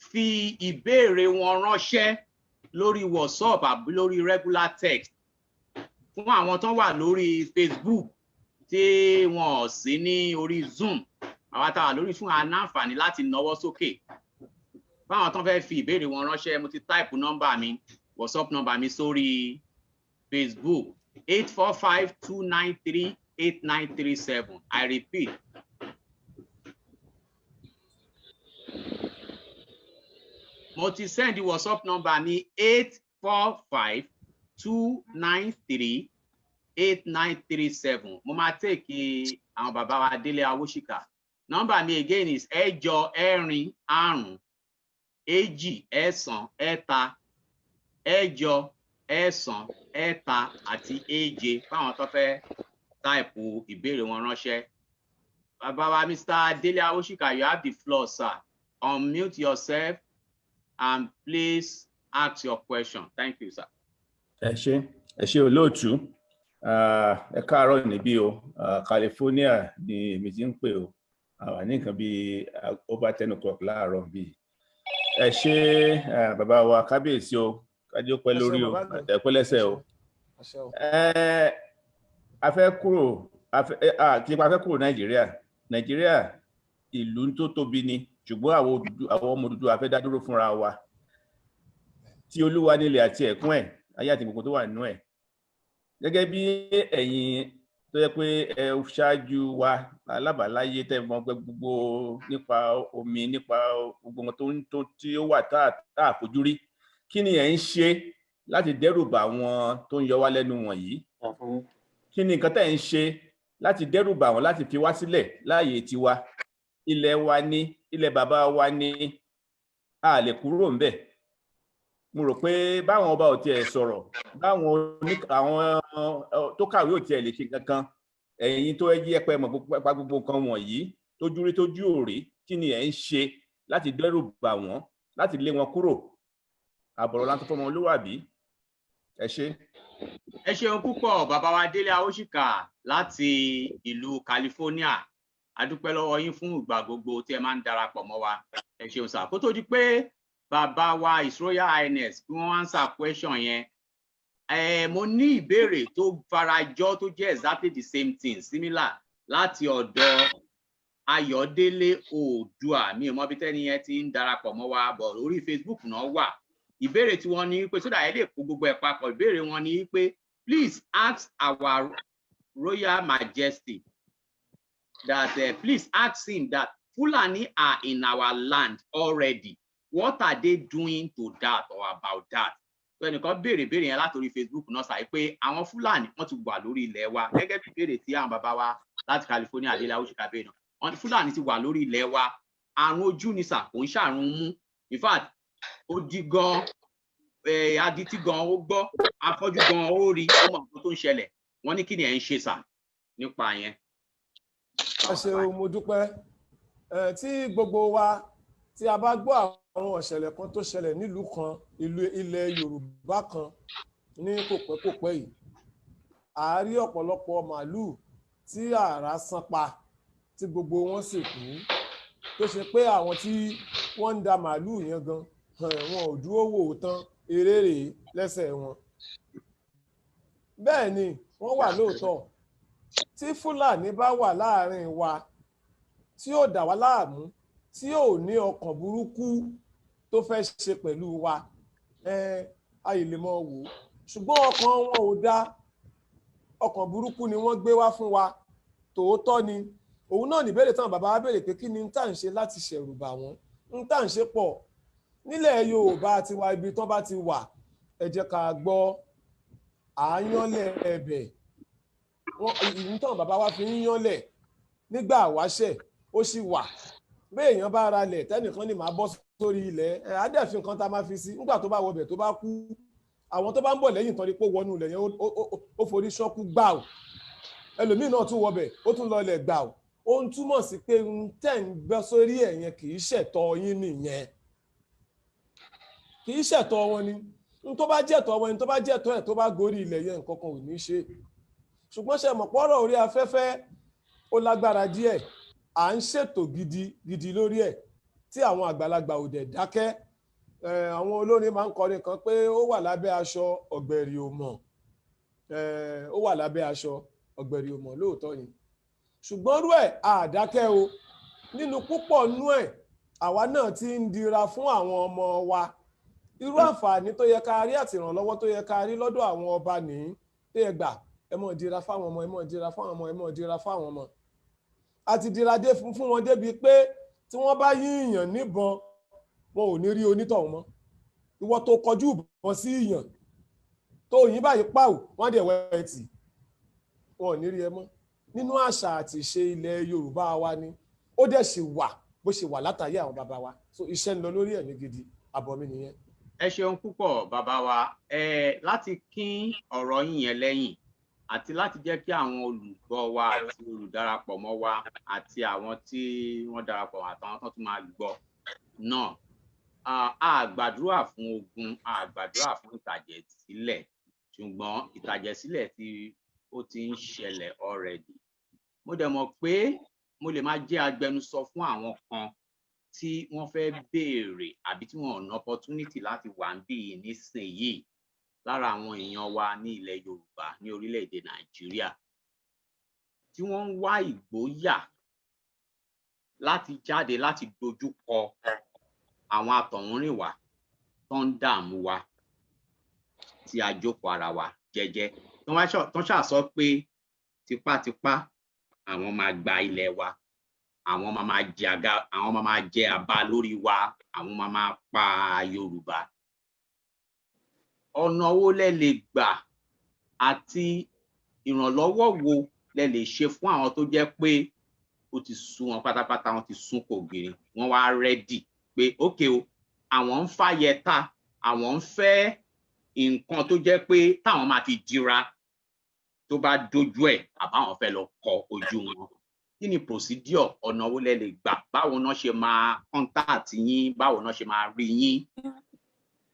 fi ìbéèrè wọn ránṣẹ́ lórí WhatsApp àbí lórí regular text, fún àwọn tó wà lórí Facebook tí wọn ò sí ní orí Zoom, àwa tá a wà lórí fún wa náǹfààní láti nawọ́ sókè. Fáwọn tó fẹ́ fi ìbéèrè wọn ránṣẹ́, mo ti type nọ́mbà mi, WhatsApp nọ́mbà mi sórí Facebook: 845-293-8937. I repeat, mo ti send WhatsApp number mi: 845-293-8937. Mo máa take àwọn bàbá wa Délé Awóṣìkà. Nọ́mbà mi again is 845 293, 893 67. Fáwọn tó fẹ́ type ìbéèrè wọn ránṣẹ́. Bàbá wa Mr. Délé Awóṣìkà, you have the floor, sir. Unmute yourself and please ask your question. Thank you, sir. Ẹ ṣé, ẹ ṣé olóòtú. Ẹ káàárọ̀ níbí o. California ni èmi ti ń pè o. Àwa ní nǹkan bíi over 10 o'clock láàárọ̀ bíi. Ẹ ṣé, bàbá wa kábíyèsí o, kájí ó pẹ́ Ẹ ṣé, lórí o, bàbá mi. ẹ pẹ́ lẹ́sẹ̀ o. Àṣẹ o. Ẹ a fẹ́ kúrò, a fẹ́ kí n pa fẹ́ kúrò Nàìjíríà. Nàìjíríà ìlú tó tóbi ni, ṣùgbọ́n àwọn ọmọ Odùduwà fẹ́ dá dúró fúnra wa. Tí Olúwa nílẹ̀ àti ẹ̀kún ẹ̀, ayé àti gbogbo tó wà nínú ẹ̀. Gẹ́gẹ́ bí ẹ̀yin tó yẹ pé ẹ ṣáájú wa alábàáláyé, tẹ́ mọ̀ pé gbogbo nípa omi, nípa gbogbo nǹkan tó ń tó tí ó wà tá a fojú rí, kí ni ẹ̀ ń ṣe láti dẹ́rù bà àwọn tó ń yọ wá lẹ́nu wọ̀nyí? Kí ni nǹkan tẹ́ ẹ̀ ń ṣe láti dẹ́rù bà wọ́n láti fi wá sílẹ̀ láàyè tiwa? Ilẹ̀ wa ní, ilẹ̀ bàbá wa ní, a lè kúrò ńbẹ̀. Mo rò pé báwọn ọba ò tiẹ̀ sọ̀rọ̀, báwọn oní àwọn tó kàwé ò tiẹ̀ lè ṣe kankan, ẹ̀yin tó yẹ pé mọ̀ pa gbogbo nǹkan wọ̀nyí, tójú rí tójú ò rí, kí ni ẹ̀ ń ṣe láti dẹ́rù bà wọ́n, láti lé wọn kúrò? Àbọ̀rọ̀ láti fọmọ olúwàbí. Ẹ ṣé. Ẹ ṣeun púpọ̀, bàbá wa Délé Awóṣìkà láti ìlú California. A dúpẹ́ lọ́wọ́ yín fún ìgbà gbogbo tí ẹ máa ń darapọ̀ mọ́ wa. Ẹ ṣeun sir. Kó tó di pé bàbá wa His Royal Highness kí wọ́n answer question yẹn, Mo ní ìbéèrè tó farajọ, tó jẹ́ exactly the same thing, similar, láti ọ̀dọ̀ Ayọ̀délé Oòdùà. Mi ò mọ bí tẹ́ni yẹn ti ń darapọ̀ mọ́ wa bọ̀, orí Facebook náà wà. Ìbéèrè tí wọ́n ní pé sódà ẹ lè kó gbogbo ẹ̀ papọ̀. Ìbéèrè wọn ní pé, "Please ask our Royal Majesty that please ask him that Fulani are in our land already. What are they doing to that or about that?" So ẹnìkan béèrè béèrè yẹn látòrí Facebook náà sàyè pé àwọn Fúlàní, wọ́n ti wà lórí ilẹ̀ wa, gẹ́gẹ́ bí ìbéèrè tí àwọn bàbá wa láti California, Adélé Awúṣìkà, béèrè náà. Wọ́n ní Fúlàní ti wà lórí ilẹ̀ wa. Àrùn ojú ni sà, kò ń ṣàrùn mú. In fact, ó di gan, adití gan ó gbọ́, afọ́jú gan ó rí, ó mọ nǹkan tó ń ṣẹlẹ̀. Wọ́n ní kí ni ẹ̀ ń ṣe sà nípa yẹn? Ẹ ṣeun, mo dúpẹ́. Ẹ tí gbogbo wa tí a bá gbọ́ àwọn ìṣẹ̀lẹ̀ kan tó ṣẹlẹ̀ nílùú kan, ìlú ilẹ̀ Yorùbá kan ní kòpẹ́kòpẹ́ yìí, a rí ọ̀pọ̀lọpọ̀ màálùú tí àrá sán pa, tí gbogbo wọn sì kú, tó ṣe pé àwọn tí wọ́n ń da màálùú yẹn gan, wọn ò dúró wò ó tán, eré rèé lẹ́sẹ̀ wọn. Bẹ́ẹ̀ ni wọ́n wà lóòótọ́. Tí Fúlàní bá wà láàrin wa, tí ó dà wá láàmú, tí ò ní ọkàn burúkú tó fẹ́ ṣe pẹ̀lú wa, ayè lè mọ wò ó. Ṣùgbọ́n ọkàn wọn ò dá, ọkàn burúkú ni wọ́n gbé wá fún wa. Tòótọ́ ni òun náà níbẹ̀rẹ̀ táwọn bàbá wa béèrè pé kí ni tá à ń ṣe láti ṣẹ̀rù bà wọ́n. Ń tá à ń ṣe pọ̀ nílẹ̀ Yorùbá tiwa. Ibi tán bá ti wà, ẹ jẹ́ ká gbọ́ àáyánlẹ̀ ẹ̀bẹ̀ wọn. Ìlú táwọn bàbá wa fi ń yánlẹ̀ nígbà wáṣẹ̀, ó sì wà. Bí èèyàn bá ra lẹ̀, tẹ́nìkan ní màá bọ́ sórí ilẹ̀ ẹ̀, á dẹ̀ fi nǹkan tá a máa fi sí. Nígbà tó bá wọbẹ̀, tó bá kú, àwọn tó bá ń bọ̀ lẹ́yìn tán ni pé ó wọnú ilẹ̀ yẹn, ó forí ṣọ́kú gbà ó. Ẹlòmíì náà tún wọbẹ̀, ó tún lọ ilẹ̀ gbà ó. Ó ń túmọ̀ sí pé ń tẹ̀ ń gbọ́ sórí ẹ̀ yẹn, kì í ṣẹ̀tọ́ yín nìyẹn, kì í ṣẹ̀tọ́ wọn ni. N tó bá jẹ́tọ́ wọn ni, tó bá jẹ́tọ́ ẹ̀, tó bá gorí ilẹ̀ yẹn, nǹkan kan ò ní ṣe. Ṣùgbọ́n ṣe mọ̀ pọ́rọ̀ orí afẹ́fẹ́, ó lágbára díẹ̀. À ń ṣètò gidi gidi lórí ẹ̀, tí àwọn àgbàlagbà ò dẹ̀ dákẹ́. Àwọn olórin máa ń kọrin kan pé ó wà lábẹ́ aṣọ, ọ̀gbẹ̀rì ò mọ̀. Ó wà lábẹ́ aṣọ, ọ̀gbẹ̀rì ò mọ̀. Lóòótọ́ ni, ṣùgbọ́n rú ẹ̀ àdákẹ́ o. Nínú púpọ̀ nú ẹ̀, àwa náà ti ń dira fún àwọn ọmọ wa. Irú àǹfààní tó yẹ ká rí àti ìrànlọ́wọ́ tó yẹ ká rí lọ́dọ̀ àwọn ọba nìyí tó yẹ gbà. Ẹ mọ̀ dira fáwọn ọmọ, ẹ mọ̀ dira fáwọn ọmọ, ẹ mọ̀ dira fáwọn ọmọ. A ti dira dé fún wọn débi pé tí wọ́n bá yíyàn níbọn, wọn ò ní rí onítọ̀hún mọ́. Ìwọ tó kọjú ìbọn sí ìyàn, tó yìn báyìí pàù, wọ́n dẹ̀ wẹ́ ẹ tì, wọn ò ní rí ẹ mọ́. Nínú àṣà àti ìṣe ilẹ̀ Yorùbá wa ni ó dẹ̀ sì wà bó ṣe wà látàrí àwọn bàbá wa. So iṣẹ́ ń lọ lórí ẹ̀ ní gidi. Àbọ̀ mi nìyẹn. Ẹ ṣeun púpọ̀, bàbá wa. Ẹ láti kín ọ̀rọ̀ yín yẹn lẹ́yìn àti láti jẹ́ kí àwọn olùgbọ́ wa àti olùdarapọ̀ mọ́ wa àti àwọn tí wọ́n darapọ̀ àtàwọn tó tún máa gbọ́ náà, a gbàdúrà fún ogun, a gbàdúrà fún ìtàjẹ̀sílẹ̀, ṣùgbọ́n ìtàjẹ̀sílẹ̀ tí ó ti ń ṣẹlẹ̀ already. Mo dẹ̀ mọ̀ pé mo lè máa jẹ́ agbẹnusọ fún àwọn kan tí wọ́n fẹ́ béèrè àbí tí wọ́n ò ní opportunity láti wà ń bí nísìnyìí, lára àwọn èèyàn wa ní ilẹ̀ Yorùbá, ní orílẹ̀-èdè Nàìjíríà, tí wọ́n ń wá ìgboyà láti jáde láti dojú kọ àwọn àtọ̀húnrìnwá tó ń dààmú wa, tí a jókòó ara wa jẹ́jẹ́, tó ń ṣàsọ pé tipátipá àwọn máa gba ilẹ̀ wa, àwọn máa máa jẹ àga, àwọn máa máa jẹ àbá lórí wa, àwọn máa máa pa Yorùbá. Ọ̀nà wo lẹ lè gbà àti ìrànlọ́wọ́ wo lẹ lè ṣe fún àwọn tó jẹ́ pé ó ti sú wọn pátápátá, wọn ti sún kò gírí, wọ́n wá ready pé ókè o, àwọn ń fàyẹta, àwọn ń fẹ́ nǹkan tó jẹ́ pé táwọn máa fi dira tó bá dójú ẹ̀, àbáwọn fẹ́ lọ kọ ojú wọn? Kí ni procedure? Ọ̀nà wo lẹ lè gbà? Báwo náà ṣe máa contact yín? Báwo náà ṣe máa rí yín?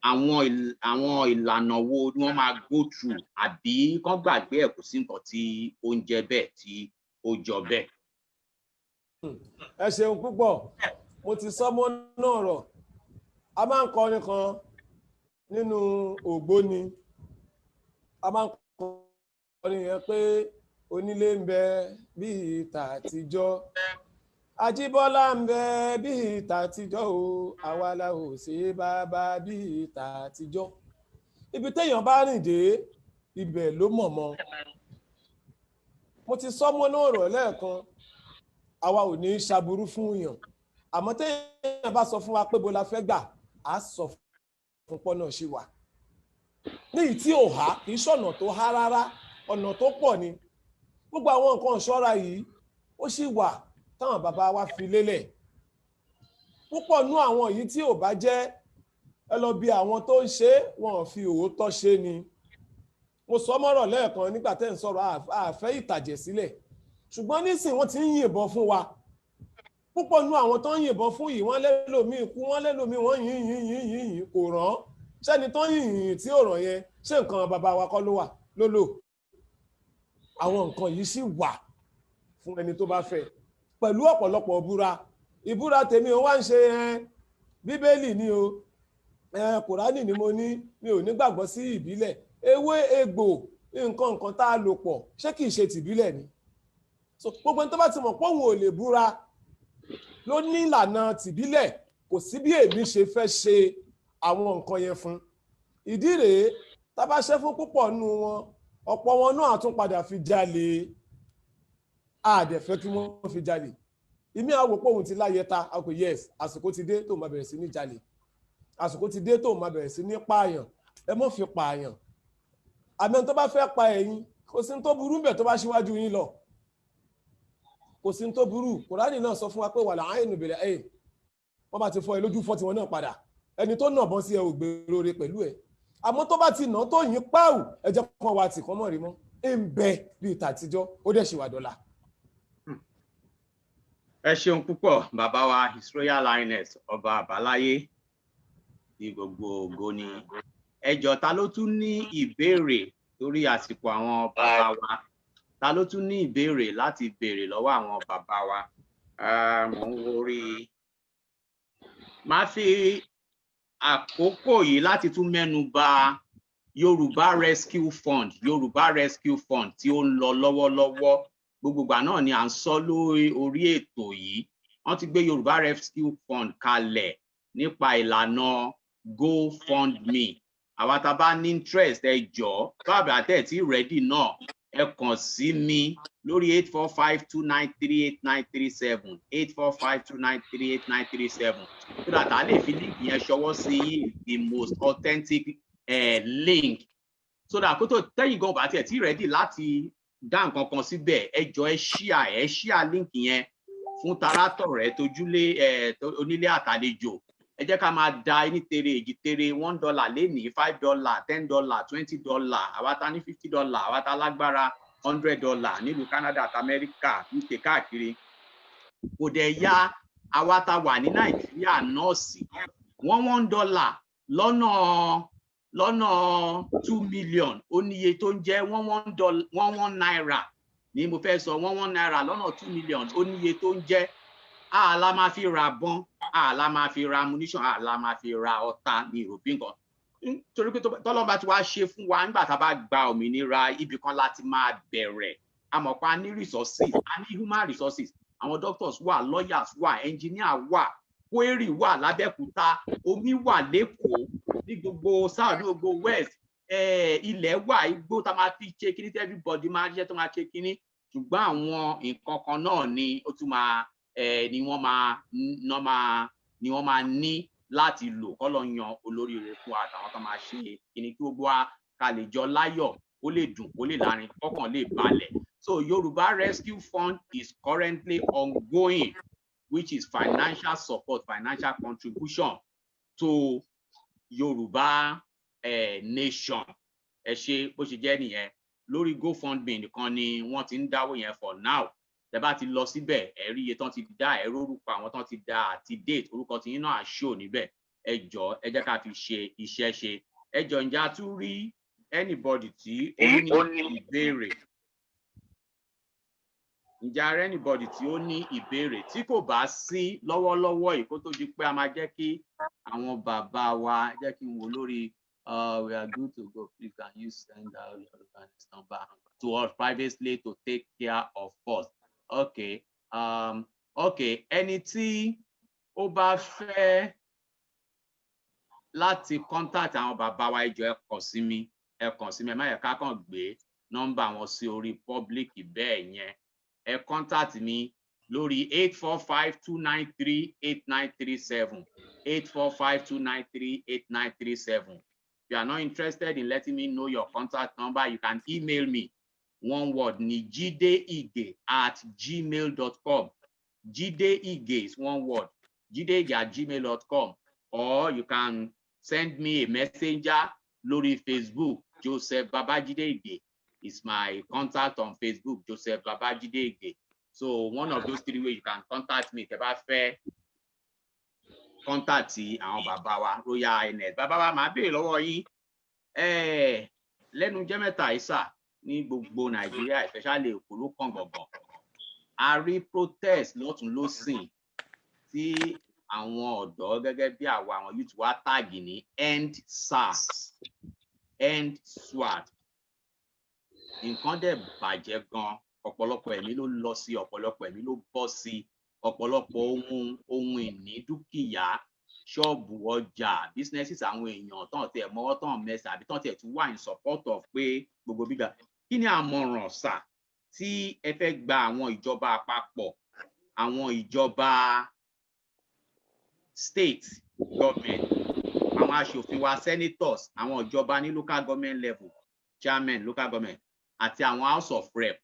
Àwọn ìlànà wo ni wọ́n máa go through, àbí kán gbàgbé ẹ̀, kò sí nǹkan tí ó ń jẹ́ bẹ́ẹ̀, tí ó jọ bẹ́ẹ̀? Ẹ ṣeun púpọ̀. Mo ti sọ mọ́ náà rọ̀, a máa ń kọrin kan nínú ògbóni. A máa ń kọrin yẹn pé onílé ń bẹ bíi tàtijọ́, Ajíbọ́lá ń bẹ bíi tàtijọ́ o, àwa la ò ṣe bàbá bíi tàtijọ́. Ibi téèyàn bá rìn dé, ibẹ̀ ló mọ̀ mọ́. Mo ti sọ mọ́ náà rọ̀ lẹ́ẹ̀kan, àwa ò ní í ṣaburú fún yàn, àmọ́ téèyàn bá sọ fún wa pé bó la fẹ́ gbà, á sọ fún pọ́nà ṣì wà níyì tí ò há. Kì í ṣọ̀nà tó há rárá, ọ̀nà tó pọ̀ ni. Gbogbo àwọn nǹkan ìṣọ́ra yìí, ó sì wà táwọn bàbá wa fi lélẹ̀. Púpọ̀ nú àwọn yìí tí ò bá jẹ́, ẹ lọ bí àwọn tó ń ṣe é, wọn ò fi òótọ́ ṣe ni. Mo sọ mọ́rọ̀ lẹ́ẹ̀kan nígbà tẹ́ ń sọ̀rọ̀, àfẹ́ ìtàjẹ̀ sílẹ̀, ṣùgbọ́n nísìn wọ́n ti ń yìnbọn fún wa. Púpọ̀ nú àwọn tó ń yìnbọn fún yìí, wọ́n lẹ́lòmíì kú, wọ́n lẹ́lòmíì, wọ́n yìn yìn yìn yìn yìn, kò rán. Sẹ́ni tó ń yìn yìn tí ò ràn yẹn, ṣé nǹkan bàbá wa kọ́ ló wà ló lò? Àwọn nǹkan yìí sì wà fún ẹni tó bá fẹ́, pẹ̀lú ọ̀pọ̀lọpọ̀ ìbúra. Ìbúra tèmi ò wá ń ṣe ẹ Bíbélì ni o, ẹ Kùránì ni mo ní. Mi ò nígbàgbọ́ sí ìbílẹ̀, ewé, egbò, nǹkan nǹkan tá a lò pọ̀. Ṣé kìí ṣe tìbílẹ̀ ni? So gbogbo ẹni tó bá ti mọ̀ pé òun ò lè búra ló ní ìlànà tìbílẹ̀, kò sí bí èmi ṣe fẹ́ ṣe àwọn nǹkan yẹn fún. Ìdí rèé tá a bá ṣe fún púpọ̀ nínú wọn, ọ̀pọ̀ wọn náà tún padà fi jalè. A dẹ̀ fẹ́ kí wọ́n fi jalè. Ìmí àwò pé òun ti láyẹ ta a kò, yes, àsìkò ti dé tóun máa bẹ̀rẹ̀ sí ní jalè, àsìkò ti dé tóun máa bẹ̀rẹ̀ sí ní pààyàn. Ẹ mọ̀ fi pààyàn. Àmì tó bá fẹ́ pa ẹ̀yin, kò sí ní tó burú bẹ̀ tó bá ṣíwájú yín lọ, kò sí ní tó burú. Kùránì náà sọ fún wa pé wàlà àyìnbó bẹ̀rẹ̀ ẹ̀yìn, wọ́n bá ti fọ́ ẹ lójú, fọ́ tiwọn náà padà. Ẹni tó nà bọ́n sí ẹ ò gbèrò rẹ pẹ̀lú ẹ, àmọ́ tó bá ti nà tó yín páwù, ẹ jẹ́ kán wa tì kán mọ̀ rí mọ́ ń bẹ bíi tàtijọ́, ó dẹ̀ ṣì wà dọ́là. Ẹ ṣeun púpọ̀, bàbá wa, His Royal Highness Ọba Àbáláyé ní gbogbo ògo ni. Ẹ jọ̀ọ́, ta ló tún ní ìbéèrè torí àsìkò àwọn bàbá wa? Ta ló tún ní ìbéèrè láti béèrè lọ́wọ́ àwọn bàbá wa? Ah, mò ń wo orí. Máa fi àkókò yìí láti tún mẹ́nu bà Yorùbá Rescue Fund. Yorùbá Rescue Fund tí ó ń lọ lọ́wọ́lọ́wọ́, gbogbo ìgbà náà ni à ń sọ lórí orí ètò yìí. Wọ́n ti gbé Yorùbá Rescue Fund kalẹ̀ nípa ìlànà GoFundMe. Àwa tá a bá ní interest, ẹ jọ̀ọ́, bàbá àtẹ̀ tí ready náà, ẹ kàn sí mi lórí 845-293-8937, 845-293-8937, so that a lè fi link yẹn ṣọwọ́ sí yín, the most authentic link, so that kó tó tẹ́yìn gan bá tiẹ̀ tí ready láti dá nǹkan kan síbẹ̀, ẹ jọ̀ọ́, ẹ share link yẹn fún tarátọ̀rẹ́, tójúlé, ẹ onílé àtàlejò. Ẹ jẹ́ ká máa da ní tere èjì tere, $1 lénìí, $5, $10, $20. Àwa ta ní $50, àwa ta lágbára $100 nílùú Canada àti Amẹ́ríkà, UK káàkiri. Kò dẹ̀ ya àwa ta wà ní Nàìjíríà náà sí $1 $1 lọ́nà 2 million, ó níye tó ń jẹ́. One one dollar, one one naira ni mo fẹ́ sọ. ₦1 ₦1 lọ́nà 2 million, ó níye tó ń jẹ́. Àlá máa fi ra bọ́n, àlá máa fi ra ammunition, àlá máa fi ra ọta ní ìròbí nǹkan, nítorí pé tọ́lọ́ba ti wá ṣe fún wa nígbà tá a bá gba òmìnira, ibì kan láti máa bẹ̀rẹ̀. A mọ̀ pé a ní resources, a ní human resources. Àwọn doctors wà, lawyers wà, engineer wà, quarry wà lábẹ́òkúta, omi wà lẹ́kọ̀ọ́, ní gbogbo south, ní gbogbo west, ilẹ̀ wà, igbó tá a máa fi ṣe kíní tí everybody máa ṣiṣẹ́ tó máa ṣe kíní. Ṣùgbọ́n àwọn nǹkan kan náà ni ó tún máa ni wọ́n máa ná máa ni wọ́n máa ní láti lò kọ́ lọ yan olóríire fún wa àtàwọn tó máa ṣe kíní, kí gbogbo wa ká lè jọ láyọ̀, kó lè dùn, kó lè lárin, kọ́kàn lè balẹ̀. So Yorùbá Rescue Fund is currently ongoing, which is financial support, financial contribution to Yorùbá nation. Ẹ ṣe bó ṣe jẹ́ nìyẹn. Lórí GoFundMe nìkan ni wọ́n ti ń dáwó yẹn for now. Tẹ́ bá ti lọ síbẹ̀, ẹ rí iye tán ti dá, ẹ rórúkọ àwọn tán ti dá àti date, orúkọ tí yín náà á show níbẹ̀. Ẹ jọ̀ọ́, ẹ jẹ́ ká fi ṣe iṣẹ́ ṣe. Ẹ jọ̀ọ́, ǹjẹ́ a tún rí anybody tí ó ní ìbéèrè? Ǹjẹ́ a rí anybody tí ó ní ìbéèrè? Tí kò bá sí lọ́wọ́lọ́wọ́ yìí, kó tó di pé a máa jẹ́ kí àwọn bàbá wa, jẹ́ kí n wò lórí. We are good to go. Please, can you send out your number to us privately to take care of us? Okay. Okay. Ẹni tí ó bá fẹ́ láti contact àwọn bàbá wa, ẹ jọ̀ọ́, ẹ kàn sí mi, ẹ kàn sí mi. Ẹ má yẹ ká kàn gbé nọ́mbà wọn sí orí public bẹ́ẹ̀ yẹn. Ẹ contact mi lórí 845-293-8937, 845-293-8937. If you are not interested in letting me know your contact number, you can email me. One word ni, jideige@gmail.com. Jideige is one word, jideige@gmail.com, or you can send me a messenger lórí Facebook. Joseph Babajide Ige is my contact on Facebook, Joseph Babajide Ige. So one of those three ways you can contact me tẹ́ bá fẹ́ contact àwọn bàbá wa, Royal Highness. Bàbá wa, màá béèrè lọ́wọ́ yín. Lẹ́nu jẹ́ mẹ́ta yìí sà, ní gbogbo Nàìjíríà, especially Èkó ló kàn gbọ̀ngàn, a rí protest lọ́tún lọ́sìn tí àwọn ọ̀dọ́ gẹ́gẹ́ bí àwa àwọn youth wa tag ní End SARS, End SWAT. Nǹkan dẹ̀ bàjẹ́ gan, ọ̀pọ̀lọpọ̀ ẹ̀mí ló lọ sí, ọ̀pọ̀lọpọ̀ ẹ̀mí ló bọ́ sí, ọ̀pọ̀lọpọ̀ ohun ìní, dúkìá, ṣọ́ọ̀bù, ọjà, businesses àwọn èèyàn tán tiẹ̀ mọ́wọ́ tán mẹsẹ̀ àbí tán tiẹ̀ tún wà in support of pé gbogbo gbígbà. Kí ni àmọ̀ràn sà tí ẹ fẹ́ gba àwọn ìjọba àpapọ̀, àwọn ìjọba state government, àwọn aṣòfin wa, senators, àwọn ìjọba ní local government level, chairman local government àti àwọn House of Rep?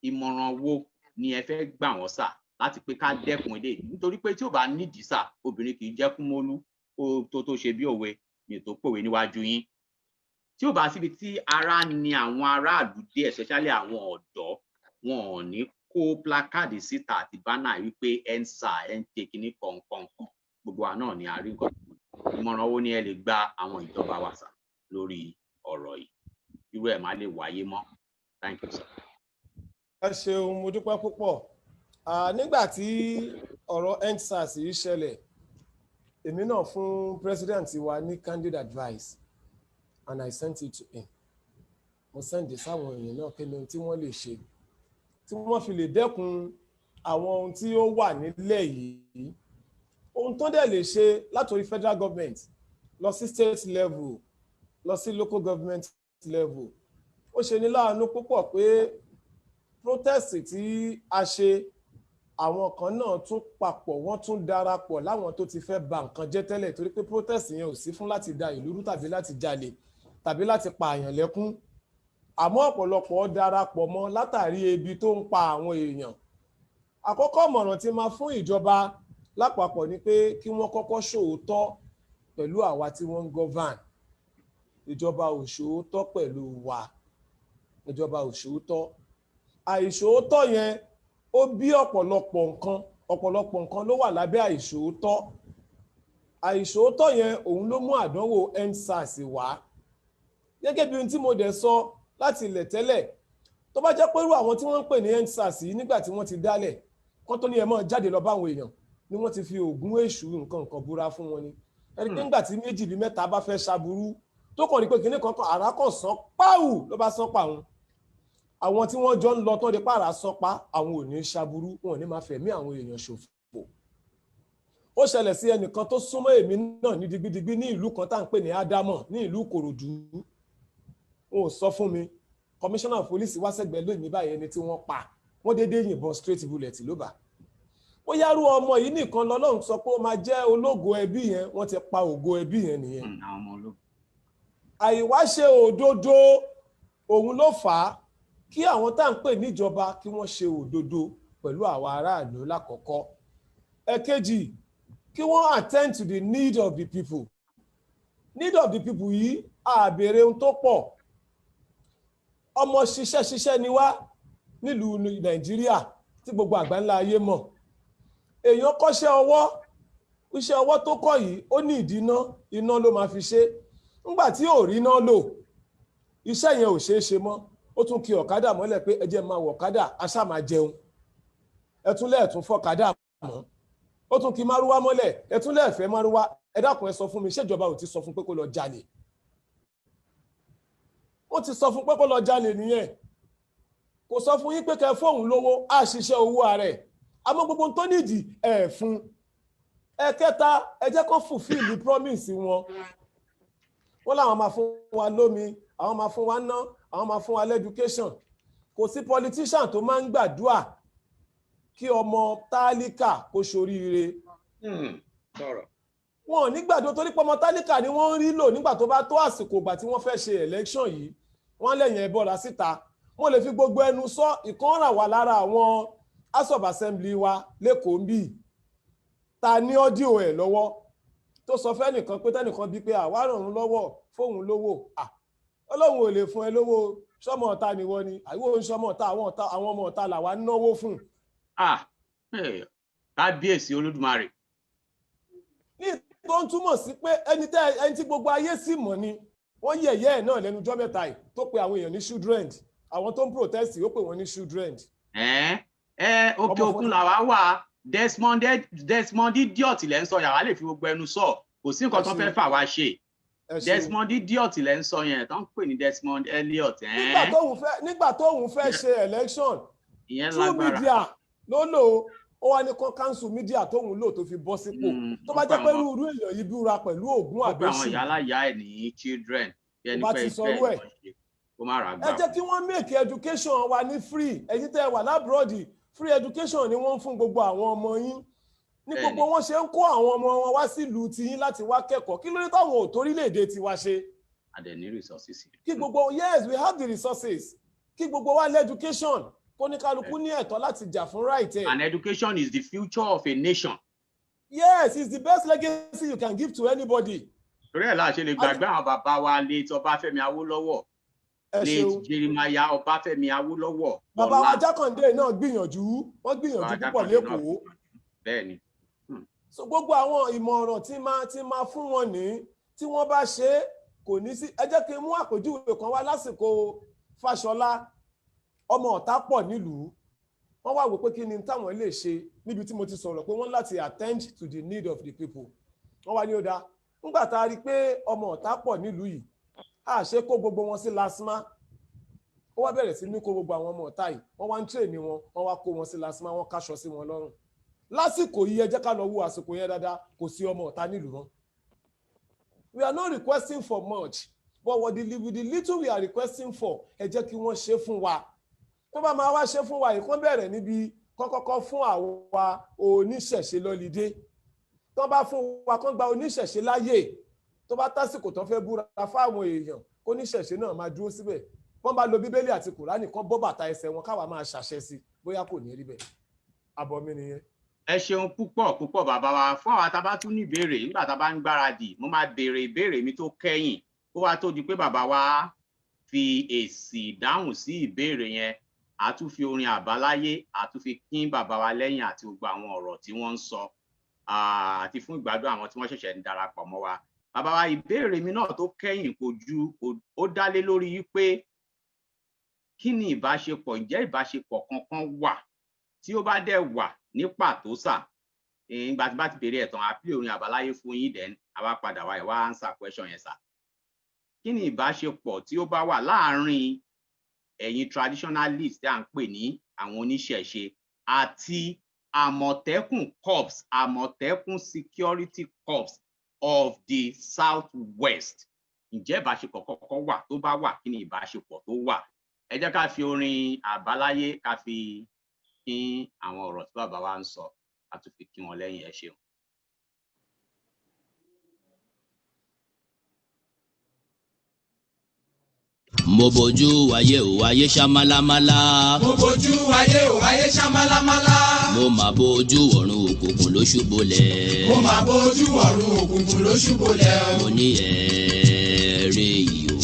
Ìmọ̀ràn wo ni ẹ fẹ́ gbà wọ́n sà láti pé ká dẹ́kun èdè? Nítorí pé tí ò bá nídìí sà, obìnrin kì í jẹ́ kúmólú kó tó ṣe bí òwe mi ò tó pòwe níwájú yín. Tí ò bá síbi tí ara ni àwọn aráàlú dé, especially àwọn ọ̀dọ́, wọn ò ní kó placard síta àti banner wípé ẹ ń sà ẹ ń ṣe kinní kọ̀ọ̀kan. Gbogbo wa náà ni a rí nǹkan. Ìmọ̀ràn wo ni ẹ lè gba àwọn ìjọba wa sà lórí ọ̀rọ̀ yìí, irú ẹ̀ má lè wáyé mọ́? Thank you, sir. Ẹ ṣeun, mo dúpẹ́ púpọ̀. Nígbà tí ọ̀rọ̀ EndSARS yìí ṣẹlẹ̀, èmi náà fún president wa ní candid advice and I sent it to him. Mo send it sáwọn èèyàn náà kí ni ohun tí wọ́n lè ṣe tí wọ́n fi lè dẹ́kun àwọn ohun tí ó wà nílẹ̀ yìí, ohun tó dẹ̀ lè ṣe látòrí federal government lọ sí state level, lọ sí local government level. Ó ṣe ní láàánú púpọ̀ pé protest tí a ṣe, àwọn kan náà tún papọ̀, wọ́n tún darapọ̀ láwọn tó ti fẹ́ ba nǹkan jẹ́ tẹ́lẹ̀, torí pé protest yẹn ò sí fún láti da ìlú rú tàbí láti jalè tàbí láti pa àyàn lẹ́kún. Àmọ́ ọ̀pọ̀lọpọ̀ darapọ̀ mọ́ látàrí ebi tó ń pa àwọn èèyàn. Àkọ́kọ́ ìmọ̀ràn tí máa fún ìjọba lápapọ̀ ni pé kí wọ́n kọ́kọ́ ṣòótọ́ pẹ̀lú àwa tí wọ́n ń govern. Ìjọba ò ṣòótọ́ pẹ̀lú wa, ìjọba ò ṣòótọ́. Àìṣòótọ́ yẹn, ó bí ọ̀pọ̀lọpọ̀ nǹkan. Ọ̀pọ̀lọpọ̀ nǹkan ló wà lábẹ́ àìṣòótọ́. Àìṣòótọ́ yẹn, òun ló mú àdánwò EndSARS wá. Gẹ́gẹ́ bí ohun tí mo dẹ̀ sọ láti ilẹ̀ tẹ́lẹ̀, tó bá jẹ́ pé irú àwọn tí wọ́n ń pè ní EndSARS yìí, nígbà tí wọ́n ti dálẹ̀ kán tó ní ẹ máa jáde lọ báwọn èèyàn ni wọ́n ti fi ògùn èṣù nǹkan nǹkan búra fún wọn ni. Ẹni pé nígbà tí méjì bíi mẹ́ta bá fẹ́ ṣaburú, tó kàn ní pé kinní kan kan àrá kan sán páwù ló bá sán pa òun, àwọn tí wọ́n jọ ń lọ tán di pààrà sán pa, àwọn ò ní ṣaburú, wọn ò ní máa fẹ̀mí àwọn èèyàn ṣòfò. Ó ṣẹlẹ̀ sí ẹnìkan tó súnmọ́ èmi náà ní digbidigbi ní ìlú kan tá à ń pè ní Ádámọ̀ ní ìlú Ìkòròdú. Wọn ò sọ fún mi, commissioner of police wá sẹ́gbẹ̀ẹ́ lónìí báyìí, ẹni tí wọ́n pa, wọ́n déédéé yìnbọn, straight bullet ló bá. Ó yárú ọmọ yìí nìkan lọ́lọ́run sọ pé ó máa jẹ́ ológo ẹbí yẹn, wọ́n ti pa ògo ẹbí yẹn nìyẹn. Àwọn ọmọ ológun. Àìwá ṣe òdodo, òun ló fà á. Kí àwọn tá à ń pè níjọba, kí wọ́n ṣe òdodo pẹ̀lú àwa aráàlú lákọ̀ọ́kọ́. Ẹ̀kejì, kí wọ́n attend to the need of the people. Need of the people yìí, a béèrè ohun tó pọ̀. Ọmọ ṣiṣẹ́ ṣiṣẹ́ ni wá nílùú Nàìjíríà tí gbogbo àgbáńlá ayé mọ̀. Èèyàn kọ́ṣẹ́ ọwọ́, iṣẹ́ ọwọ́ tó kọ́ yìí, ó ní ìdíná, iná ló máa fi ṣe. Ńgbà tí ò rí iná lò, iṣẹ́ yẹn ò ṣeé ṣe mọ́. Ó tún kí ọ̀kadà mọ́lẹ̀ pé ẹ jẹ́ máa wọ̀ ọ̀kadà, aṣá máa jẹun. Ẹ tún lẹ́ẹ̀tún fọ́kadà mọ́. Ó tún kí márúwá mọ́lẹ̀, ẹ tún lẹ́ẹ̀fẹ́ márúwá. Ẹ dákun, ẹ sọ fún mi, ṣèjọba ò ti sọ fún pé kó lọ jalè? Ó ti sọ fún pé kó lọ jalè nìyẹn. Kò sọ fún yín pé kẹ́ fóun lówó, á ṣiṣẹ́ owó ara ẹ̀, àmọ́ gbogbo ohun tó nídìí ẹ̀ fún. Ẹ̀kẹta, ẹ jẹ́ kó fulfill the promise wọn. Wọ́n láwọn máa fún wa lómi, àwọn máa fún wa ná, àwọn máa fún wa l'education. Kò sí politician tó máa ń gbàdúà kí ọmọ tálíkà kó ṣoríire. Sọ̀rọ̀. Wọn ò ní gbàdúrà, torí pé ọmọ tálíkà ni wọ́n ń rí lò. Nígbà tó bá tó àsìkò ìgbà tí wọ́n fẹ́ ṣe election yìí, wọ́n lẹ́yìn ẹ bọ́ra síta. Wọ́n lè fi gbogbo ẹnu sọ, ìkan ràn wá lára àwọn House of Assembly wa l'Ékòó ń bì ta ní audio ẹ̀ lọ́wọ́, tó sọ fẹ́nìkan pé tẹ́nìkan bí pé àwa ràn òun lọ́wọ́, fóun lówó. Ọlọ́run ò lè fún ẹ lówó. Sọmọ ọ̀tá ni wọ́n ni àìwọ́ ń sọmọ ọ̀tá, àwọn ọ̀tá, àwọn ọmọ ọ̀tá làwa ń náwó fún. Ah, kábíyèsí Olódùmarè. Ní tó ń túmọ̀ sí pé ẹni tẹ́ ẹni tí gbogbo ayé sì mọ̀ ni wọ́n yẹ̀yẹ́ ẹ̀ náà lẹ́nu ọjọ́ mẹ́ta yìí, tó pe àwọn èèyàn ní children, àwọn tó ń protest, ó pè wọ́n ní children. Ẹ ẹ òkè Ọmọ òkun làwa wà. Desmond, Desmond Idiot lẹ́ ń sọ yàrá lè fi gbogbo ẹnu sọ, kò sí nǹkan Ẹ tó ṣeun. fẹ́ fà wá ṣe. Ẹ ṣeun. Desmond Idiot lẹ́ ń sọ yẹn, tó ń pè ní Desmond Elliot. Nígbà tóun fẹ́ ṣe election, Ìyẹn through lágbára. media ló lò ó. Ó wá ní kán cancel media tóun lò tó fi bọ́ sípò. Tó bá Ó jẹ́ pè pé àwọn irú èèyàn yìí búra pẹ̀lú Ògún ó pè àwọn àbẹ́sù ìyá aláya ẹ̀ ní children bí ẹni bá pé ti ìfẹ́ sọrú ẹ̀ ẹ̀. ni wọ́n ṣe, kó má rà Ẹ gbà. jẹ́ kí wọ́n make education wa ní free. Ẹ̀yin tẹ́ ẹ wà l'abroad, free education ni wọ́n ń fún gbogbo àwọn ọmọ yín ní gbogbo wọn ṣe ń kó àwọn ọmọ wọn wá sílùú tiyín láti wá kẹ́kọ̀ọ́. Kí ló dé táwọn ò torílẹ̀-èdè tiwa ṣe? A dẹ̀ ní resources. Kí gbogbo, yes, we have the resources. Kí gbogbo wa lé education, kó ní kálukú ní ẹ̀tọ́ láti jà fún right ẹ̀. And education is the future of a nation. Yes, it's the best legacy you can give to anybody. Torí ẹ̀ la ṣe lè gbàgbé àwọn bàbá wa, late Ọbáfẹ́mi Awólọ́wọ̀, Ẹ late ṣeun. Jeremiah Ọbáfẹ́mi Awólọ́wọ̀. Bàbá wa Ọlá. Jákàndé náà gbìyànjú, wọ́n gbìyànjú Bàbá púpọ̀ Jákàndé náà l'Ékòó. Bẹ́ẹ̀ ni. So gbogbo àwọn ìmọ̀ràn tí máa fún wọn ní, tí wọ́n bá ṣe é, kò ní sí. Ẹ jẹ́ kí n mú àpèjúwe kan wá. Lásìkò Fáṣọlá, ọmọ ọ̀tá pọ̀ nílùú. Wọ́n wá wò pé kí ni táwọn lè ṣe, níbi tí mo ti sọ̀rọ̀ pé wọ́n láti attend to the need of the people. Wọ́n wá ní ó dáa, nígbà tá a rí i pé ọmọ ọ̀tá pọ̀ nílùú yìí, a ṣe kó gbogbo wọn sí LASTMA. Ó wá bẹ̀rẹ̀ sí ní kó gbogbo àwọn ọmọ ọ̀tá yìí, wọ́n wá ń train wọn, wọ́n wá kó wọn sí LASTMA, wọ́n káṣọ sí wọn lọ́rùn. Lásìkò yìí, ẹ jẹ́ ká lọ wo àsìkò yẹn dáadáa, kò sí ọmọ ọ̀tá nílùú mọ́. We are not requesting for much, but with the little we are requesting for, ẹ jẹ́ kí wọ́n ṣe fún wa. Tó bá máa wá ṣe fún wa yìí, kán bẹ̀rẹ̀ níbi kọ́kọ́kọ́ fún àwa oníṣẹ̀ṣe l'holiday. Tó bá fún wa, kán gba oníṣẹ̀ṣe láàyè, tó bá tásìkò tó fẹ́ búra fáwọn èèyàn, kó oníṣẹ̀ṣe náà máa dúró síbẹ̀. Wọ́n bá lo Bíbélì àti Kùránì, kán bọ́ bàtà ẹsẹ̀ wọn, káwa máa ṣàṣẹ sí, bóyá kò ní rí bẹ́ẹ̀. Àbọ̀ mi nìyẹn. Ẹ ṣeun púpọ̀ púpọ̀, bàbá wa. Fún àwa tá a bá tún ní ìbéèrè nígbà tá a bá ń gbáradì, mo máa béèrè ìbéèrè mi tó kẹ́yìn, kó wá tó di pé bàbá wa fi èsì ìdáhùn sí ìbéèrè yẹn. A tún fi orin àbáláyé, a tún fi kín bàbá wa lẹ́yìn àti gbogbo àwọn ọ̀rọ̀ tí wọ́n ń sọ, àti fún ìgbádùn àwọn tí wọ́n ṣẹ̀ṣẹ̀ ń darapọ̀ mọ́ wa. Bàbá wa, ìbéèrè mi náà tó kẹ́yìn kò ju ó dá lé lórí wípé kí ni ìbáṣepọ̀, ǹjẹ́ ìbáṣepọ̀ kankan wà? Tí ó bá dẹ̀ wà ní pàtó sà, ìgbà tí bá ti béèrè ẹ̀tàn, àpilẹ̀ orin àbáláyé fún yín, then àwa padà wá, ẹ̀ wá answer question yẹn sà. Kí ni ìbáṣepọ̀ tí ó bá wà láàárín ẹ̀yin traditionalist tí à ń pè ní àwọn oníṣẹ̀ṣe àti Àmọ̀tẹ́kùn Corps, Àmọ̀tẹ́kùn Security Corps of the South West? Ǹjẹ́ ìbáṣepọ̀ kọ́kọ́ wà? Tó bá wà, kí ni ìbáṣepọ̀ tó wà? Ẹ jẹ́ ká fi orin àbáláyé ká fi kín àwọn ọ̀rọ̀ tí bàbá wa ń sọ, ká tún fi kí wọn lẹ́yìn. Ẹ ṣeun. Mo bójú wáyé ò, wáyé ṣá málámálá. Mo bójú ayé ò, ayé ṣá málámálá. Mo mà bójú ọ̀run, òkùnkùn ló ṣubúlẹ̀. Mo máa bójú ọ̀run, òkùnkùn ló ṣubúlẹ̀ o. Mo ní ẹ̀ẹ́rẹ́ yìí o,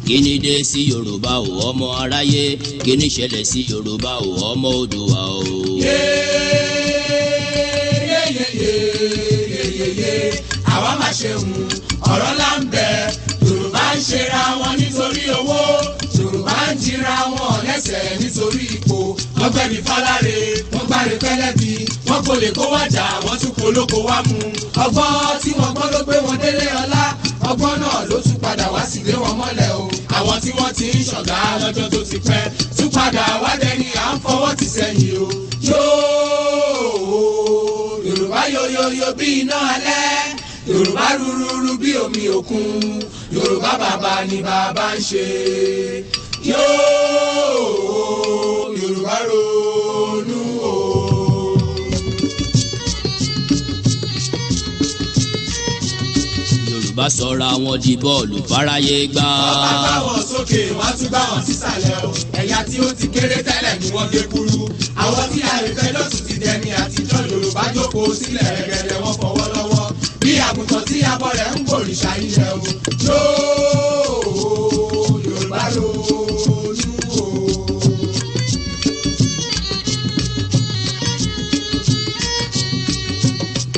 kí ni dé sí Yorùbá o, ọmọ aráyé? Kí ni ṣẹlẹ̀ sí Yorùbá o, ọmọ Oòduà o? Yeyeyeyeyeye, àwa máa ṣe hùn ọ̀rọ̀ là ń bẹ. Yorùbá ń ṣera wọn nítorí owó, Yorùbá ń jira wọn lẹ́sẹ̀ nítorí ipò. Wọ́n gbẹ̀bí fáláre, wọ́n gbáre pẹ́lẹ́bí, wọ́n kò lè kó wájà, wọ́n tún polóko wá mú. Ọgbọ́n tí wọ́n gbọ́n ló gbé wọn délé ọlá, ọgbọ́n náà ló tún padà wá sílé wọn mọ́lẹ̀ o. Àwọn tí wọ́n ti ń ṣọ̀gá lọ́jọ́ tó ti pẹ́ tún padà wá dẹni à ń fọwọ́ tì sẹ́yìn o. Yóò Yorùbá yoyoyo bí iná alẹ́, Yorùbá rúrúrú bí omi òkun, Yorùbá bàbá ni bàbá ń ṣe. Yóò Yorùbá ronú o. Yorùbá sọra wọn di bọ́ọ̀lù fáráyé gbá. Wọ́n bá gbá wọn sókè, wọ́n tún gbá wọn sísàlẹ̀ o. Ẹ̀yà tí ó ti kéré tẹ́lẹ̀ ni wọ́n gé kúrú. Àwọn tí a lè fẹ́ lótú ti dẹni àtijọ́. Yorùbá jókòó sílẹ̀ rẹ̀gẹ̀dẹ̀, wọ́n fọwọ́ lọ́wọ́. Bí àgùntàn tí abọ́ rẹ̀ ń bòrìṣà ilẹ̀ o. Yóò Yorùbá ronú o.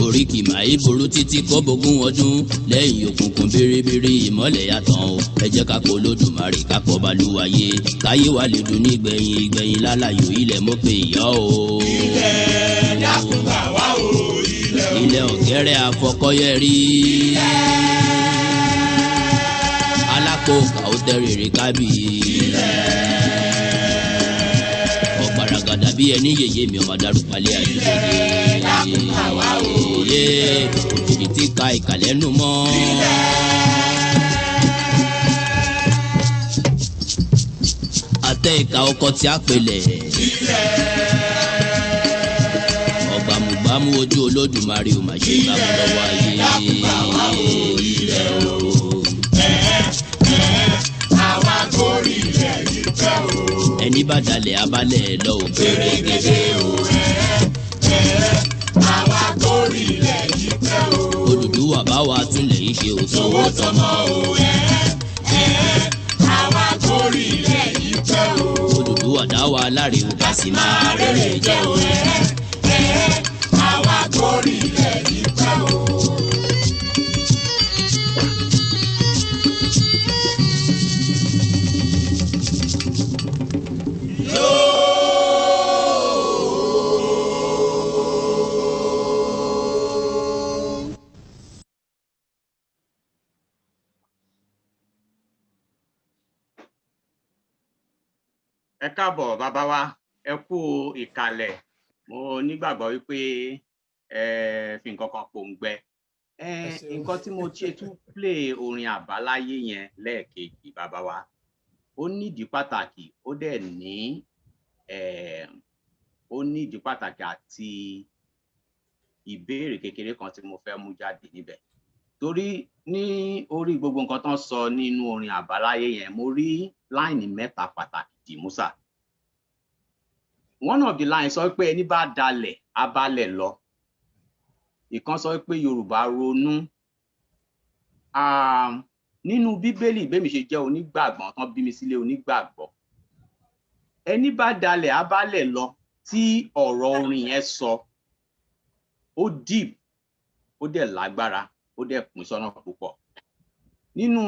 Oríkì màí burú títí kó bógún ọdún, lẹ́yìn òkùnkùn bèrèbèrè ìmọ́lẹ̀ yàtọ̀ o. Ẹ jẹ́ ká pọ̀ Olódùmarè, ká pọ̀ Balúwayé, káyé wa lè dùn nígbẹ̀yìn ìgbẹ̀yìn lálàyò ilẹ̀ mọ́ pé ìyá o. Ilẹ̀ dákun gbà wá o, ilẹ̀ o. Ilẹ̀ ọ̀gẹ́rẹ́ àfọkọ́yẹrí. Alákòókà ó tẹ́rẹ̀ẹ́rẹ́ kábì. Ọ̀gbaragada bí ẹni yèyé mi ọmọ darúpalẹ̀ àdúgbò. Yé òjijì tí ka ìkàlẹ́nu mọ́. Àtẹ ìka ọkọ tí a pèlẹ̀. Ọ̀gbàmùgbàmù ojú Olódùmarè ò mà ṣe gbàmù lọ́wọ́ ayé. Ilẹ̀ o. Àwa gorí ilẹ̀ yìí pẹ́ o. Ẹni bá dalẹ̀ abalẹ̀ lọ ò Pèrègèdè o. Àwa gorí ilẹ̀ yìí pẹ́ o. Odùduwà bá wa túnlẹ̀ yìí ṣe òtún. Owó tọmọ o. Àwa gorí ilẹ̀ yìí pẹ́ o. Odùduwà dá wa láre o, ká sì máa Rere jẹ́ o. Àwa gorí ilẹ̀ yìí pẹ́ o. Ẹ káàbọ̀ bàbá wa, ẹ kú ìkàlẹ̀. Mo nígbàgbọ́ wípé ẹ fi nǹkan kan pòǹgbẹ. Ẹ Ẹ ṣeun. Nǹkan tí mo ṣe tún play orin àbáláyé yẹn lẹ́ẹ̀kejì, bàbá wa, ó nídìí pàtàkì, ó dẹ̀ ní ó nídìí pàtàkì àti ìbéèrè kékeré kan tí mo fẹ́ mú jáde níbẹ̀, torí ní orí gbogbo nǹkan tó ń sọ nínú orin àbáláyé yẹn, mo rí line mẹ́ta pàtàkì dì mú sà. One of the lines sọ pé ẹni bá dalẹ̀ á balẹ̀ lọ. Ìkan sọ pé Yorùbá ronú. Nínú Bíbélì, bẹ́mi ṣe jẹ́ onígbàgbọ́ tán bí mi sílé onígbàgbọ́, ẹni bá dalẹ̀ á balẹ̀ lọ tí ọ̀rọ̀ orin yẹn sọ, ó deep, ó dẹ̀ lágbára, ó dẹ̀ pín sọ́nà púpọ̀. Nínú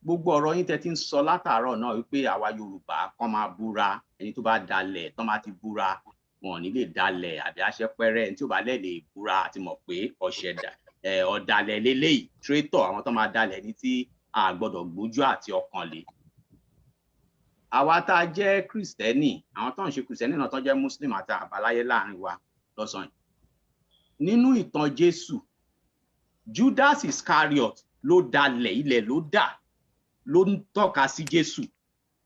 gbogbo ọ̀rọ̀ yín tẹ́ ti ń sọ látàárọ̀ náà wípé àwa Yorùbá kàn máa búra, ẹni tó bá dalẹ̀ tán máa ti búra, wọn ò ní lè dalẹ̀ àbí aṣẹ́pẹ́rẹ́. Ẹni tí ò bá lẹ̀ lè búra àti mọ̀ pé ọ̀ṣẹ̀ ọ̀dàlẹ̀ leléyìí, traitor, àwọn tó máa dalẹ̀ ní tí a gbọ́dọ̀ gbójú àti ọkàn lé. Àwa tá a jẹ́ Kristẹni, àwọn tó ń ṣe Kristẹni náà, tó jẹ́ Muslim àti àbáláyé láàrin wa lọ́sàn-án yìí, nínú ìtàn Jésù, Judas Iscariot ló dalẹ̀, ilẹ̀ ló dà, ló ń tọ́ka sí Jésù.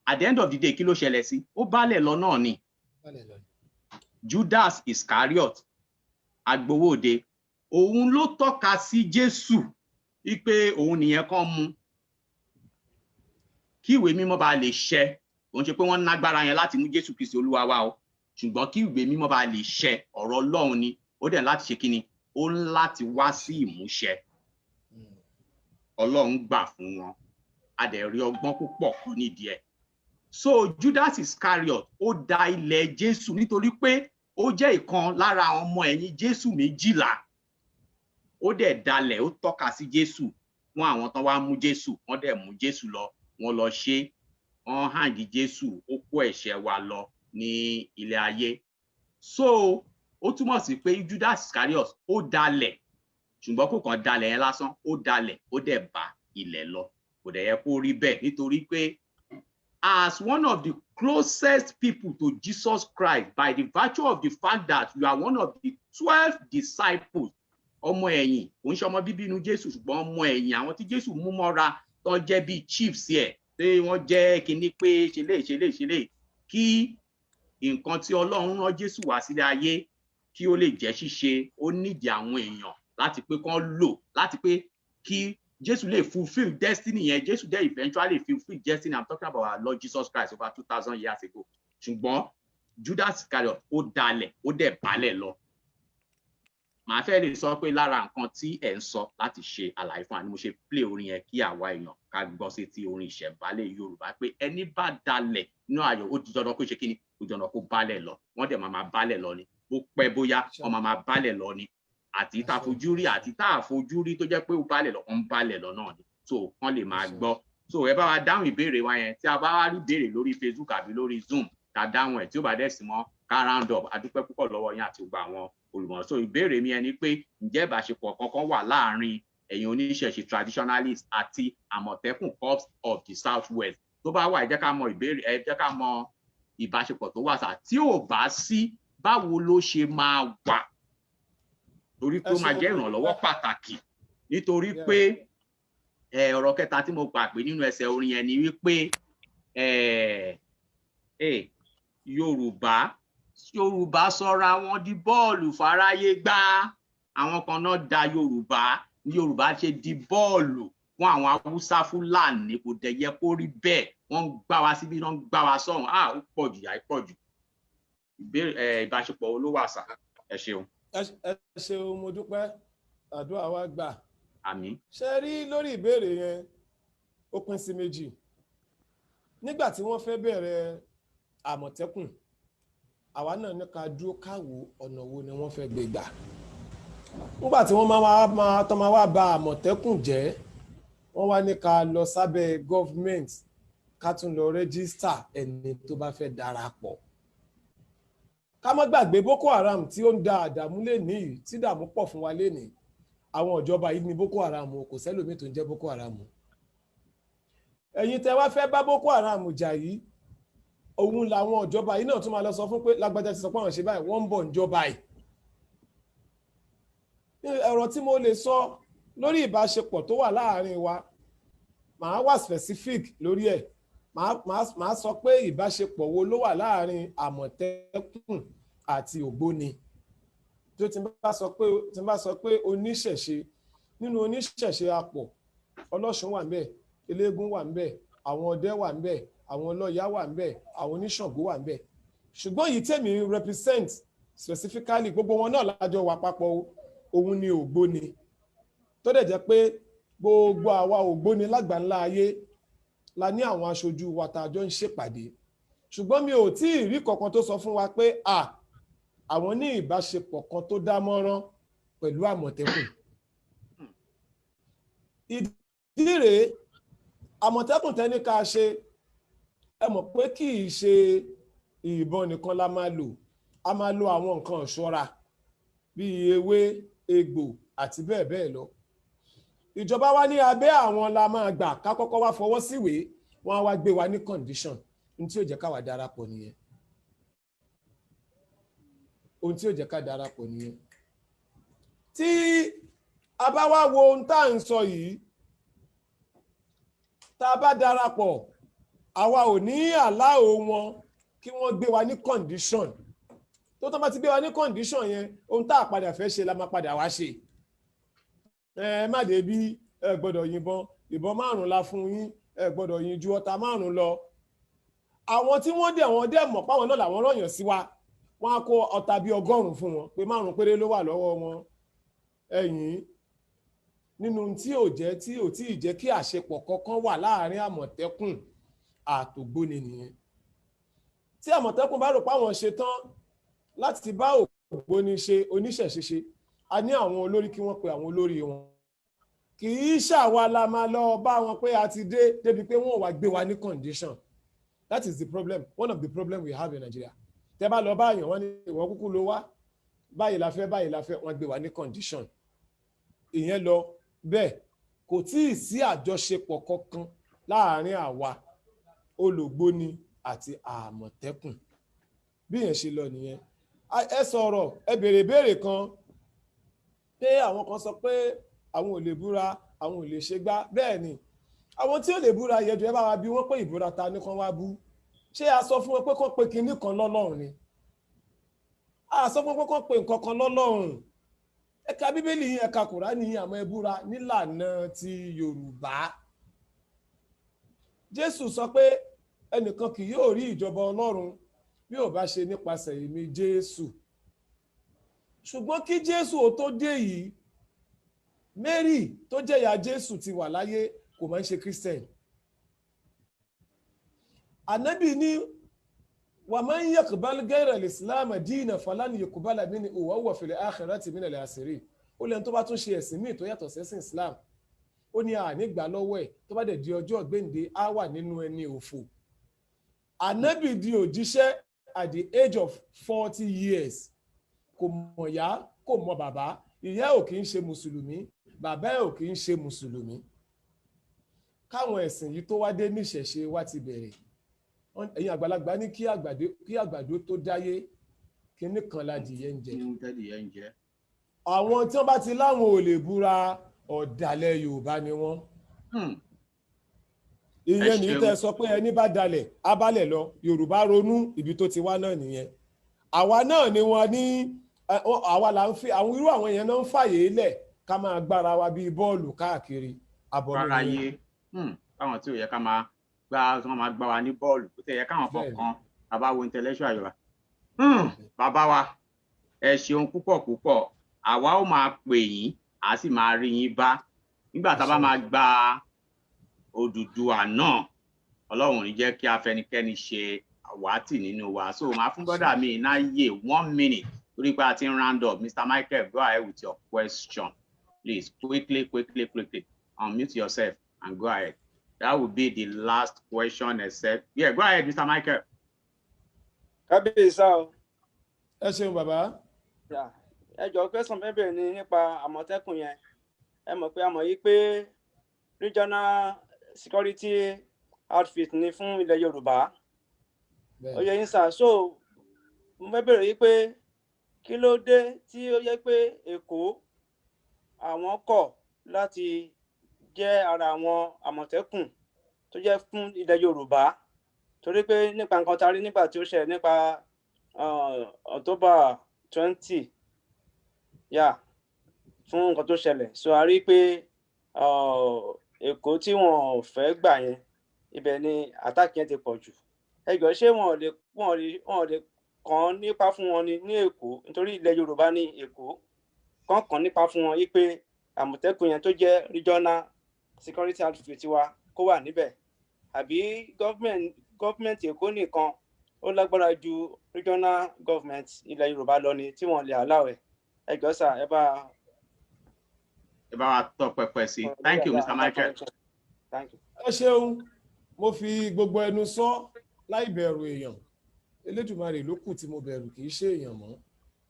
At the end of the day, kí ló ṣẹlẹ̀ sí? Ó bálẹ̀ lọ náà ni. Judas Iscariot, agbowóde, òun ló tọ́ka sí Jésù wípé òun nìyẹn kàn mú kí ìwé mímọ́ bá lè ṣẹ. Òun ṣe pé wọ́n nágbára yẹn láti mú Jésù Kristi Olúwa wa o, ṣùgbọ́n kí ìwé mímọ́ bá lè ṣẹ, ọ̀rọ̀ Ọlọ́run ni, ó dẹ̀ láti ṣe kíni, ó ń láti wá sí ìmúṣẹ. Ọlọ́run gbà fún wọn, a dẹ̀ rí ọgbọ́n púpọ̀ kan nídìí ẹ̀. So Judas Iscariot, ó da ilẹ̀ Jésù nítorí pé ó jẹ́ ìkan lára àwọn ọmọ ẹ̀yìn Jésù 12. Ó dẹ̀ dalẹ̀, ó tọ́ka sí Jésù fún àwọn tán wá mú Jésù. Wọ́n dẹ̀ mú Jésù lọ, wọ́n lọ ṣe, wọ́n hang Jésù, ó kó ẹ̀ṣẹ̀ wa lọ ní ilé ayé. So ó túmọ̀ sí pé Judas Iscariot, ó dalẹ̀, ṣùgbọ́n kò kàn dalẹ̀ yẹn lásán, ó dalẹ̀, ó dẹ̀ bá ilẹ̀ lọ. Kò dẹ̀ yẹ kó rí bẹ́ẹ̀ nítorí pé As one of the closest people to Jesus Christ, by the virtue of the fact that you are one of the 12 disciples, ọmọ ẹ̀yìn, kò ń ṣe ọmọ bíbí inú Jésù, ṣùgbọ́n ọmọ ẹ̀yìn, àwọn tí Jésù mú mọ́ra tó jẹ́ bíi chiefs ẹ̀, tí wọ́n jẹ́ kinní pé ṣe lè ṣe lè ṣe lè kí nǹkan tí Ọlọ́run rán Jésù wá sílé ayé kí ó lè jẹ́ ṣíṣe, ó nídìí àwọn èèyàn láti pé kán lò láti pé kí Jésù lè fulfil destiny yẹn. Jésù dẹ̀ eventually fulfil destiny. I'm talking about our Lord Jesus Christ over 2,000 years ago. Ṣùgbọ́n Judas Iscariot, ó dalẹ̀, ó dẹ̀ balẹ̀ lọ. Màá fẹ́ lè sọ pé lára nǹkan tí ẹ̀ ń sọ láti ṣe àlàyé fún wa ni mo ṣe play orin yẹn kí àwa èèyàn ká gbọ́ sí ti orin ìṣẹ̀ǹbálẹ̀ Yorùbá pé ẹni bá dalẹ̀ nínú ayọ̀, ó di dandan kó ṣe kí ni? Ó di dandan kó balẹ̀ lọ. Wọ́n dẹ̀ máa máa balẹ̀ lọ ni. Bó pẹ́ bóyá, wọ́n máa máa balẹ̀ lọ ni. Àti tá a fojú rí àti tá a fojú rí tó jẹ́ pé ó balẹ̀ lọ, ó ń balẹ̀ lọ náà ni. So wọ́n lè máa gbọ́. So ẹ bá wa dáhùn ìbéèrè wa yẹn. Tí a bá wá rí ìbéèrè lórí Facebook àbí lórí Zoom, ká dáhùn ẹ̀. Tí ó bá dẹ̀ sí mọ́, ká round up. A dúpẹ́ púpọ̀ lọ́wọ́ yín àti gbogbo àwọn olùmọ̀. So ìbéèrè mi ẹni pé, ǹjẹ́ ìbáṣepọ̀ kankan wà láàárín ẹ̀yin oníṣẹ̀ṣe traditionalist àti Àmọ̀tẹ́kùn Corps of the South West? Tó bá wà, ẹ jẹ́ ká mọ ìbéèrè, ẹ jẹ́ ká mọ ìbáṣepọ̀ tó wà sá. Tí ò bá sí, báwo ló ṣe máa wà? Torí pé ó máa jẹ́ ìrànlọ́wọ́ pàtàkì, nítorí pé ọ̀rọ̀ kẹta tí mo gbà pé nínú ẹsẹ̀ orin yẹn ni wípé Yorùbá sọra wọn di bọ́ọ̀lù fáráyé gbá. Àwọn kan náà da Yorùbá ní Yorùbá ṣe di bọ́ọ̀lù fún àwọn Haúsá Fúlàní. Kò dẹ̀ yẹ kó rí bẹ́ẹ̀. Wọ́n ń gbá wa síbí, wọ́n ń gbá wa sọ́hùn. Ah, ó pọ̀ jù, yà á pọ̀ jù. Ìbéèrè ẹ, ìbáṣepọ̀ wo ló wà sà? Ẹ ṣeun. Ẹ ṣeun, mo dúpẹ́. Àdúrà wa gbà. Àmín. Ṣe rí, lórí ìbéèrè yẹn, ó pín sí méjì. Nígbà tí wọ́n fẹ́ bẹ̀rẹ̀ Àmọ̀tẹ́kùn, àwa náà ní ká dúró káwo ọ̀nà wo ni wọ́n fẹ́ gbé gbà. Nígbà tí wọ́n máa wá máa tọ́ máa wá ba Àmọ̀tẹ́kùn jẹ́, wọ́n wá ní ká lọ sábẹ́ government, ká tún lọ register ẹni tó bá fẹ́ darapọ̀. Ká má gbàgbé Boko Haram tí ó ń da àdàmú lénìí, tí dààmú pọ̀ fún wa lénìí. Àwọn ìjọba yìí ní Boko Haram o, kò sẹ́lòmíì tó ń jẹ́ Boko Haram o. Ẹ̀yin tẹ́ wá fẹ́ bá Boko Haram jà yìí, òun làwọn ìjọba yìí náà tún máa lọ sọ fún pé lágbájá ti sọ pé àwọn ṣe báyìí, wọ́n ń bọ̀ níjọba yìí. Ọ̀rọ̀ tí mo lè sọ lórí ìbáṣepọ̀ tó wà láàárín wa, màá wà specific lórí ẹ̀. Màá sọ pé ìbáṣepọ̀ wo ló wà láàárín Àmọ̀tẹ́kùn àti Ògbóni? Tó tí n bá sọ pé oníṣẹ̀ṣe, nínú oníṣẹ̀ṣe apọ̀, ọlọ́ṣun wà ńbẹ̀, eléégún wà ńbẹ̀, àwọn ọdẹ wà ńbẹ̀, àwọn ọlọ́ya wà ńbẹ̀, àwọn oníṣàngó wà ńbẹ̀. Ṣùgbọ́n yìí tèmi represent specifically, gbogbo wọn náà lájọ wà papọ̀ o, òun ni Ògbóni, tó dẹ̀ jẹ́ pé gbogbo àwa Ògbóni lágbàńlá ayé la ní àwọn aṣojú wa tá a jọ ń ṣèpàdé. Ṣùgbọ́n mi ò tí ì rí kankan tó sọ fún wa pé à àwọn ní ìbáṣepọ̀ kan tó dá mọ́rán pẹ̀lú Àmọ̀tẹ́kùn. Ìdí rèé, Àmọ̀tẹ́kùn tẹ́ni ká ṣe, ẹ mọ̀ pé kì í ṣe ìbọn nìkan la máa lò. A máa lo àwọn nǹkan ìṣọ́ra bíi ewé, egbò àti bẹ́ẹ̀ bẹ́ẹ̀ lọ. Ìjọba wa ní abẹ́ àwọn la máa gbà ká kọ́kọ́ wá fọwọ́ síwèé, wọ́n á wá gbé wa ní condition. Ohun tí ò jẹ́ káwa darapọ̀ nìyẹn. Ohun tí ò jẹ́ ká darapọ̀ nìyẹn. Tí a bá wá wo ohun tá à ń sọ yìí, tá a bá darapọ̀, àwa ò ní àláò wọn kí wọ́n gbé wa ní condition. Tó bá ti gbé wa ní condition yẹn, ohun tá a padà fẹ́ ṣe la máa padà wá ṣe. Ẹ má dé bí ẹ gbọ́dọ̀ yìnbọn, ìbọn márùn la fún yín, ẹ gbọ́dọ̀ yin ju ọta márùn lọ. Àwọn tí wọ́n dẹ̀ wọ́n dẹ̀ mọ̀ páwọn náà làwọn rọ̀yàn sí wa, wọ́n á kó ọta bíi 100 fún wọn pé márùn péré ló wà lọ́wọ́ wọn. Ẹ̀yìn nínú tí ò jẹ́ tí ò tí ì jẹ́ kí àṣepọ̀ kankan wà láàrin Àmọ̀tẹ́kùn àtògbóni nìyẹn. Tí Àmọ̀tẹ́kùn bá rò pé àwọn ṣe tán láti bá Ògbóni ṣe, oníṣẹ̀ṣe ṣe, a ní àwọn olórí, kí wọ́n pe àwọn olórí wọn. Kì í ṣàwa la máa lọ bá wọn pé a ti dé débi pé wọ́n wá gbé wa ní condition. That is the problem, one of the problem we have in Nigeria. Tẹ́ bá lọ bá yàn, wọ́n ní ìwọ kúkú ló wá, báyìí la fẹ́, báyìí la fẹ́, wọ́n gbé wa ní condition. Ìyẹn lọ bẹ́ẹ̀. Kò tí ì sí àjọṣepọ̀ kankan láàárín àwa. Ològbóni àti Àmọ̀tẹ́kùn. Bí yẹn ṣe lọ nìyẹn. Ẹ sọ̀rọ̀, ẹ béèrè béèrè kan pé àwọn kan sọ pé àwọn ò lè búra, àwọn ò lè ṣe gbá. Bẹ́ẹ̀ ni, àwọn tí ò lè búra yẹn jù, ẹ bá wa bí wọ́n pé ìbúra ta ní kan wá bú. Ṣé a sọ fún wọn pé kán pe kinní kan lọ́lọ́run ni? A sọ fún wọn pé kán pe nǹkan kan lọ́lọ́run. Ẹ ka Bíbélì yín, ẹ ka Kùránì yín, àmọ́ ẹ búra nílànà ti Yorùbá. Jésù sọ pé ẹnìkan kì yóò rí ìjọba Ọlọ́run bí ò bá ṣe nípasẹ̀ èmi Jésù. Ṣùgbọ́n kí Jésù ó tó dé yìí, Mary tó jẹ́ ìyá Jésù ti wà láyé, kò máa ń ṣe Christian. Ànábì ní ومن يبتغ غير الإسلام دينا فلن يقبل منه وهو في الآخرة من الخاسرين. Ó lẹ́nu tó bá tún ṣe ẹ̀sìn míì tó yàtọ̀ sẹ́sìn Islam, ó ní àní gbà lọ́wọ́ ẹ̀, tó bá dẹ̀ di ọjọ́ gbéǹde, á wà nínú ẹni òfò. Ànábì di òjíṣẹ́ at the age of 40 years. Kò mọ̀ ìyá, kò mọ̀ bàbá. Ìyá ò kì í ṣe mùsùlùmí, bàbá ẹ̀ ò kì í ṣe mùsùlùmí. Káwọn ẹ̀sìn yìí tó wá dé, níṣẹ̀ṣe wá ti bẹ̀rẹ̀. Ẹ̀yin àgbàlagbà ní kí àgbàdo tó dáyé, kinní kan ládìyẹ ń jẹ. Tẹ́lẹ̀ ń jẹ. Àwọn tí wọ́n bá ti láwọn ò lè búra, ọ̀dàlẹ̀ Yorùbá ni wọ́n. Ìyẹn ní tẹ́ sọ pé ẹni bá dalẹ̀ abálẹ̀ lọ. Yorùbá ronú, ibi tó ti wá náà nìyẹn. Àwa náà ni wọ́n ní àwa là ń fi àwọn irú àwọn yẹn náà ń fàyè lẹ̀ ká máa gbára wa bíi bọ́ọ̀lù káàkiri àbọ̀mọ́. Rárá yé káwọn tí ò yẹ ká máa gbá, tí wọ́n máa gbá wa ní bọ́ọ̀lù, kò tẹ̀ yẹ káwọn fọkàn bàbá wo intellectual Yorùbá. Bàbá wa, ẹ ṣeun púpọ̀ púpọ̀. Àwa ó máa pè yín, a sì máa rí yín bá nígbà tá a bá máa gba Odùduwà náà. Ọlọ́run ò ní jẹ́ kí afẹnikẹ́ni ṣe àwátì nínú wa. So màá fún brother mi náyè one minute torí pé a ti ń round up. Mr. Michael, go ahead with your question, please. Quickly, quickly, quickly, unmute yourself and go ahead. That will be the last question, except, yeah, go ahead, Mr. Michael. Kábíyèsí sá o. Ẹ ṣeun, bàbá. Ẹ jọ, question fẹ́ bẹ̀rẹ̀ ní nípa Àmọ̀tẹ́kùn yẹn. Ẹ mọ̀ pé a mọ̀ yí pé regional security outfit ni fún ilẹ̀ Yorùbá. Ó yẹ yín sà. So mo fẹ́ bẹ̀rẹ̀ yí pé kí ló dé tí ó yẹ pé Èkó, àwọn kọ̀ láti jẹ́ ara àwọn Àmọ̀tẹ́kùn tó jẹ́ fún ilẹ̀ Yorùbá? Torí pé nípa nǹkan tá a rí nígbà tí ó ṣẹlẹ̀ nípa October 20, yà fún nǹkan tó ṣẹlẹ̀, so a rí pé Èkó tí wọn ò fẹ́ gbà yẹn, ibẹ̀ ni attack yẹn ti pọ̀ jù. Ẹ jọ̀ọ́, ṣé wọn ò lè kàn án nípa fún wọn ní Èkó? Nítorí ilẹ̀ Yorùbá ní Èkó, kàn kàn nípa fún wọn yí pé Àmọ̀tẹ́kùn yẹn tó jẹ́ regional security outfit wa kó wà níbẹ̀, àbí government Èkó nìkan ó lágbára ju regional government ilẹ̀ Yorùbá lọ ni tí wọ́n lè allow ẹ̀? Ẹ jọ̀ọ́ sà, ẹ bá. Ẹ bá wa tọ́ pẹpẹ sí. Thank you, Mr. Michael. Thank you. Ẹ ṣeun. Mo fi gbogbo ẹnu sọ láì bẹ̀rù èèyàn. Elédùmarè ló kù tí mo bẹ̀rù, kì í ṣe èèyàn mọ́.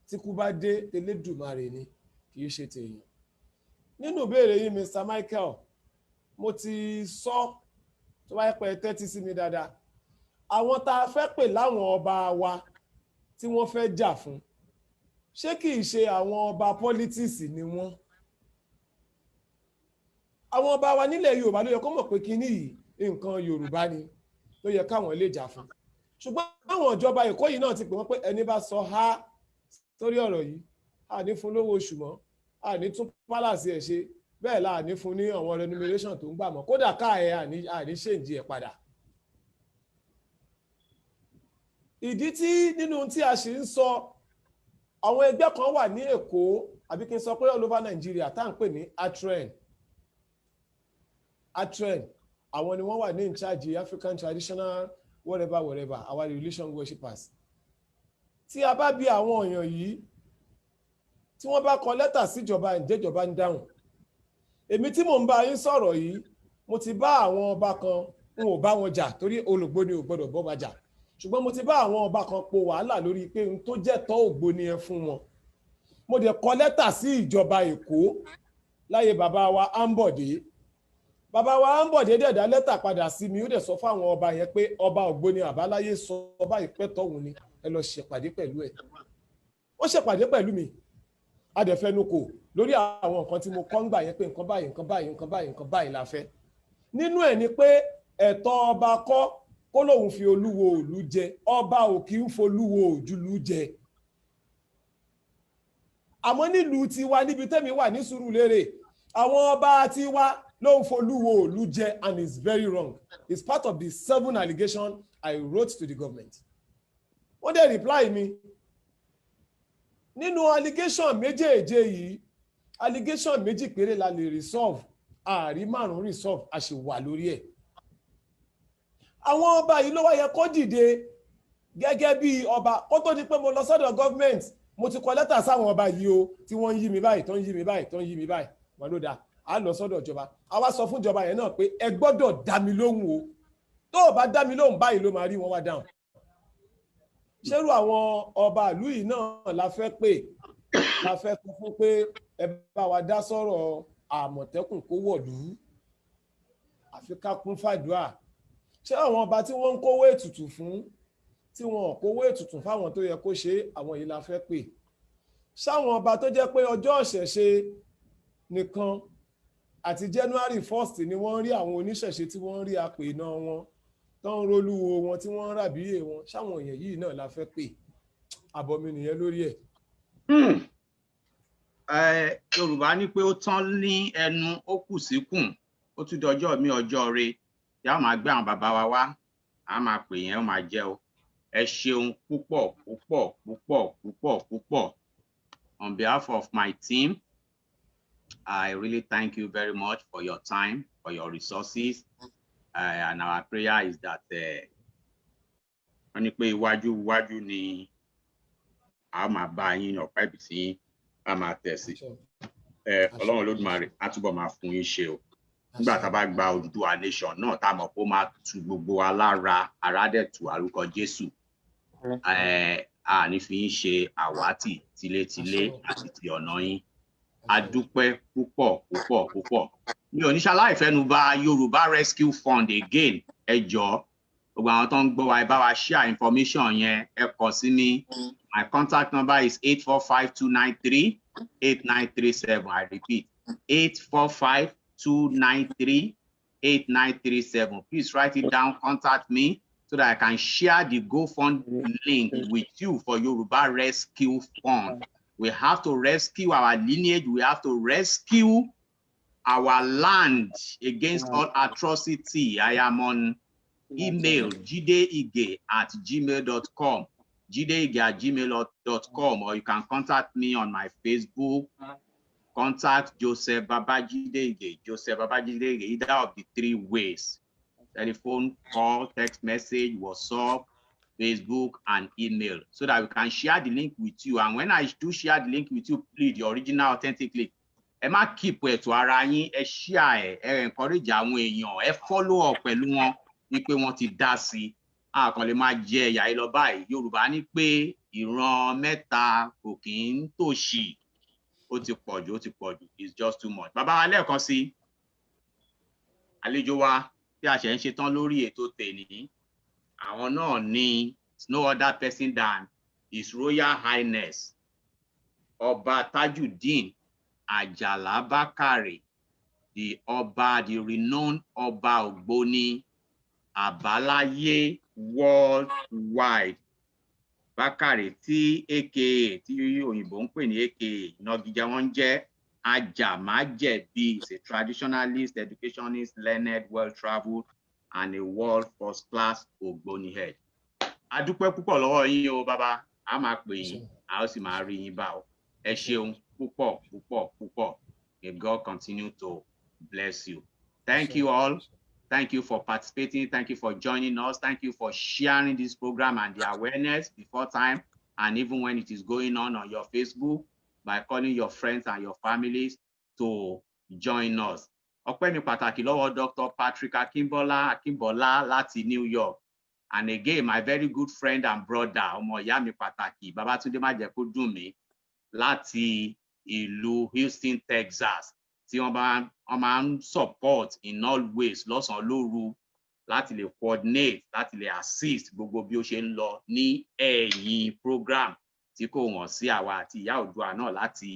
Tí kú bá dé, Elédùmarè ni, kì í ṣe tèèyàn. Nínú ìbéèrè yìí, Mr. Michael, mo ti sọ, tó bá yẹ pé ẹ tẹ́tí sí mi dáadáa, àwọn tá a fẹ́ pè láwọn ọba wa tí wọ́n fẹ́ jà fún, ṣé kì í ṣe àwọn ọba politics ni wọ́n? Àwọn ọba wa nílẹ̀ Yorùbá ló yẹ kó mọ̀ pé kinní yìí, nǹkan Yorùbá ni, ló yẹ káwọn lè jà fún. Ṣùgbọ́n àwọn ìjọba Èkó yìí náà ti pè wọ́n pé ẹni bá sọ ha sórí ọ̀rọ̀ yìí, a ní fún lówó oṣù mọ́, a ní tún palace ẹ̀ ṣe, bẹ́ẹ̀ la ní fún ní àwọn remuneration tó ń gbà mọ́, kódà káà ẹ̀ àní change ẹ̀ padà. Ìdí tí nínú tí a sì ń sọ, àwọn ẹgbẹ́ kan wà ní Èkó, àbí kí n sọ pé all over Nigeria, tá à ń pè ní ATREN. ATREN, àwọn ni wọ́n wà ní in charge African traditional whatever whatever, our religion worshippers. Tí a bá bi àwọn èèyàn yìí, tí wọ́n bá kọ lẹ́tà síjọba, ìjẹ́jọba ń dáhùn? Èmi tí mò ń bá yín sọ̀rọ̀ yìí, mo ti bá àwọn ọba kan, n ò bá wọn jà torí olùgbòni ò gbọdọ̀ bọ́ bá jà, ṣùgbọ́n mo ti bá àwọn ọba kan po wàhálà lórí pé n tó jẹ́ tọ́ Ògbóni ẹ fún wọn. Mo dẹ̀ kọ lẹ́tà sí ìjọba Èkó láyé bàbá wa Ambode. Bàbá wa Ambode dẹ̀ dá lẹ́tà padà sí mi. Ó dẹ̀ sọ fáwọn ọba yẹn pé ọba Ògbóni Àbáláyé sọ báyìí pẹ́ tọ̀hún ni ẹ lọ ṣèpàdé pẹ̀lú ẹ̀. Ó ṣèpàdé pẹ̀lú mi, a dẹ̀ fẹnu kò lórí àwọn nǹkan tí mo kọ́ ń gbà yẹn pé nǹkan báyìí, nǹkan báyìí, nǹkan báyìí, nǹkan báyìí la fẹ́. Nínú ẹ̀ ni pé ẹ̀tọ́ ọba kọ́ kó lóun fi olúwo òlu jẹ. Ọba ò kì í folúwo òjúlú jẹ. Àmọ́ nílùú tiwa, níbi tẹ́mi wà ní Sùúrùlérè, àwọn ọba tiwa ló ń folúwo òlu jẹ, and it's very wrong. It's part of the seven allegation I wrote to the government. Wọ́n dẹ̀ reply mi. Nínú allegation méjèèje yìí, allegation méjì péré la lè resolve. Ààrí márùn resolve, a sì wà lórí ẹ̀. Àwọn ọba yìí ló wá yẹ kó dìde gẹ́gẹ́ bí ọba. Kó tó di pé mo lọ sọ́dọ̀ government, mo ti kọ lẹ́tà sáwọn ọba yìí o, tí wọ́n ń yí mi báyìí, tó ń yí mi báyìí, tó ń yí mi báyìí. Wọn ló dáa, a lọ sọ́dọ̀ ìjọba. A wá sọ fún ìjọba yẹn náà pé ẹ gbọ́dọ̀ dá mi lóhùn o. Tó o bá dá mi lóhùn, báyìí ló máa rí. Wọn wá dáhùn. Ṣérú àwọn ọba ìlú yìí náà la fẹ́ pè, la fẹ́ sọ fún pé ẹ bá wa dá sọ̀rọ̀ Àmọ̀tẹ́kùn kó wọ̀lú, àfi ká kún fàdúrà? Ṣé àwọn ọba tí wọ́n ń kówó ètùtù fún, tí wọn ò kówó ètùtù fáwọn tó yẹ kó ṣe, àwọn yìí la fẹ́ pè? Ṣáwọn ọba tó jẹ́ pé ọjọ́ ìṣẹ̀ṣe nìkan àti January 1st ni wọ́n ń rí àwọn oníṣẹ̀ṣe, tí wọ́n ń rí apè iná wọn, tó ń rólúwo wọn, tí wọ́n ń ràbíyè wọn, ṣáwọn èèyàn yìí náà la fẹ́ pè? Àbọ̀ mi nìyẹn lórí ẹ̀. Yorùbá ní pé ó tán ní ẹnu, ó kù síkùn. Ó tún dọjọ́ mi, ọjọ́ re tí a máa gbé àwọn bàbá wa wá, a máa pè yẹn, ó máa jẹ́ o. Ẹ ṣeun púpọ̀ púpọ̀ púpọ̀ púpọ̀ púpọ̀. On behalf of my team, I really thank you very much for your time, for your resources, and our prayer is that wọ́n ní pé iwájú iwájú ni a máa bá yín, ọ̀pá ìbísí yín a máa tẹ̀ sí. Ọlọ́run Olódùmarè á túbọ̀ máa fún yín ṣe o. Nígbà tá a bá gba Odùduwà nation náà, tá a mọ̀ pé ó máa tu gbogbo wa lára, ara dẹ̀ tù àrùkọ Jésù, a ní fi yín ṣe àwátì tilétilé àti ti ọ̀nà yín. A dúpẹ́ púpọ̀ púpọ̀ púpọ̀. Mi ò ní ṣaláì fẹ́nu bà Yorùbá Rescue Fund again. Ẹ jọ̀ọ́, gbogbo àwọn tó ń gbọ́ wa, ẹ bá wa share information yẹn. Ẹ kọ sí mi. My contact number is 845-293-8937. I repeat, 845-293-8937. Please write it down. Contact me so that I can share the GoFund link with you for Yoruba Rescue Fund. We have to rescue our lineage. We have to rescue our land against all atrocity. I am on email, jideige@gmail.com, jideige@gmail.com, or you can contact me on my Facebook. Contact Joseph Babajide Ige, Joseph Babajide Ige, either of the three ways: telephone call, text message, WhatsApp, Facebook, and email, so that we can share the link with you. And when I do share the link with you, please, the original authentic link, ẹ má keep ẹ̀ tó ara yín. Ẹ share ẹ, ẹ encourage àwọn èèyàn, ẹ follow up pẹ̀lú wọn wípé wọ́n ti dá sí i. A kàn lè máa jẹ ẹ̀yà yìí lọ báyìí. Yorùbá ní pé ìran mẹ́ta kò kì í tòṣì. Ó ti pọ̀ jù, ó ti pọ̀ jù. It's just too much. Bàbá wa, lẹ́ẹ̀kan sí, àlejò wa tí a ṣẹ̀ ń ṣe tán lórí ètò tèní, àwọn náà ní no other person than His Royal Highness Ọba Tajudeen Àjàlá Bákàrè, the ọba, the renowned Ọba Ògbóni Àbáláyé worldwide, Bákàrè tí aka tí òyìnbó ń pè ní aka, ìnagijẹ wọn ń jẹ́ Ajàmájẹ̀bi, is a traditionalist, educationist, learned, well-travelled and a world first class Ògbóni head. A dúpẹ́ púpọ̀ lọ́wọ́ yín o, bàbá. A máa pè yín, a ó sì máa rí yín bá o. Ẹ ṣeun púpọ̀ púpọ̀ púpọ̀. May God continue to bless you. Thank you all. Thank you for participating. Thank you for joining us. Thank you for sharing this program and the awareness before time and even when it is going on your Facebook, by calling your friends and your families to join us. Ọpẹ́ mi pàtàkì lọ́wọ́ Dr. Patrick Akínbọ́lá Akínbọ́lá láti New York. And again, my very good friend and brother, ọmọ ìyá mi pàtàkì, Babátúndé Májẹ̀kódùnmí láti ìlú Houston, Texas. Tí wọ́n bá wọ́n máa ń support in all ways, lọ́sàn-án lóru, láti lè coordinate, láti lè assist gbogbo bí ó ṣe ń lọ ní ẹ̀yìn program tí kò wọ̀n sí àwa àti Ìyá Oòduà náà láti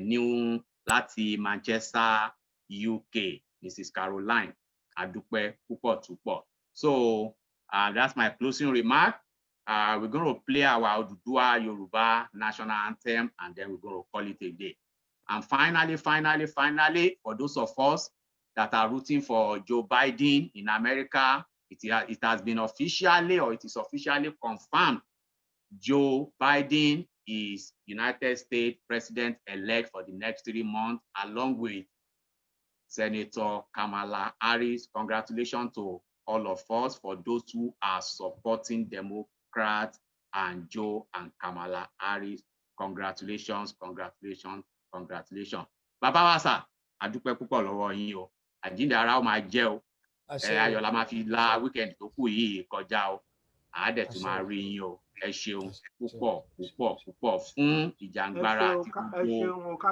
new láti Manchester, UK, Mrs. Caroline, adúpẹ́ púpọ̀ púpọ̀. So that's my closing remark. We're going to play our Oduduwa Yoruba national anthem and then we're going to call it a day. And finally, finally, finally, for those of us that are rooting for Joe Biden in America, it has been officially, or it is officially confirmed, Joe Biden is United States President-elect for the next 3 months, along with Senator Kamala Harris. Congratulations to all of us, for those who are supporting Democrats and Joe and Kamala Harris. Congratulations, congratulations, congratulations. Bàbá wa sà, a dúpẹ́ púpọ̀ lọ́wọ́ yín o. Àjíǹde ara ó máa jẹ́ o. Àṣẹ. Ẹ ayọ̀ la máa fi la weekend tó kù yìí kọjá o. À á dẹ̀ tún Àṣẹ. Máa rí yín o. Ẹ ṣeun púpọ̀ púpọ̀ púpọ̀ fún Ẹ ìjàngbara ṣeun àti ẹ gbogbo ṣeun o.